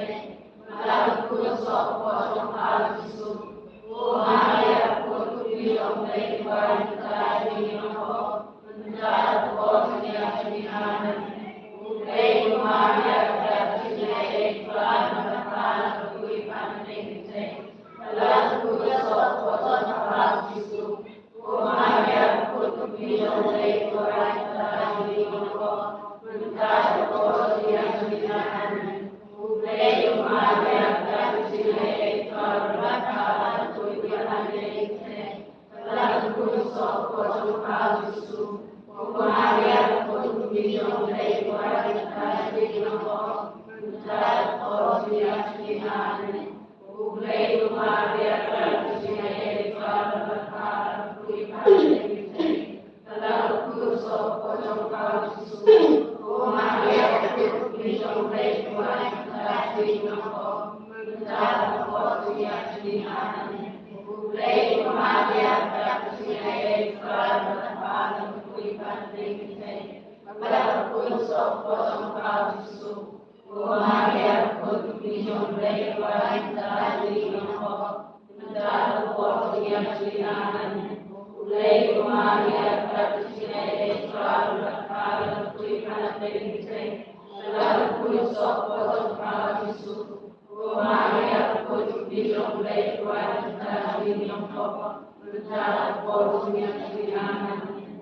Malang ka kut soh ka jong pha Jisu. O Maria, ka kut jong U Blei, ka kwah ïa ngi kita kiba ngi nongpop, mynta bad ka por jong ngi. Amen. Khublei ko Maria, ka dap ka jingaiei, U Blei u don bad pha, pha la kyrkhu ïa phi ha ki kynthei. Malang ka kut soh ka jong pha Jisu. O Maria, ka kut jong U Blei, ka kwah ïa ngi kita kiba ngi nongpop, mynta bad ka por jong ngi. Amen. Khublei ko Maria, ka dap ka jingaiei, U Blei u don bad pha, pha la kyrkhu ïa phi ha ki kynthei. Malang ka kut soh ka jong pha Jisu. O Maria, ka kut jong U Blei, ka kwah ïa ngi kita kiba ngi nongpop, mynta bad ka por jong ngi. Amen. Khublei ko Maria, ka dap ka jingaiei, U Blei u don bad pha, pha la kyrkhu ïa phi ha ki kynthei. Malang ka kut soh ka jong pha Jisu. O Maria, ka kut jong U Blei, ka kwah ïa ngi kita kiba ngi nongpop, mynta bad ka por jong ngi. Amen. Khublei ko Maria, ka dap ka jingaiei, U Blei u don bad pha, pha la kyrkhu ïa phi ha ki kynthei. Malang ka kut soh ka jong pha Jisu. O Maria, ka kut jong U Blei, ka kwah ïa ngi kita kiba ngi nongpop, mynta bad ka por jong ngi. Amen. Khublei ko Maria, ka dap ka jingaiei, U Blei u don bad pha, pha la kyrkhu ïa phi ha ki kynthei. Malang ka kut soh ka jong pha Jisu. O Maria, ka kut jong U Blei, ka kwah ïa ngi kita kiba ngi nongpop, mynta bad ka por jong ngi. Amen.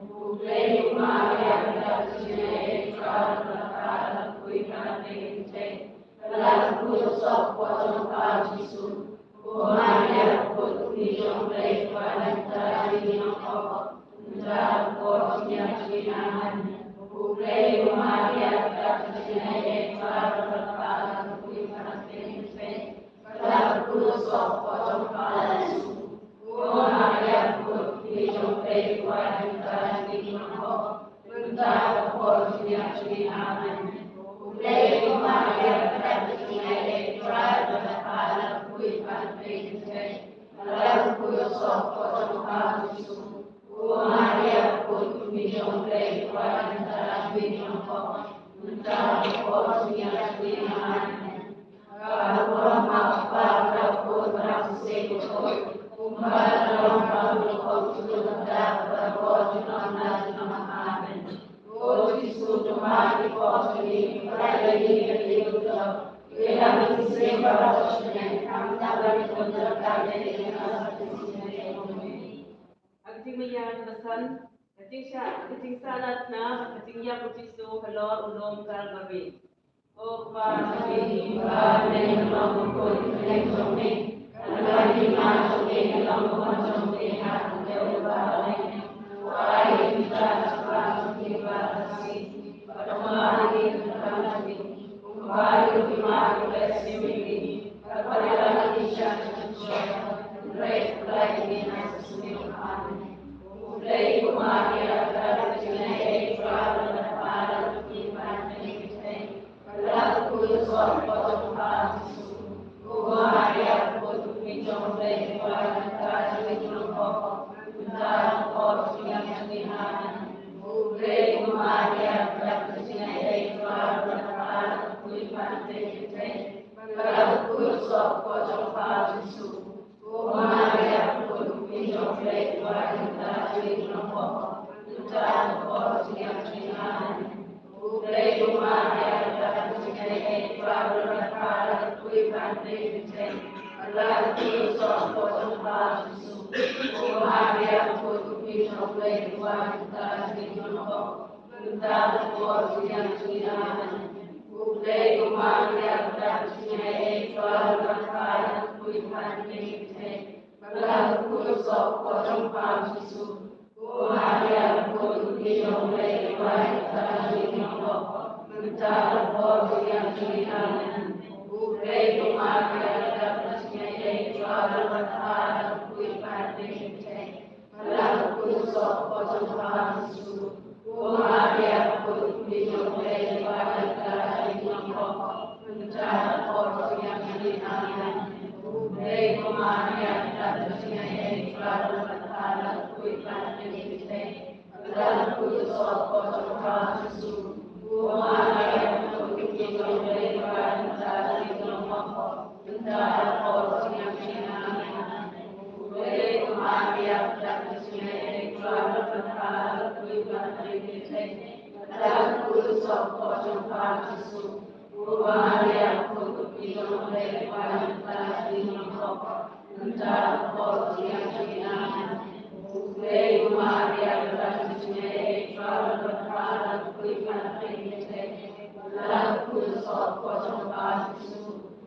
Khublei ko Maria, ka dap ka jingaiei, U Blei u don bad pha, pha la kyrkhu ïa phi ha ki kynthei. Malang ka kut soh ka jong pha Jisu. O Maria, ka kut jong U Blei, ka kwah ïa ngi kita kiba ngi nongpop, mynta bad ka por jong ngi. Amen. Khublei ko Maria, ka dap ka jingaiei, U Blei u don bad pha, pha la kyrkhu ïa phi ha ki kynthei. Malang ka kut soh ka jong pha Jisu. O Maria, ka kut jong U Blei, ka kwah ïa ngi kita kiba ngi nongpop, mynta bad ka por jong ngi. Amen. Khublei ko Maria, ka dap ka jingaiei, U Blei u don bad pha, pha la kyrkhu ïa phi ha ki kynthei. Malang ka kut soh ka jong pha Jisu. O Maria, ka kut jong U Blei, ka kwah ïa ngi kita kiba ngi nongpop, mynta bad ka por jong ngi. Amen. Ka burom ha u Kpa bad ha u Khun bad ha u Mynsiem Bakhuid, kumba ka long ha u Kpa u Juda, bad ha u Juda. Amen. O Jisu, to ma ki pop jong ngi, pynlait ïa ngi na ka ïing jong u Blei, ïa ngi ki seng baroh jong ngi, khamtam ïa ngi ki bym don kam ïa ngi. Ha ka jingmyntoi kaba san, ka jingshah, ka jingshah na tnga, ka jingïap u Jisu halor u lum Kalbari. O Kpa jong ngi ba ha bneng, long bakhuid ka kyrteng jong me. Ka don ka hima jong me, ka long ka mon jong me ha bneng kumba ha bneng. Ai ïa ngi mynta ka jingim jong ngi kaba shisha. Bad to map ïa ngi ki kyrdan jong ngi, kumba ngi map ïa kiba sngewsih ïa ngi. Bad khlem da ngi shah shapoh ka jingpynshoi, hynrei pynlait ïa ngi na ka jingsniew. Amen. Khublei ko Maria, ka dap ka jingaiei, U Blei u don bad pha, pha la kyrkhu ïa phi ha ki kynthei. Malang ka kut soh ka jong pha Jisu. O Maria, ka kut jong U Blei, ka kwah ïa ngi kita kiba ngi nongpop, mynta bad ka por jong ngi. Amen. Khublei ko Maria, ka dap ka jingaiei, U Blei u don bad pha, pha la kyrkhu ïa phi ha ki kynthei. Malang ka kut soh ka jong pha Jisu. O Maria, ka kut jong U Blei, ka kwah ïa ngi kita kiba ngi nongpop, mynta bad ka por jong ngi. Amen. Khublei ko Maria, ka dap ka jingaiei, U Blei u don bad pha, pha la kyrkhu ïa phi ha ki kynthei. Malang ka kut soh ka jong pha Jisu. O Maria, ka kut jong U Blei, ka kwah ïa ngi kita kiba ngi nongpop, Mynta ka por jong ngi. Amen. U Blei u Maria, u dap ka jingaiei, u Trai uba ha khmat jong ngi. Ba la kut soh ka kpoh jong pha u Jisu. Ko Maria, ka kpoh jong U Blei, pynban ïa ngi ki kynnoh, mynta ka por jong ngi. Amen. U Blei u Maria, u dap ka jingaiei, u Trai uba ha khmat jong ngi. Ba la kut soh ka kpoh jong pha u Jisu. Ko Maria, ka kpoh jong U Blei, pynban ïa ngi ki kynnoh, mynta ka por jong ngi. Amen. U Blei u Maria, u dap ka jingaiei, u Trai uba ha khmat jong ngi. Ba la kut soh ka kpoh jong pha u Jisu. Ko Maria, ka kpoh jong U Blei, pynban ïa ngi ki kynnoh, mynta ka por jong ngi. Amen. U Blei u Maria, u dap ka jingaiei, u Trai uba ha khmat jong ngi. Ba la kut soh ka kpoh jong pha u Jisu. Ko Maria, ka kpoh jong U Blei, pynban ïa ngi ki kynnoh, mynta ka por jong ngi. Amen. U Blei u Maria, u dap ka jingaiei, u Trai uba ha khmat jong ngi. Ba la kut soh ka kpoh jong pha u Jisu.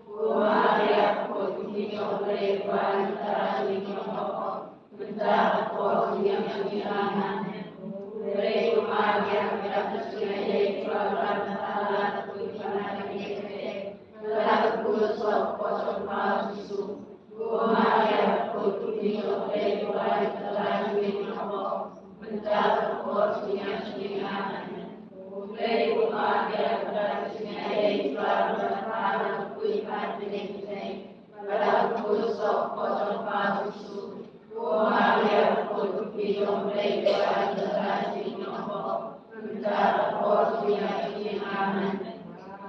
Ko Maria, ka kpoh jong U Blei, pynban ïa ngi ki kynnoh, mynta ka por jong ngi. Amen. U Blei u Maria, u dap ka jingaiei, u Trai uba ha khmat jong ngi. Ba la kut soh ka kpoh jong pha u Jisu. Ko Maria, ka kpoh jong U Blei, pynban ïa ngi ki kynnoh, mynta ka por jong ngi. Amen. U Blei u Maria, u dap ka jingaiei, u Trai uba ha khmat jong ngi. Ba la kut soh ka kpoh jong pha u Jisu. Ko Maria, ka kpoh jong U Blei, pynban ïa ngi ki kynnoh, mynta ka por jong ngi. Amen.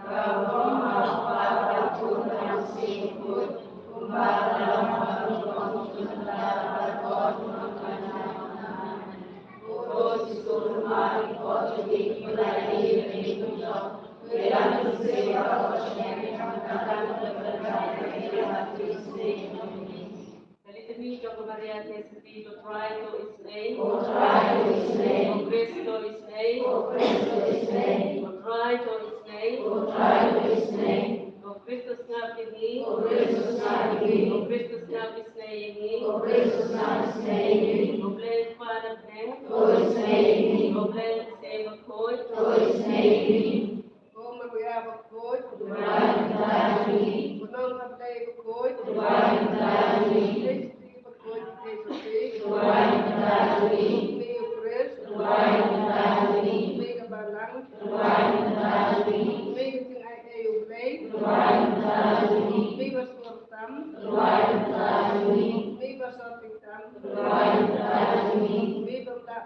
Ka burom ha u Kpa, ha u Khun bad ha u Mynsiem Bakhuid, kumba ka la long ha u Amen. The Litany jong ka Maria te shisnei. O Trai to isnei. O Trai to isnei. O Khrist to isnei. O Khrist to isnei. O Trai to isnei. O Trai to isnei. O Khrist to sngap ïa ngi. O Khrist to sngap ïa ngi. O Khrist to sngap isnei ïa ngi. O Khrist to sngap isnei ïa ngi. O Blei Kpa na bneng. To isnei ïa ngi. O Blei Mynsiem Bakhuid. To isnei ïa ngi. Ko Maria bakhuid. Duwai mynta jong ngi. Ko Nongkha Blei bakhuid. Duwai mynta jong ngi. Ko Blei Sotti bakhuid, Blei Sotti. Duwai mynta jong ngi. Ko Blei Khrist. Duwai mynta jong ngi. Ko Blei ka Balang. Duwai mynta jong ngi. Ko Blei ka Jingaiei U Blei. Duwai mynta jong ngi. Ko Blei ba sngewbha tam. Duwai mynta jong ngi. Ko Blei ba sotti tam. Duwai mynta jong ngi. Ko Blei ba blah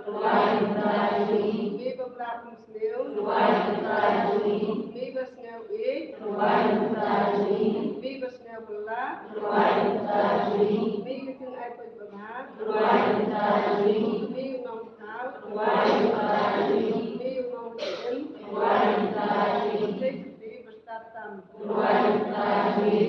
Duwai mynta jong ngi. Ko Blei ba blah bymsniew. Duwai mynta jong ngi. Ko Blei ba sngew ïeit. Duwai mynta jong ngi. Ko Blei ba sngew bylla. Duwai mynta jong ngi. Ko Blei ka jingai peit ba bha. Duwai mynta jong ngi. Ko Blei u nongthaw. Duwai mynta jong ngi. Ko Blei u nongthaw. Duwai mynta jong ngi. Ko Blei ba stad tam. Duwai mynta jong ngi.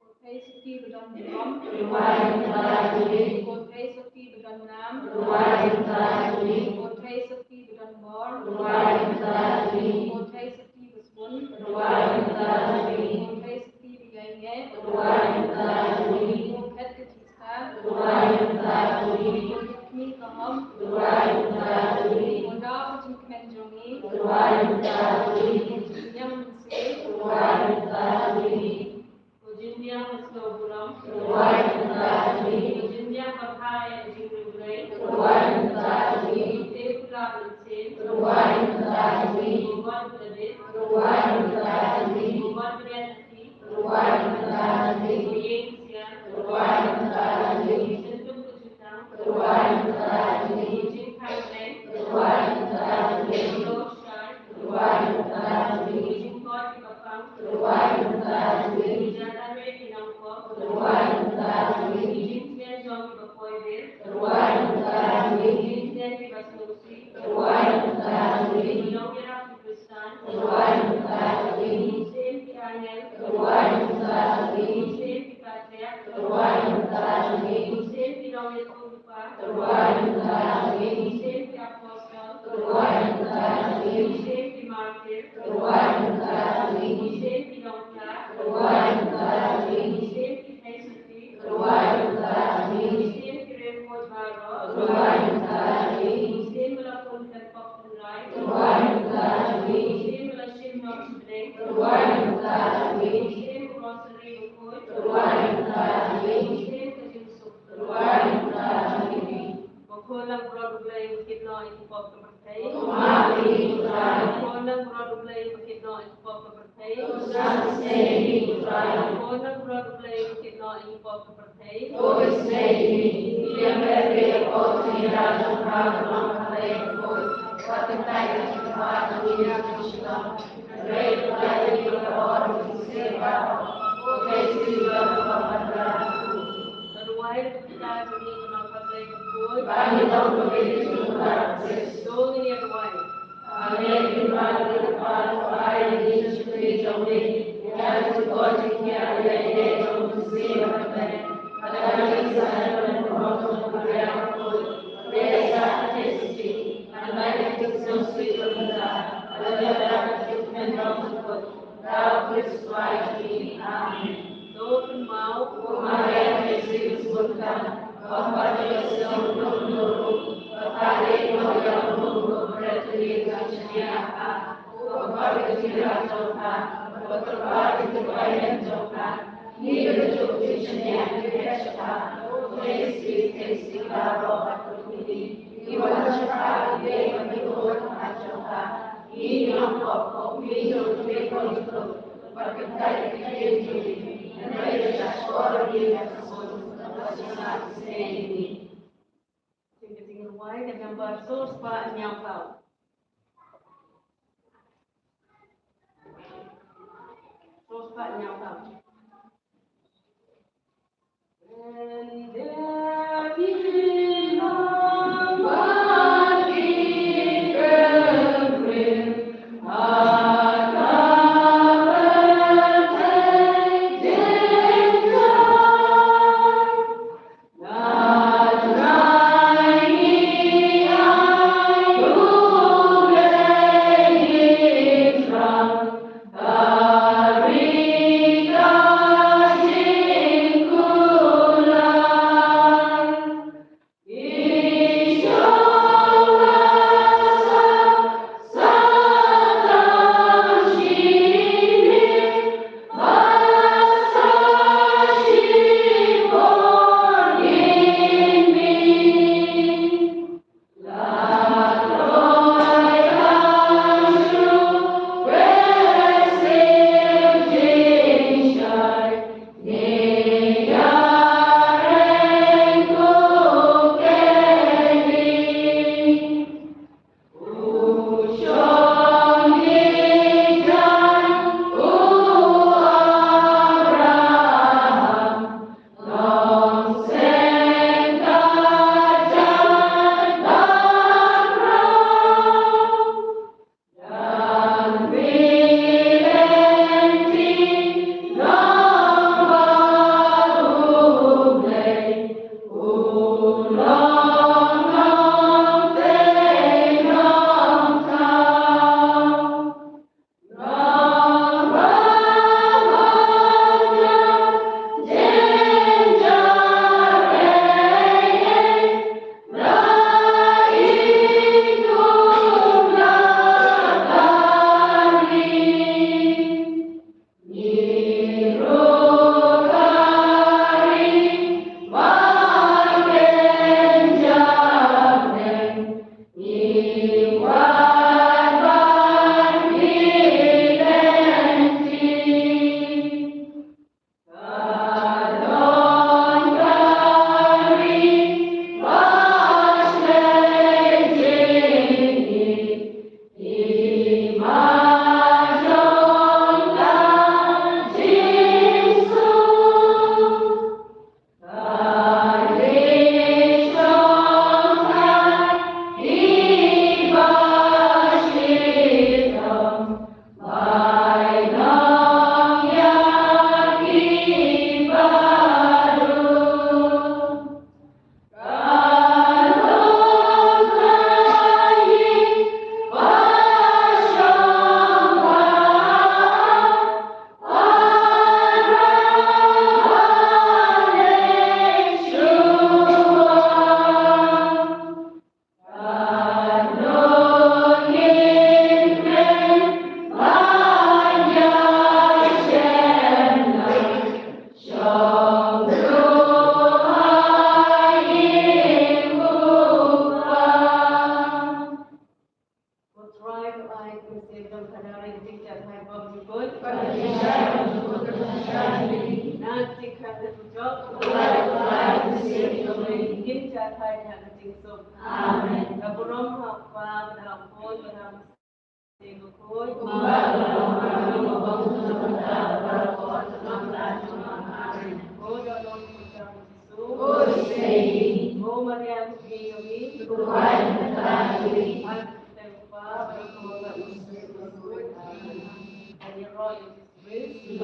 Ko Blei Sotti ba don burom. Duwai mynta jong ngi. Ko Blei Sotti ba don nam. Duwai mynta jong ngi. Ko Blei Sotti ba don bor. Duwai mynta jong ngi. Ko Blei Sotti ba sbun. Duwai mynta jong ngi. Ko Blei Sotti ba ïaineh. Duwai mynta jong ngi. Ko Khet ka jingstad. Duwai mynta jong ngi. Ko Kmie ka hok. Duwai mynta jong ngi. Ko Daw ka jingkmen jong ngi. Duwai mynta jong ngi. Ko Jingïang Mynsiem. Duwai mynta jong ngi. Ko Jingïang Mynsiem Bakhuid. Duwai mynta jong ngi. Ko Jingïang Babha ïa ka jingriewblei. Duwai mynta jong ngi. Ko Tei Pula Mynsiem. Duwai mynta jong ngi. Ko Wat David. Duwai mynta jong ngi. Ko Wat Brian Ati. Duwai mynta jong ngi. Ko Ïeng Sian. Duwai mynta jong ngi. Ko Syntum ka Jutang. Duwai mynta jong ngi. Ko Jingkhanglei. Duwai mynta jong ngi. Ko Loshai. Duwai mynta jong ngi. Ko Jingkoit ki Bapang. Duwai mynta jong ngi. Ko Jadame ki Nongkop. Duwai mynta jong ngi. Ko Jingsneng jong ki Bapoibir. Duwai mynta jong ngi. Ko Jingsneng ki Basngewsih. Duwai mynta jong ngi. Ko Nongïarap ki Khristan. Duwai mynta jong ngi. Ko Mynsiem ki Angel. Duwai mynta jong ngi. Ko Mynsiem ki Patriarch. Duwai mynta jong ngi. Ko Mynsiem ki Nongïathuhlypa. Duwai mynta jong ngi. Ko Mynsiem ki Apostol. Duwai Mrad U Blei ba kit noh ïa ki pop ka pyrthei. To shah ïa ngi, ko Trai. Khun na mrad U Blei ba kit noh ïa ki pop ka pyrthei. To isynei ïa ngi. Ïa me ruh ïa ka jingïada jong pha ka long ha kaba khuid. Wat kyntait ïa ka jingkwah jong ngi, hynrei pynlait ïa ngi na ka hok jong U Blei. Ko Khrist, ngi don kaba ban da. Ban duwai da ka jingkyrkhu jong ngi, ngi don ha U Blei ka khuid. Ba ngin long kawei ka jingmut bad U Khrist. To ngin ïa duwai. Amen. Kynmaw, ko Kpa, to ai ïa ngi ka jingkyrkhu jong ngi. Ïa ka jingkoit jingkhiah ïa ka jong U Jisu Khrist. Bad ïa ngi sa ïa ka burom jong U Blei. Ïa sa ka jingkyrkhu. Ban ïa ka jingkyrkhu jong U Blei. Ïa ka jingkyrkhu jong U Blei. Amen. To kynmaw, ko Maria ka Joseph sngewthuh, ba ka Joseph sngewthuh, ba ka dei ka Maria ka Mari ka Bret ka Maria ka Joseph, ko ka ka jingïarap jong ka, ba ka ka jingïarap jong ka, ngi ka jingïarap jong ka, ngi ka jingïarap jong ka, ngi wan sha ka, ngi ka jingïarap jong ka, ngi ka jingïarap jong ka, ngi ka jingïarap jong ka. Jingkyrduwai ka number sawspah hynñiewphew. Sawspah hynñiewphew.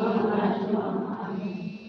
Amen.